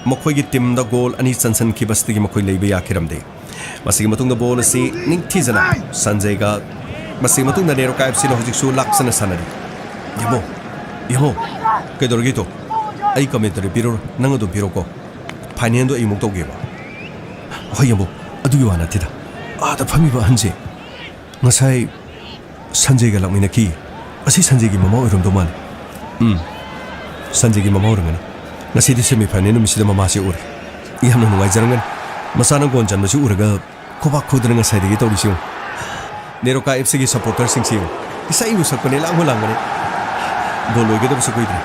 ꯃꯈꯣꯏꯒꯤ ꯇꯤꯝꯗ ꯒꯣꯜ ꯑꯅꯤ ꯆꯟꯁꯤꯟꯈꯤꯕꯁꯤꯗꯒꯤ ꯃꯈꯣꯏ ꯂꯩꯕ ꯌꯥꯈꯤꯔꯝꯗꯦ꯫ ꯃꯁꯤꯒꯤ ꯃꯇꯨꯡꯗ ꯕꯣꯜ ꯑꯁꯤ ꯅꯤꯡꯊꯤꯖꯅ ꯁꯟꯖꯦꯒ, ꯃꯁꯤꯒꯤ ꯃꯇꯨꯡꯗ ꯅꯦꯔꯣꯀꯥ ꯑꯦꯐ ꯁꯤꯅ ꯍꯧꯖꯤꯛꯁꯨ ꯂꯥꯛꯆꯅ ꯁꯥꯟꯅꯔꯤ꯫ ꯌꯦꯡꯉꯣ, ꯌꯦꯡꯉꯣ꯫ ꯀꯩꯗꯧꯔꯒꯦ ꯏꯇꯣ? ꯑꯩ ꯀꯃꯦꯟꯇꯔꯤ ꯄꯤꯔꯨꯔꯣ, ꯅꯪ ꯑꯗꯨꯝ ꯄꯤꯔꯣꯀꯣ꯫ ꯐꯥꯏꯅꯦꯜꯗꯣ ꯑꯩ ꯑꯃꯨꯛ ꯇꯧꯒꯦꯕ꯫ ꯍꯣꯏ ꯌꯦꯡꯉꯣ, ꯑꯗꯨꯒꯤ ꯋꯥ ꯅꯠꯇꯦꯗ꯫ ꯑꯥꯗ ꯐꯝꯃꯤꯕ ꯑꯍꯟꯁꯦ ꯉꯁꯥꯏ ꯁꯟꯖꯦꯒ ꯂꯥꯛꯃꯤꯟꯅꯈꯤ꯫ ꯑꯁꯤ ꯁꯟꯖꯦꯒꯤ ꯃꯃꯥ ꯑꯣꯏꯔꯝꯗꯧ ꯃꯥꯜꯂꯤ꯫ ꯎꯝ, ꯁꯟꯖꯦꯒꯤ ꯃꯃꯥ ꯑꯣꯏꯔꯝꯒꯅꯤ꯫ ꯉꯁꯤꯗꯤ ꯁꯦꯃꯤ ꯐꯥꯏꯅꯦꯜ ꯅꯨꯃꯤꯠꯁꯤꯗ ꯃꯃꯥꯁꯦ ꯎꯔꯦ꯫ ꯌꯥꯝꯅ ꯅꯨꯡꯉꯥꯏꯖꯔꯝꯒꯅꯤ꯫ ꯃꯆꯥꯅ ꯒꯣꯜ ꯆꯟꯕꯁꯤ ꯎꯔꯒ ꯈꯨꯕꯥꯛ ꯈꯨꯗꯅ ꯉꯁꯥꯏꯗꯒꯤ ꯇꯧꯔꯤꯁꯤ ꯌꯦꯡꯉꯨ꯫ ꯅꯦꯔꯣꯀꯥ ꯑꯦꯐ ꯁꯤꯒꯤ ꯁꯄꯣꯔꯇꯔꯁꯤꯡꯁꯤ ꯌꯦꯡꯉꯨ꯫ ꯏꯁꯩꯕꯨ ꯁꯛꯄꯅꯦ, ꯂꯥꯡꯕꯨ ꯂꯥꯡꯕꯅꯦ꯫ ꯕꯣꯜ ꯂꯣꯏꯒꯗꯕꯁꯨ ꯀꯨꯏꯗ꯭ꯔꯦ꯫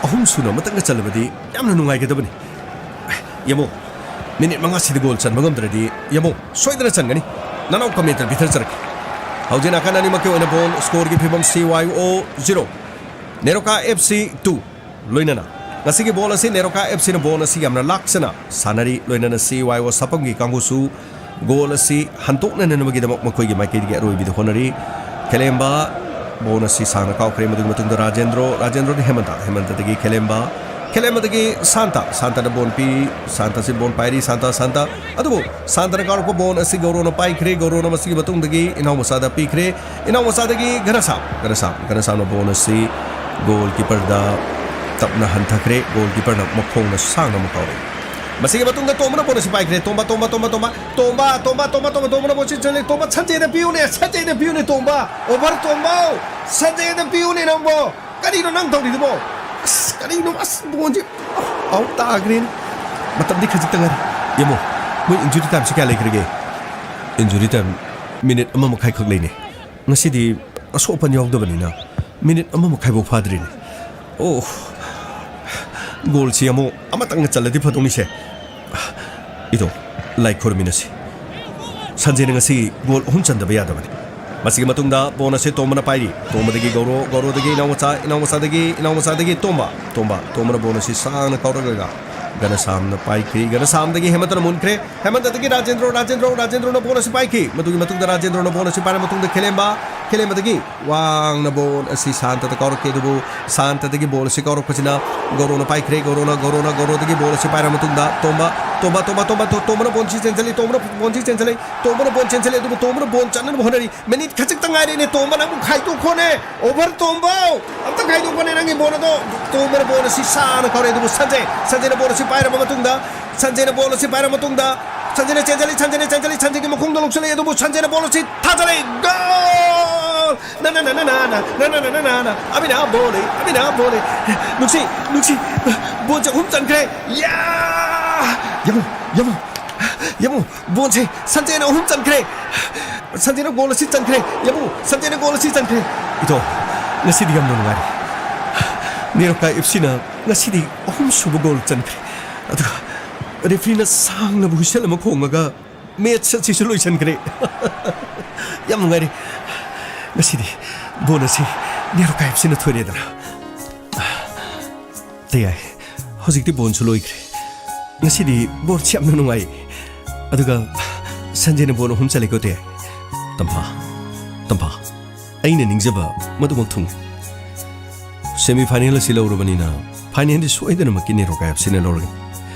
ꯑꯍꯨꯝ ꯁꯨꯅ ꯑꯃꯇꯪꯒ ꯆꯜꯂꯕꯗꯤ ꯌꯥꯝꯅ ꯅꯨꯡꯉꯥꯏꯒꯗꯕꯅꯤ꯫ ꯌꯦꯡꯉꯣ, ꯃꯤꯅꯤꯠ ꯃꯉꯥꯁꯤꯗ ꯒꯣꯜ ꯆꯟꯕ ꯉꯝꯗ꯭ꯔꯗꯤ, ꯌꯦꯡꯉꯣ, ꯁꯣꯏꯗꯅ ꯆꯟꯒꯅꯤ꯫ ꯅꯅꯥꯎ ꯀꯃꯦꯟꯇꯔ ꯄꯤꯊꯔꯛꯆꯔꯛꯀꯦ꯫ ꯍꯧꯖꯤꯛ ꯅꯥꯀꯟ ꯑꯅꯤꯃꯛꯀꯤ ꯑꯣꯏꯅ ꯕꯣꯜ ꯁ꯭ꯀꯣꯔꯒꯤ ꯐꯤꯕꯝ ꯁꯤ ꯋꯥꯏ ꯑꯣ zero, NEROCA F C two. ꯂꯣꯏꯅꯅ ꯉꯁꯤꯒꯤ ꯕꯣꯜ ꯑꯁꯤ ꯅꯦꯔꯣꯀꯥ ꯑꯦꯐ ꯁꯤꯅ ꯕꯣꯜ ꯑꯁꯤ ꯌꯥꯝꯅ ꯂꯥꯛꯆꯅ ꯁꯥꯟꯅꯔꯤ꯫ ꯂꯣꯏꯅꯅ ꯁꯤ ꯋꯥꯏ ꯑꯣ ꯁꯥꯐꯝꯒꯤ ꯀꯥꯡꯕꯨꯁꯨ ꯒꯣꯜ ꯑꯁꯤ ꯍꯟꯗꯣꯛꯅꯅꯕꯒꯤꯗꯃꯛ ꯃꯈꯣꯏꯒꯤ ꯃꯥꯏꯀꯩꯗꯒꯤ ꯑꯔꯣꯏꯕꯤꯗ ꯍꯣꯠꯅꯔꯤ꯫ ꯈꯦꯂꯦꯝꯕ ꯕꯣꯜ ꯑꯁꯤ ꯁꯥꯡꯅ ꯀꯥꯎꯈ꯭ꯔꯦ꯫ ꯃꯗꯨꯒꯤ ꯃꯇꯨꯡꯗ ꯔꯥꯖꯦꯟꯗ꯭ꯔꯣ, ꯔꯥꯖꯦꯟꯗ꯭ꯔꯣꯗꯤ ꯍꯦꯃꯟꯇ, ꯍꯦꯃꯟꯇꯗꯒꯤ ꯈꯦꯂꯦꯝꯕ, ꯈꯦꯂꯦꯝꯕꯗꯒꯤ ꯁꯥꯟꯇ, ꯁꯥꯟꯇꯅ ꯕꯣꯜ ꯄꯤ, ꯁꯥꯟꯇꯁꯤ ꯕꯣꯜ ꯄꯥꯏꯔꯤ, ꯁꯥꯟꯇ, ꯁꯥꯟꯇ꯫ ꯑꯗꯨꯕꯨ ꯁꯥꯟꯇꯅ ꯀꯥꯎꯔꯛꯄ ꯕꯣꯜ ꯑꯁꯤ ꯒꯧꯔꯣꯅ ꯄꯥꯏꯈ꯭ꯔꯦ꯫ ꯒꯧꯔꯣꯅ ꯃꯁꯤꯒꯤ ꯃꯇꯨꯡꯗꯒꯤ ꯏꯅꯥꯎ ꯃꯆꯥꯗ ꯄꯤꯈ꯭ꯔꯦ꯫ ꯏꯅꯥꯎ ꯃꯆꯥꯗꯒꯤ ꯘꯅꯁꯥꯝ, ꯘꯅꯁꯥꯝ, ꯘꯅꯁꯥꯝꯅ ꯕꯣꯜ ꯑꯁꯤ ꯒꯣꯜ ꯀꯤꯄꯔꯗ ꯇꯞꯅ ꯍꯟꯊꯈ꯭ꯔꯦ꯫ ꯒꯣꯜ ꯀꯤꯄꯔꯅ ꯃꯈꯣꯡꯅ ꯁꯥꯡꯅ ꯑꯃꯨꯛ ꯀꯥꯎꯔꯦ꯫ ꯃꯁꯤꯒꯤ ꯃꯇꯨꯡꯗ ꯇꯣꯝꯕꯅ ꯕꯣꯜ ꯑꯁꯤ ꯄꯥꯏꯈ꯭ꯔꯦ꯫ ꯇꯣꯝꯕ, ꯇꯣꯝꯕ, ꯇꯣꯝꯕ, ꯇꯣꯝꯕ, ꯇꯣꯝꯕ, ꯇꯣꯝꯕ, ꯇꯣꯝꯕ, ꯇꯣꯝꯕ, ꯇꯣꯝꯕꯅ ꯕꯣꯜ ꯁꯤ ꯆꯜꯂꯦ꯫ ꯇꯣꯝꯕ, ꯁꯟꯖꯦꯗ ꯄꯤꯌꯨꯅꯦ, ꯁꯟꯖꯦꯗ ꯄꯤꯌꯨꯅꯦ, ꯇꯣꯝꯕ꯫ ꯑꯣꯚꯔ ꯇꯣꯝꯕ, ꯁꯟꯖꯦꯗ ꯄꯤꯌꯨꯅꯦ ꯅꯪꯕꯣ꯫ ꯀꯔꯤꯅꯣ ꯅꯪ ꯇꯧꯔꯤꯗꯨꯕꯣ? ꯑꯁ, ꯀꯔꯤꯅꯣ? ꯑꯁ, ꯕꯣꯜꯁꯦ, ꯑ, ꯑꯥꯎꯠ ꯇꯥꯈ꯭ꯔꯦꯅꯦ꯫ ꯃꯇꯝꯗꯤ ꯈꯖꯤꯛꯇ ꯉꯥꯏꯔꯦ꯫ ꯌꯦꯡꯉꯣ, ꯃꯣꯏ ꯏꯟꯖꯨꯔꯤ ꯇꯥꯏꯝꯁꯤ ꯀꯌꯥ ꯂꯩꯈ꯭ꯔꯒꯦ? ꯏꯟꯖꯨꯔꯤ ꯇꯥꯏꯝ ꯃꯤꯅꯤꯠ ꯑꯃ ꯃꯈꯥꯏꯈꯛ ꯂꯩꯅꯦ꯫ ꯉꯁꯤꯗꯤ ꯑꯁꯣꯛ ꯑꯄꯟ ꯌꯥꯎꯗꯕꯅꯤꯅ ꯃꯤꯅꯤꯠ ꯑꯃ ꯃꯈꯥꯏꯐꯥꯎ ꯐꯥꯗ꯭ꯔꯤꯅꯦ꯫ ꯑꯣ, ꯒꯣꯜꯁꯤ ꯑꯃꯨꯛ ꯑꯃꯇꯪꯒ ꯆꯜꯂꯗꯤ ꯐꯗꯧꯅꯤꯁꯦ꯫ ꯏꯗꯣ, ꯂꯥꯏ ꯈꯨꯔꯨꯝꯃꯤꯟꯅꯁꯤ꯫ ꯁꯟꯖꯦꯅ ꯉꯁꯤ ꯒꯣꯜ ꯑꯍꯨꯝ ꯆꯟꯗꯕ ꯌꯥꯗꯕꯅꯤ꯫ ꯃꯁꯤꯒꯤ ꯃꯇꯨꯡꯗ ꯕꯣꯜ ꯑꯁꯤ ꯇꯣꯝꯕꯅ ꯄꯥꯏꯔꯤ꯫ ꯇꯣꯝꯕꯗꯒꯤ ꯒꯧꯔꯣ, ꯒꯧꯔꯣꯗꯒꯤ ꯏꯅꯥꯎꯃꯆꯥ, ꯏꯅꯥꯎꯃꯆꯥꯗꯒꯤ, ꯏꯅꯥꯎꯃꯆꯥꯗꯒꯤ ꯇꯣꯝꯕ, ꯇꯣꯝꯕ, ꯇꯣꯝꯕꯅ ꯕꯣꯜ ꯑꯁꯤ ꯁꯥꯡꯅ ꯀꯥꯎꯔꯛꯂꯒ ꯒꯅꯁꯥꯝꯅ ꯄꯥꯏꯈ꯭ꯔꯤ꯫ ꯒꯅꯁꯥꯝꯗꯒꯤ ꯍꯦꯃꯟꯇꯅ ꯃꯨꯟꯈ꯭ꯔꯦ꯫ ꯍꯦꯃꯟꯇꯗꯒꯤ ꯔꯥꯖꯦꯟꯗ꯭ꯔꯣ, ꯔꯥꯖꯦꯟꯗ꯭ꯔꯣ, ꯔꯥꯖꯦꯟꯗ꯭ꯔꯣꯅ ꯕꯣꯜ ꯑꯁꯤ ꯄꯥꯏꯈꯤ꯫ ꯃꯗꯨꯒꯤ ꯃꯇꯨꯡꯗ ꯔꯥꯖꯦꯟꯗ꯭ꯔꯣꯅ ꯕꯣꯜ ꯑꯁꯤ ꯄꯥꯏꯔ ꯃꯇꯨꯡꯗ ꯈꯦꯂꯦꯝꯕ, ꯈꯦꯂꯦꯝꯕꯗꯒꯤ ꯋꯥꯡꯅ ꯕꯣꯜ ꯑꯁꯤ ꯁꯥꯟꯇꯗ ꯀꯥꯎꯔꯛꯈꯤ, ꯑꯗꯨꯕꯨ ꯁꯥꯟꯇꯗꯒꯤ ꯕꯣꯜ ꯑꯁꯤ ꯀꯥꯎꯔꯛꯄꯁꯤꯅ ꯒꯧꯔꯣꯅ ꯄꯥꯏꯈ꯭ꯔꯦ꯫ ꯒꯧꯔꯣꯅ, ꯒꯧꯔꯣꯅ, ꯒꯧꯔꯣꯗꯒꯤ ꯕꯣꯜ ꯑꯁꯤ ꯄꯥꯏꯔ ꯃꯇꯨꯡꯗ ꯇꯣꯝꯕ, ꯇꯣꯝꯕ, ꯇꯣꯝꯕ, ꯇꯣꯝꯕ, ꯇꯣ-, ꯇꯣꯝꯕꯅ ꯕꯣꯜ ꯑꯁꯤ ꯆꯦꯟꯁꯤꯜꯂꯤ, ꯇꯣꯝꯕꯅ ꯕꯣꯜ ꯑꯁꯤ ꯆꯦꯟꯁꯤꯜꯂꯤ, ꯇꯣꯝꯕꯅ ꯕꯣꯜ ꯆꯦꯟꯁꯤꯜꯂꯤ, ꯑꯗꯨꯕꯨ ꯇꯣꯝꯕꯅ ꯕꯣꯜ ꯆꯠꯅꯅꯕ ꯍꯣꯠꯅꯔꯤ꯫ ꯃꯤꯅꯤꯠ ꯈꯖꯤꯛꯇ ꯉꯥꯏꯔꯦꯅꯦ, ꯇꯣꯝꯕ ꯅꯪꯕꯨ ꯈꯥꯏꯗꯣꯛꯈꯣꯅꯦ꯫ ꯑꯣꯚꯔ ꯇꯣꯝꯕ, ꯑꯝꯇ ꯈꯥꯏꯗꯣꯛꯈꯣꯅꯦ ꯅꯪꯒꯤ ꯕꯣꯜ ꯑꯗꯣ꯫ ꯇꯣꯝꯕꯅ ꯕꯣꯜ ꯑꯁꯤ ꯁꯥꯟꯅ ꯀꯥꯎꯔꯦ, ꯑꯗꯨꯕꯨ ꯁꯟꯖꯦ, ꯁꯟꯖꯦꯅ ꯕꯣꯜ ꯑꯁꯤ ꯄꯥꯏꯔꯕ ꯃꯇꯨꯡꯗ, ꯁꯟꯖꯦꯅ ꯕꯣꯜ ꯑꯁꯤ ꯄꯥꯏꯔꯕ ꯃꯇꯨꯡꯗ, ꯁꯟꯖꯦꯅ ꯆꯦꯟꯁꯤꯜꯂꯤ, ꯁꯟꯖꯦꯅ ꯆꯦꯟꯁꯤꯜꯂꯤ, ꯁꯟꯖꯦꯒꯤ ꯃꯈꯣꯡꯗ ꯂꯧꯁꯤꯜꯂꯤ, ꯑꯗꯨꯕꯨ ꯁꯟꯖꯦꯅ ꯕꯣꯜ ꯑꯁꯤ ꯊꯥꯖꯜꯂꯤ꯫ ꯒꯣꯜ! ꯅꯅ, ꯅꯅ, ꯅꯅ, ꯅꯅ, ꯅꯅ, ꯅꯅ, ꯑꯕꯤꯅꯥ ꯕꯣꯜ ꯂꯩ, ꯑꯕꯤꯅꯥ ꯕꯣꯜ ꯂꯩ꯫ ꯅꯨꯡꯁꯤ, ꯅꯨꯡꯁꯤ, ꯕꯣꯜꯁꯦ ꯑꯍꯨꯝ ꯆꯟꯈ꯭ꯔꯦ꯫ ꯌꯥ! ꯌꯦꯡꯉꯨ, ꯌꯦꯡꯉꯨ, ꯌꯦꯡꯉꯨ, ꯕꯣꯜꯁꯦ ꯁꯟꯖꯦꯅ ꯑꯍꯨꯝ ꯆꯟꯈ꯭ꯔꯦ꯫ ꯁꯟꯖꯦꯅ ꯒꯣꯜ ꯑꯁꯤ ꯆꯟꯈ꯭ꯔꯦ꯫ ꯌꯦꯡꯉꯨ, ꯁꯟꯖꯦꯅ ꯒꯣꯜ ꯑꯁꯤ ꯆꯟꯈ꯭ꯔꯦ꯫ ꯏꯇꯣ, ꯉꯁꯤꯗꯤ ꯌꯥꯝꯅ ꯅꯨꯡꯉꯥꯏꯔꯦ꯫ ꯅꯦꯔꯣꯀꯥ ꯑꯦꯐ ꯁꯤꯅ ꯉꯁꯤꯗꯤ ꯑꯍꯨꯝꯁꯨꯕ ꯒꯣꯜ ꯆꯟꯈ꯭ꯔꯦ꯫ ꯑꯗꯨꯒ ꯔꯦꯐ꯭ꯔꯤꯅ ꯁꯥꯡꯅꯕ ꯍꯨꯏꯁꯦꯜ ꯑꯃ ꯈꯣꯡꯉꯒ ꯃꯦꯠꯆ ꯑꯁꯤꯁꯨ ꯂꯣꯏꯁꯤꯟꯈ꯭ꯔꯦ꯫ ꯌꯥꯝ ꯅꯨꯡꯉꯥꯏꯔꯦ꯫ ꯉꯁꯤꯗꯤ ꯕꯣꯜ ꯑꯁꯤ ꯅꯦꯔꯣꯀꯥ ꯑꯦꯐ ꯁꯤꯅ ꯊꯣꯏꯔꯦꯗꯅ꯫ ꯇꯌꯥꯏ, ꯍꯧꯖꯤꯛꯇꯤ ꯕꯣꯜꯁꯨ ꯂꯣꯏꯈ꯭ꯔꯦ꯫ ꯉꯁꯤꯗꯤ ꯕꯣꯜꯁꯤ ꯌꯥꯝꯅ ꯅꯨꯡꯉꯥꯏ꯫ ꯑꯗꯨꯒ ꯁꯟꯖꯦꯅ ꯕꯣꯜ ꯑꯍꯨꯝ ꯆꯜꯂꯦꯀꯣ, ꯇꯌꯥꯏ꯫ ꯇꯝꯐꯥ, ꯇꯝꯐꯥ, ꯑꯩꯅ ꯅꯤꯡꯖꯕ ꯃꯗꯨꯃꯛ ꯊꯨꯡꯉꯦ꯫ ꯁꯦꯃꯤ ꯐꯥꯏꯅꯦꯜ ꯑꯁꯤ ꯂꯧꯔꯕꯅꯤꯅ ꯐꯥꯏꯅꯦꯜꯗꯤ ꯁꯣꯏꯗꯅꯃꯛꯀꯤ ꯅꯦꯔꯣꯀꯥ ꯑꯦꯐ ꯁꯤꯅ ꯂꯧꯔꯒꯅꯤ꯫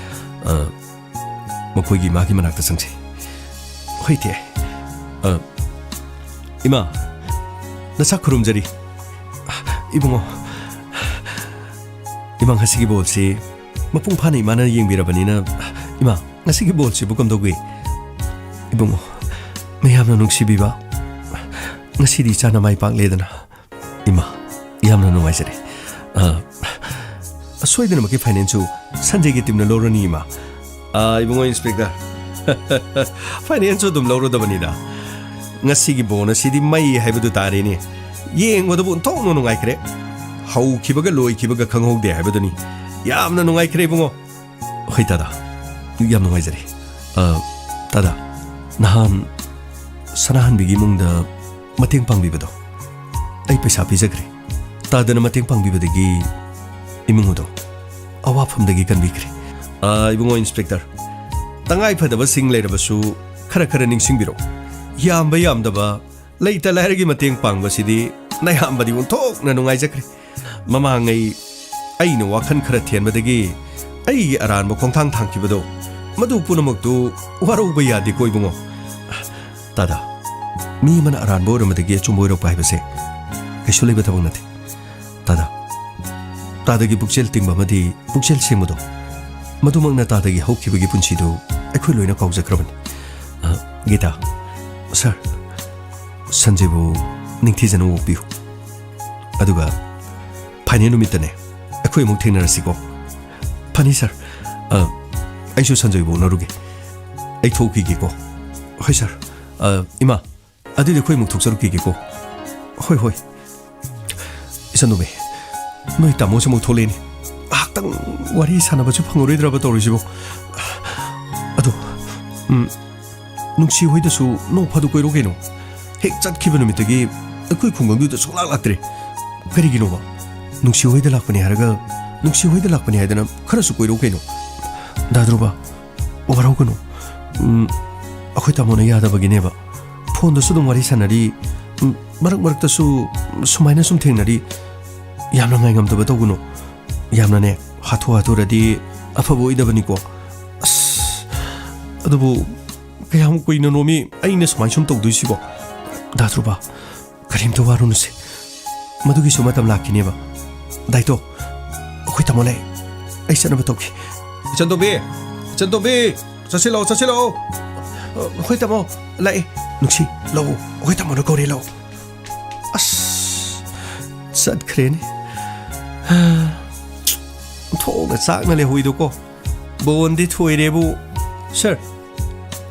ꯑ, ꯃꯈꯣꯏꯒꯤ ꯏꯃꯥꯒꯤ ꯃꯅꯥꯛꯇ ꯆꯪꯁꯤ꯫ ꯍꯣꯏ, ꯇꯌꯥꯏ꯫ ꯑ, ꯏꯃꯥ, ꯅꯁꯥ ꯈꯨꯔꯨꯝꯖꯔꯤ꯫ ꯏꯕꯨꯡꯉꯣ, ꯏꯃꯥ, ꯉꯁꯤꯒꯤ ꯕꯣꯜꯁꯤ ꯃꯄꯨꯡ ꯐꯥꯅ ꯏꯃꯥꯅ ꯌꯦꯡꯕꯤꯔꯕꯅꯤꯅ, ꯏꯃꯥ, ꯉꯁꯤꯒꯤ ꯕꯣꯜꯁꯤꯕꯨ ꯀꯝꯗꯧꯒꯦ? ꯏꯕꯨꯡꯉꯣ, ꯃꯌꯥꯝꯅ ꯅꯨꯡꯁꯤꯕꯤꯕ, ꯉꯁꯤꯗꯤ ꯏꯆꯥꯅ ꯃꯥꯏ ꯄꯥꯛꯂꯦꯗꯅ꯫ ꯏꯃꯥ, ꯌꯥꯝꯅ ꯅꯨꯡꯉꯥꯏꯖꯔꯦ꯫ ꯑ, ꯁꯣꯏꯗꯅꯃꯛꯀꯤ finance ꯁꯨ ꯁꯟꯖꯦꯒꯤ team ꯅ ꯂꯧꯔꯅꯤ, ꯏꯃꯥ꯫ ꯑꯥ, ꯏꯕꯨꯡꯉꯣ inspector꯫ Finance ꯁꯨ ꯑꯗꯨꯝ ꯂꯧꯔꯗꯕꯅꯤꯗ꯫ ꯉꯁꯤꯒꯤ bonus ꯁꯤꯗꯤ ꯃꯩ ꯍꯥꯏꯕꯗꯨ ꯇꯥꯔꯦꯅꯦ꯫ ꯌꯦꯡꯕꯗꯕꯨ ꯑꯣꯟꯊꯣꯛꯅ ꯅꯨꯡꯉꯥꯏꯈ꯭ꯔꯦ꯫ ꯍꯧꯈꯤꯕꯒ ꯂꯣꯏꯈꯤꯕꯒ ꯈꯪꯍꯧꯗꯦ ꯍꯥꯏꯕꯗꯨꯅꯤ꯫ ꯌꯥꯝꯅ ꯅꯨꯡꯉꯥꯏꯈ꯭ꯔꯦ, ꯏꯕꯨꯡꯉꯣ꯫ ꯍꯣꯏ, ꯇꯥꯗ꯫ ꯌꯥꯝ ꯅꯨꯡꯉꯥꯏꯖꯔꯦ꯫ ꯑ, ꯇꯥꯗ, ꯅꯍꯥꯟ ꯁꯅꯥꯍꯟꯕꯤꯒꯤ ꯏꯃꯨꯡꯗ ꯃꯇꯦꯡ ꯄꯥꯡꯕꯤꯕꯗꯣ, ꯑꯩ ꯄꯩꯁꯥ ꯄꯤꯖꯈ꯭ꯔꯦ꯫ ꯇꯥꯗꯅ ꯃꯇꯦꯡ ꯄꯥꯡꯕꯤꯕꯗꯒꯤ ꯏꯃꯨꯡ ꯑꯗꯣ ꯑꯋꯥꯐꯝꯗꯒꯤ ꯀꯟꯕꯤꯈ꯭ꯔꯦ꯫ ꯑ, ꯏꯕꯨꯡꯉꯣ inspector, ꯇꯉꯥꯏ ꯐꯗꯕꯁꯤꯡ ꯂꯩꯔꯕꯁꯨ ꯈꯔ ꯈꯔ ꯅꯤꯡꯁꯤꯡꯕꯤꯔꯣ꯫ ꯌꯥꯝꯕ ꯌꯥꯝꯗꯕ, ꯂꯩꯇ ꯂꯥꯏꯔꯒꯤ ꯃꯇꯦꯡ ꯄꯥꯡꯕꯁꯤꯗꯤ ꯅꯌꯥꯝꯕꯗꯤ ꯑꯣꯟꯊꯣꯛꯅ ꯅꯨꯡꯉꯥꯏꯖꯈ꯭ꯔꯦ꯫ ꯃꯃꯥꯡꯉꯩ ꯑꯩꯅ ꯋꯥꯈꯜ ꯈꯔ ꯊꯦꯟꯕꯗꯒꯤ ꯑꯩꯒꯤ ꯑꯔꯥꯟꯕ ꯈꯣꯡꯊꯥꯡ ꯊꯥꯡꯈꯤꯕꯗꯣ, ꯃꯗꯨ ꯄꯨꯝꯅꯃꯛꯇꯨ ꯋꯥꯔꯧꯕ ꯌꯥꯗꯦꯀꯣ, ꯏꯕꯨꯡꯉꯣ꯫ ꯇꯥꯗ, ꯃꯤ ꯑꯃꯅ ꯑꯔꯥꯟꯕ ꯑꯣꯏꯔꯝꯕꯗꯒꯤ ꯑꯆꯨꯝꯕ ꯑꯣꯏꯔꯛꯄ ꯍꯥꯏꯕꯁꯦ ꯀꯩꯁꯨ ꯂꯩꯕ ꯊꯕꯛ ꯅꯠꯇꯦ꯫ ꯇꯥꯗ, ꯇꯥꯗꯒꯤ ꯄꯨꯛꯆꯦꯜ ꯇꯤꯡꯕ ꯑꯃꯗꯤ ꯄꯨꯛꯆꯦꯜ ꯁꯦꯡꯕꯗꯣ, ꯃꯗꯨꯃꯛꯅ ꯇꯥꯗꯒꯤ ꯍꯧꯈꯤꯕꯒꯤ ꯄꯨꯟꯁꯤꯗꯨ ꯑꯩꯈꯣꯏ ꯂꯣꯏꯅ ꯀꯥꯎꯖꯈ꯭ꯔꯕꯅꯤ꯫ ꯑ, ꯒꯤꯇꯥ, sir, ꯁꯟꯖꯦꯕꯨ ꯅꯤꯡꯊꯤꯖꯅ ꯑꯣꯛꯄꯤꯌꯨ꯫ ꯑꯗꯨꯒ final ꯅꯨꯃꯤꯠꯇꯅꯦ, ꯑꯩꯈꯣꯏ ꯑꯃꯨꯛ ꯊꯦꯡꯅꯔꯁꯤꯀꯣ꯫ ꯐꯅꯤ, sir꯫ ꯑ, ꯑꯩꯁꯨ ꯁꯟꯖꯣꯏꯕꯨ ꯎꯅꯔꯨꯒꯦ꯫ ꯑꯩ ꯊꯣꯛꯈꯤꯒꯦꯀꯣ꯫ ꯍꯣꯏ, sir꯫ ꯑ, ꯏꯃꯥ, ꯑꯗꯨꯗꯤ ꯑꯩꯈꯣꯏ ꯑꯃꯨꯛ ꯊꯣꯛꯆꯔꯨꯈꯤꯒꯦꯀꯣ꯫ ꯍꯣꯏ, ꯍꯣꯏ꯫ ꯏꯆꯟ ꯅꯨꯄꯤ, ꯅꯣꯏ ꯇꯥꯃꯣꯁꯨ ꯑꯃꯨꯛ ꯊꯣꯛꯂꯛꯑꯦꯅꯦ꯫ ꯉꯥꯏꯍꯥꯛꯇꯪ ꯋꯥꯔꯤ ꯁꯥꯟꯅꯕꯁꯨ ꯐꯪꯉꯔꯣꯏꯗ꯭ꯔꯕ ꯇꯧꯔꯤꯁꯤꯕꯣ? ꯑꯗꯣ, ꯎꯝ, ꯅꯨꯡꯁꯤ ꯍꯣꯏꯗꯁꯨ ꯅꯣꯡ ꯐꯥꯗꯣꯛ ꯀꯣꯏꯔꯛꯎ ꯀꯩꯅꯣ꯫ ꯍꯦꯛ ꯆꯠꯈꯤꯕ ꯅꯨꯃꯤꯠꯇꯒꯤ ꯑꯩꯈꯣꯏ ꯈꯨꯡꯒꯪꯗꯨꯗ ꯁꯨꯡꯂꯥꯛ ꯂꯥꯛꯇ꯭ꯔꯦ꯫ ꯀꯔꯤꯒꯤꯅꯣꯕ? ꯅꯨꯡꯁꯤ ꯍꯣꯏꯗ ꯂꯥꯛꯄꯅꯦ ꯍꯥꯏꯔꯒ, ꯅꯨꯡꯁꯤ ꯍꯣꯏꯗ ꯂꯥꯛꯄꯅꯦ ꯍꯥꯏꯗꯅ ꯈꯔꯁꯨ ꯀꯣꯏꯔꯛꯎ ꯀꯩꯅꯣ꯫ ꯗꯥ ꯙ꯭ꯔꯨꯕ, ꯋꯥꯔꯧꯒꯅꯨ꯫ ꯎꯝ, ꯑꯩꯈꯣꯏ ꯇꯥꯃꯣꯅ ꯌꯥꯗꯕꯒꯤꯅꯦꯕ꯫ ꯐꯣꯟꯗꯁꯨ ꯑꯗꯨꯝ ꯋꯥꯔꯤ ꯁꯥꯟꯅꯔꯤ꯫ ꯎꯝ, ꯃꯔꯛ ꯃꯔꯛꯇꯁꯨ ꯁꯨꯃꯥꯏꯅ ꯁꯨꯝ ꯊꯦꯡꯅꯔꯤ꯫ ꯌꯥꯝꯅ ꯉꯥꯏꯉꯝꯗꯕ ꯇꯧꯒꯅꯨ꯫ ꯌꯥꯝꯅꯅꯦ, ꯍꯥꯊꯨ ꯍꯥꯊꯨꯔꯗꯤ ꯑꯐꯕ ꯑꯣꯏꯗꯕꯅꯤꯀꯣ꯫ ꯑꯁ, ꯑꯗꯨꯕꯨ ꯀꯌꯥꯝ ꯀꯨꯏꯅꯅꯣꯃꯤ ꯑꯩꯅ ꯁꯨꯃꯥꯏꯅ ꯁꯨꯝ ꯇꯧꯗꯣꯏꯁꯤꯕꯣ? ꯗꯥ ꯙ꯭ꯔꯨꯕ, ꯀꯔꯤꯝꯇ ꯋꯥꯔꯨꯅꯨꯁꯦ꯫ ꯃꯗꯨꯒꯤꯁꯨ ꯃꯇꯝ ꯂꯥꯛꯈꯤꯅꯦꯕ꯫ ꯗꯥꯏꯇꯣ, ꯑꯩꯈꯣꯏ ꯇꯥꯃꯣ ꯂꯩ꯫ ꯑꯩ ꯆꯠꯅꯕ ꯇꯧꯈꯤ꯫ ꯏꯆꯟꯇꯣꯝꯕꯤ! ꯏꯆꯟꯇꯣꯝꯕꯤ! ꯆꯠꯁꯤꯜꯂꯛꯑꯣ, ꯆꯠꯁꯤꯜꯂꯛꯑꯣ! ꯑꯩꯈꯣꯏ ꯇꯥꯃꯣ ꯂꯥꯛꯑꯦ꯫ ꯅꯨꯡꯁꯤ, ꯂꯥꯛꯑꯣ꯫ ꯑꯩꯈꯣꯏ ꯇꯥꯃꯣꯅ ꯀꯧꯔꯦ, ꯂꯥꯛꯑꯣ꯫ ꯑꯁ! ꯆꯠꯈ꯭ꯔꯦꯅꯦ꯫ ꯍꯥ꯫ ꯑꯣꯟꯊꯣꯛꯅ ꯆꯥꯛꯅ ꯂꯩꯍꯧꯏꯗꯣꯀꯣ꯫ ꯕꯣꯟꯗꯤ ꯊꯣꯏꯔꯦꯕꯨ꯫ ꯁꯥꯔ꯫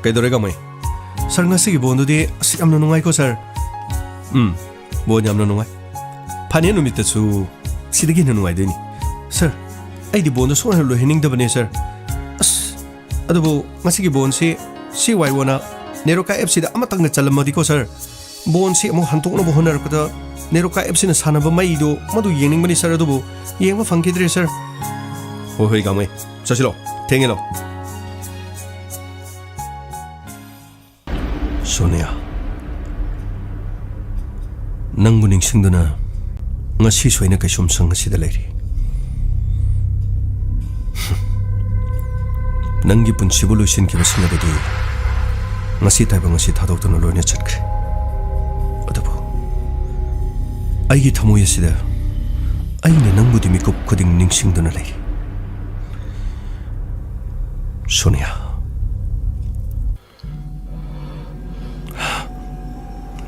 ꯀꯩꯗꯧꯔꯦ ꯀꯃꯩ? ꯁꯥꯔ, ꯉꯁꯤꯒꯤ ꯕꯣꯟꯗꯨꯗꯤ ꯑꯁ ꯌꯥꯝꯅ ꯅꯨꯡꯉꯥꯏꯀꯣ ꯁꯥꯔ꯫ ꯎꯝ, ꯕꯣꯟ ꯌꯥꯝꯅ ꯅꯨꯡꯉꯥꯏ꯫ ꯐꯥꯏꯅꯦꯜ ꯅꯨꯃꯤꯠꯇꯁꯨ ꯁꯤꯗꯒꯤ ꯍꯦꯟꯅ ꯅꯨꯡꯉꯥꯏꯗꯣꯏꯅꯤ꯫ ꯁꯥꯔ, ꯑꯩꯗꯤ ꯕꯣꯟꯗꯣ ꯁꯣꯏꯗꯅ ꯂꯣꯏꯍꯟꯅꯤꯡꯗꯕꯅꯦ ꯁꯥꯔ꯫ ꯑꯁ, ꯑꯗꯨꯕꯨ ꯉꯁꯤꯒꯤ ꯕꯣꯟꯁꯤ ꯁꯤ ꯋꯥꯏ ꯑꯣꯅ ꯅꯦꯔꯣꯀꯥ ꯑꯦꯐ ꯁꯤꯗ ꯑꯃꯇꯪꯒ ꯆꯜꯂꯝꯃꯗꯤꯀꯣ ꯁꯥꯔ, ꯕꯣꯟꯁꯤ ꯑꯃꯨꯛ ꯍꯟꯇꯣꯛꯅꯕ ꯍꯣꯠꯅꯔꯛꯄꯗ ꯅꯦꯔꯣꯀꯥ ꯑꯦꯐ ꯁꯤꯅ ꯁꯥꯟꯅꯕ ꯃꯩꯗꯣ ꯃꯗꯨ ꯌꯦꯡꯅꯤꯡꯕꯅꯤ ꯁꯥꯔ, ꯑꯗꯨꯕꯨ ꯌꯦꯡꯕ ꯐꯪꯈꯤꯗ꯭ꯔꯦ ꯁꯥꯔ꯫ ꯍꯣꯏ ꯍꯣꯏ ꯀꯃꯩ, ꯆꯠꯁꯤꯂꯣ, ꯊꯦꯡꯉꯦꯂꯣ꯫ ꯁꯣꯅꯤꯌꯥ, ꯅꯪꯕꯨ ꯅꯤꯡꯁꯤꯡꯗꯨꯅ ꯉꯁꯤꯁꯨ ꯑꯩꯅ ꯀꯩꯁꯨꯝꯁꯪ ꯑꯁꯤꯗ ꯂꯩꯔꯤ꯫ ꯅꯪꯒꯤ ꯄꯨꯟꯁꯤꯕꯨ ꯂꯣꯏꯁꯤꯟꯈꯤꯕꯁꯤꯡ ꯑꯗꯨꯗꯤ ꯉꯁꯤ ꯇꯥꯏꯕꯪ ꯑꯁꯤ ꯊꯥꯗꯣꯛꯇꯨꯅ ꯂꯣꯏꯅ ꯆꯠꯈ꯭ꯔꯦ꯫ ꯑꯗꯨꯕꯨ ꯑꯩꯒꯤ ꯊꯃꯣꯏ ꯑꯁꯤꯗ ꯑꯩꯅ ꯅꯪꯕꯨꯗꯤ ꯃꯤꯀꯨꯞ ꯈꯨꯗꯤꯡ ꯅꯤꯡꯁꯤꯡꯗꯨꯅ ꯂꯩꯔꯤ꯫ ꯁꯣꯅꯤꯌꯥ꯫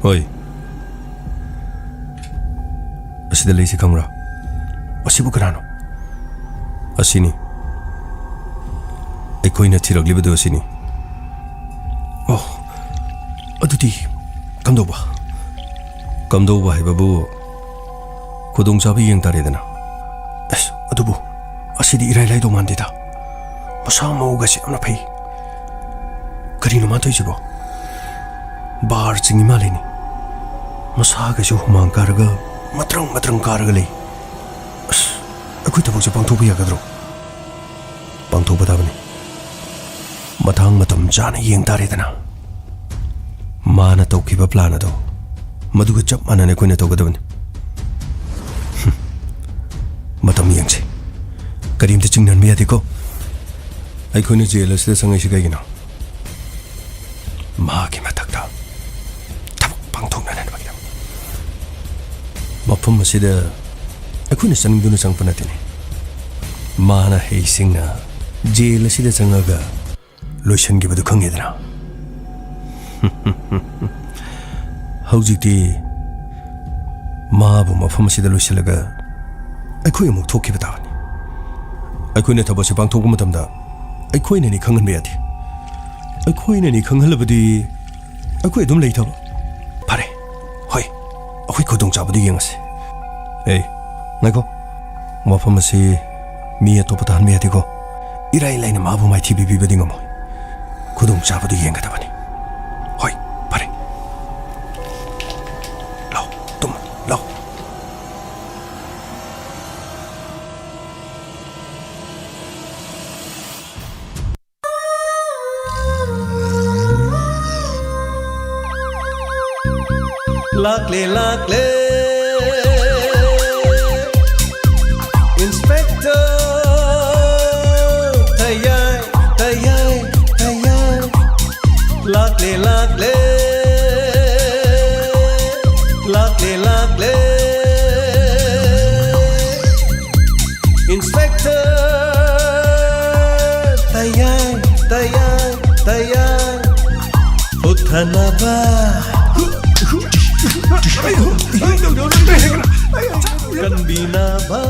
ꯍꯣꯏ꯫ ꯑꯁꯤꯗ ꯂꯩꯁꯤ ꯈꯪꯕ꯭ꯔꯥ? ꯑꯁꯤꯕꯨ ꯀꯅꯥꯅꯣ? ꯑꯁꯤꯅꯤ꯫ ꯑꯩꯈꯣꯏꯅ ꯊꯤꯔꯛꯂꯤꯕꯗꯨ ꯑꯁꯤꯅꯤ꯫ ꯑꯣ, ꯑꯗꯨꯗꯤ ꯀꯝꯗꯧꯕ? ꯀꯝꯗꯧꯕ ꯍꯥꯏꯕꯕꯨ ꯈꯨꯗꯣꯡꯆꯥꯕ ꯌꯦꯡ ꯇꯥꯔꯦꯗꯅ꯫ ꯑꯁ, ꯑꯗꯨꯕꯨ ꯑꯁꯤꯗꯤ ꯏꯔꯥꯏ ꯂꯥꯏꯗꯧ ꯃꯥꯟꯗꯦꯗ꯫ ꯃꯁꯥ ꯃꯎꯒꯁꯦ ꯌꯥꯝꯅ ꯐꯩ꯫ ꯀꯔꯤꯅꯣ ꯃꯥ ꯇꯧꯔꯤꯁꯤꯕꯣ? ꯕꯥꯔ ꯆꯤꯡꯉꯤ ꯃꯥꯜꯂꯤꯅꯤ꯫ ꯃꯁꯥꯒꯁꯨ ꯍꯨꯃꯥꯡ ꯀꯥꯔꯒ ꯃꯇ꯭ꯔꯪ ꯃꯇ꯭ꯔꯪ ꯀꯥꯔꯒ ꯂꯩ꯫ ꯑꯁ, ꯑꯩꯈꯣꯏ ꯊꯕꯛꯁꯦ ꯄꯥꯡꯊꯣꯛꯄ ꯌꯥꯒꯗ꯭ꯔꯣ? ꯄꯥꯡꯊꯣꯛꯄ ꯇꯥꯕꯅꯤ꯫ ꯃꯇꯥꯡ ꯃꯇꯝ ꯆꯥꯅ ꯌꯦꯡ ꯇꯥꯔꯦꯗꯅ꯫ ꯃꯥꯅ ꯇꯧꯈꯤꯕ ꯄ꯭ꯂꯥꯟ ꯑꯗꯣ ꯃꯗꯨꯒ ꯆꯞ ꯃꯥꯟꯅꯅ ꯑꯩꯈꯣꯏꯅ ꯇꯧꯒꯗꯕꯅꯤ꯫ ꯍꯨꯝ꯫ ꯃꯇꯝ ꯌꯦꯡꯁꯤ꯫ ꯀꯔꯤꯝꯇ ꯆꯤꯡꯅꯍꯟꯕ ꯌꯥꯗꯦꯀꯣ꯫ ꯑꯩꯈꯣꯏꯅ ꯖꯦꯜ ꯑꯁꯤꯗ ꯆꯪꯉꯛꯏꯁꯤ ꯀꯩꯒꯤꯅꯣ? ꯃꯍꯥꯛꯀꯤ ꯃꯊꯛꯇ ꯊꯕꯛ ꯄꯥꯡꯊꯣꯛꯅꯅꯕꯒꯤꯗꯃꯛ꯫ ꯃꯐꯝ ꯑꯁꯤꯗ ꯑꯩꯈꯣꯏꯅ ꯆꯪꯅꯤꯡꯗꯨꯅ ꯆꯪꯉꯛꯄ ꯅꯠꯇꯦꯅꯦ꯫ ꯃꯥꯅ ꯍꯩꯁꯤꯡꯅ ꯖꯦꯜ ꯑꯁꯤꯗ ꯆꯪꯉꯒ ꯂꯣꯏꯁꯤꯟꯈꯤꯕꯗꯨ ꯈꯪꯉꯦꯗꯅ꯫ ꯍꯧꯖꯤꯛꯇꯤ ꯃꯥꯕꯨ ꯃꯐꯝ ꯑꯁꯤꯗ ꯂꯣꯏꯁꯤꯜꯂꯒ ꯑꯩꯈꯣꯏ ꯑꯃꯨꯛ ꯊꯣꯛꯈꯤꯕ ꯇꯥꯕꯅꯤ꯫ ꯑꯩꯈꯣꯏꯅ ꯊꯕꯛꯁꯦ ꯄꯥꯡꯊꯣꯛꯄ ꯃꯇꯝꯗ ꯑꯩꯈꯣꯏꯅꯅꯤ ꯈꯪꯍꯟꯕ ꯌꯥꯗꯦ꯫ ꯑꯩꯈꯣꯏꯅꯅꯤ ꯈꯪꯍꯜꯂꯕꯗꯤ ꯑꯩꯈꯣꯏ ꯑꯗꯨꯝ ꯂꯩꯊꯕ꯫ ꯐꯔꯦ, ꯍꯣꯏ, ꯑꯩꯈꯣꯏ ꯈꯨꯗꯣꯡꯆꯥꯕꯗꯨ ꯌꯦꯡꯉꯁꯤ꯫ ꯑꯦ, ꯉꯥꯏꯈꯣ, ꯃꯐꯝ ꯑꯁꯤ ꯃꯤ ꯑꯇꯣꯞꯄ ꯇꯥꯍꯟꯕ ꯌꯥꯗꯦꯀꯣ꯫ ꯏꯔꯥꯏ ꯂꯥꯏꯅ ꯃꯥꯕꯨ ꯃꯥꯏꯊꯤꯕ ꯄꯤꯕꯗꯤ ꯉꯝꯃꯣꯏ꯫ ꯈꯨꯗꯣꯡꯆꯥꯕꯗꯨ ꯌꯦꯡꯒꯗꯕꯅꯤ꯫ ꯍꯣꯏ, ꯐꯔꯦ꯫ ꯂꯥꯎ, ꯇꯨꯝꯃꯣ, ꯂꯥꯎ꯫ ꯂꯥꯛꯂꯦ, ꯂꯥꯛꯂꯦ, Inspector ꯇꯌꯥꯏ, ꯇꯌꯥꯏ, ꯇꯌꯥꯏ꯫ ꯂꯥꯛꯂꯦ, ꯂꯥꯛꯂꯦ, ꯂꯥꯛꯂꯦ, ꯂꯥꯛꯂꯦ, Inspector ꯇꯌꯥꯏ, ꯇꯌꯥꯏ, ꯇꯌꯥꯏ꯫ ꯍꯨꯠꯊꯅꯕ, ꯀꯟꯕꯤꯅꯕ꯫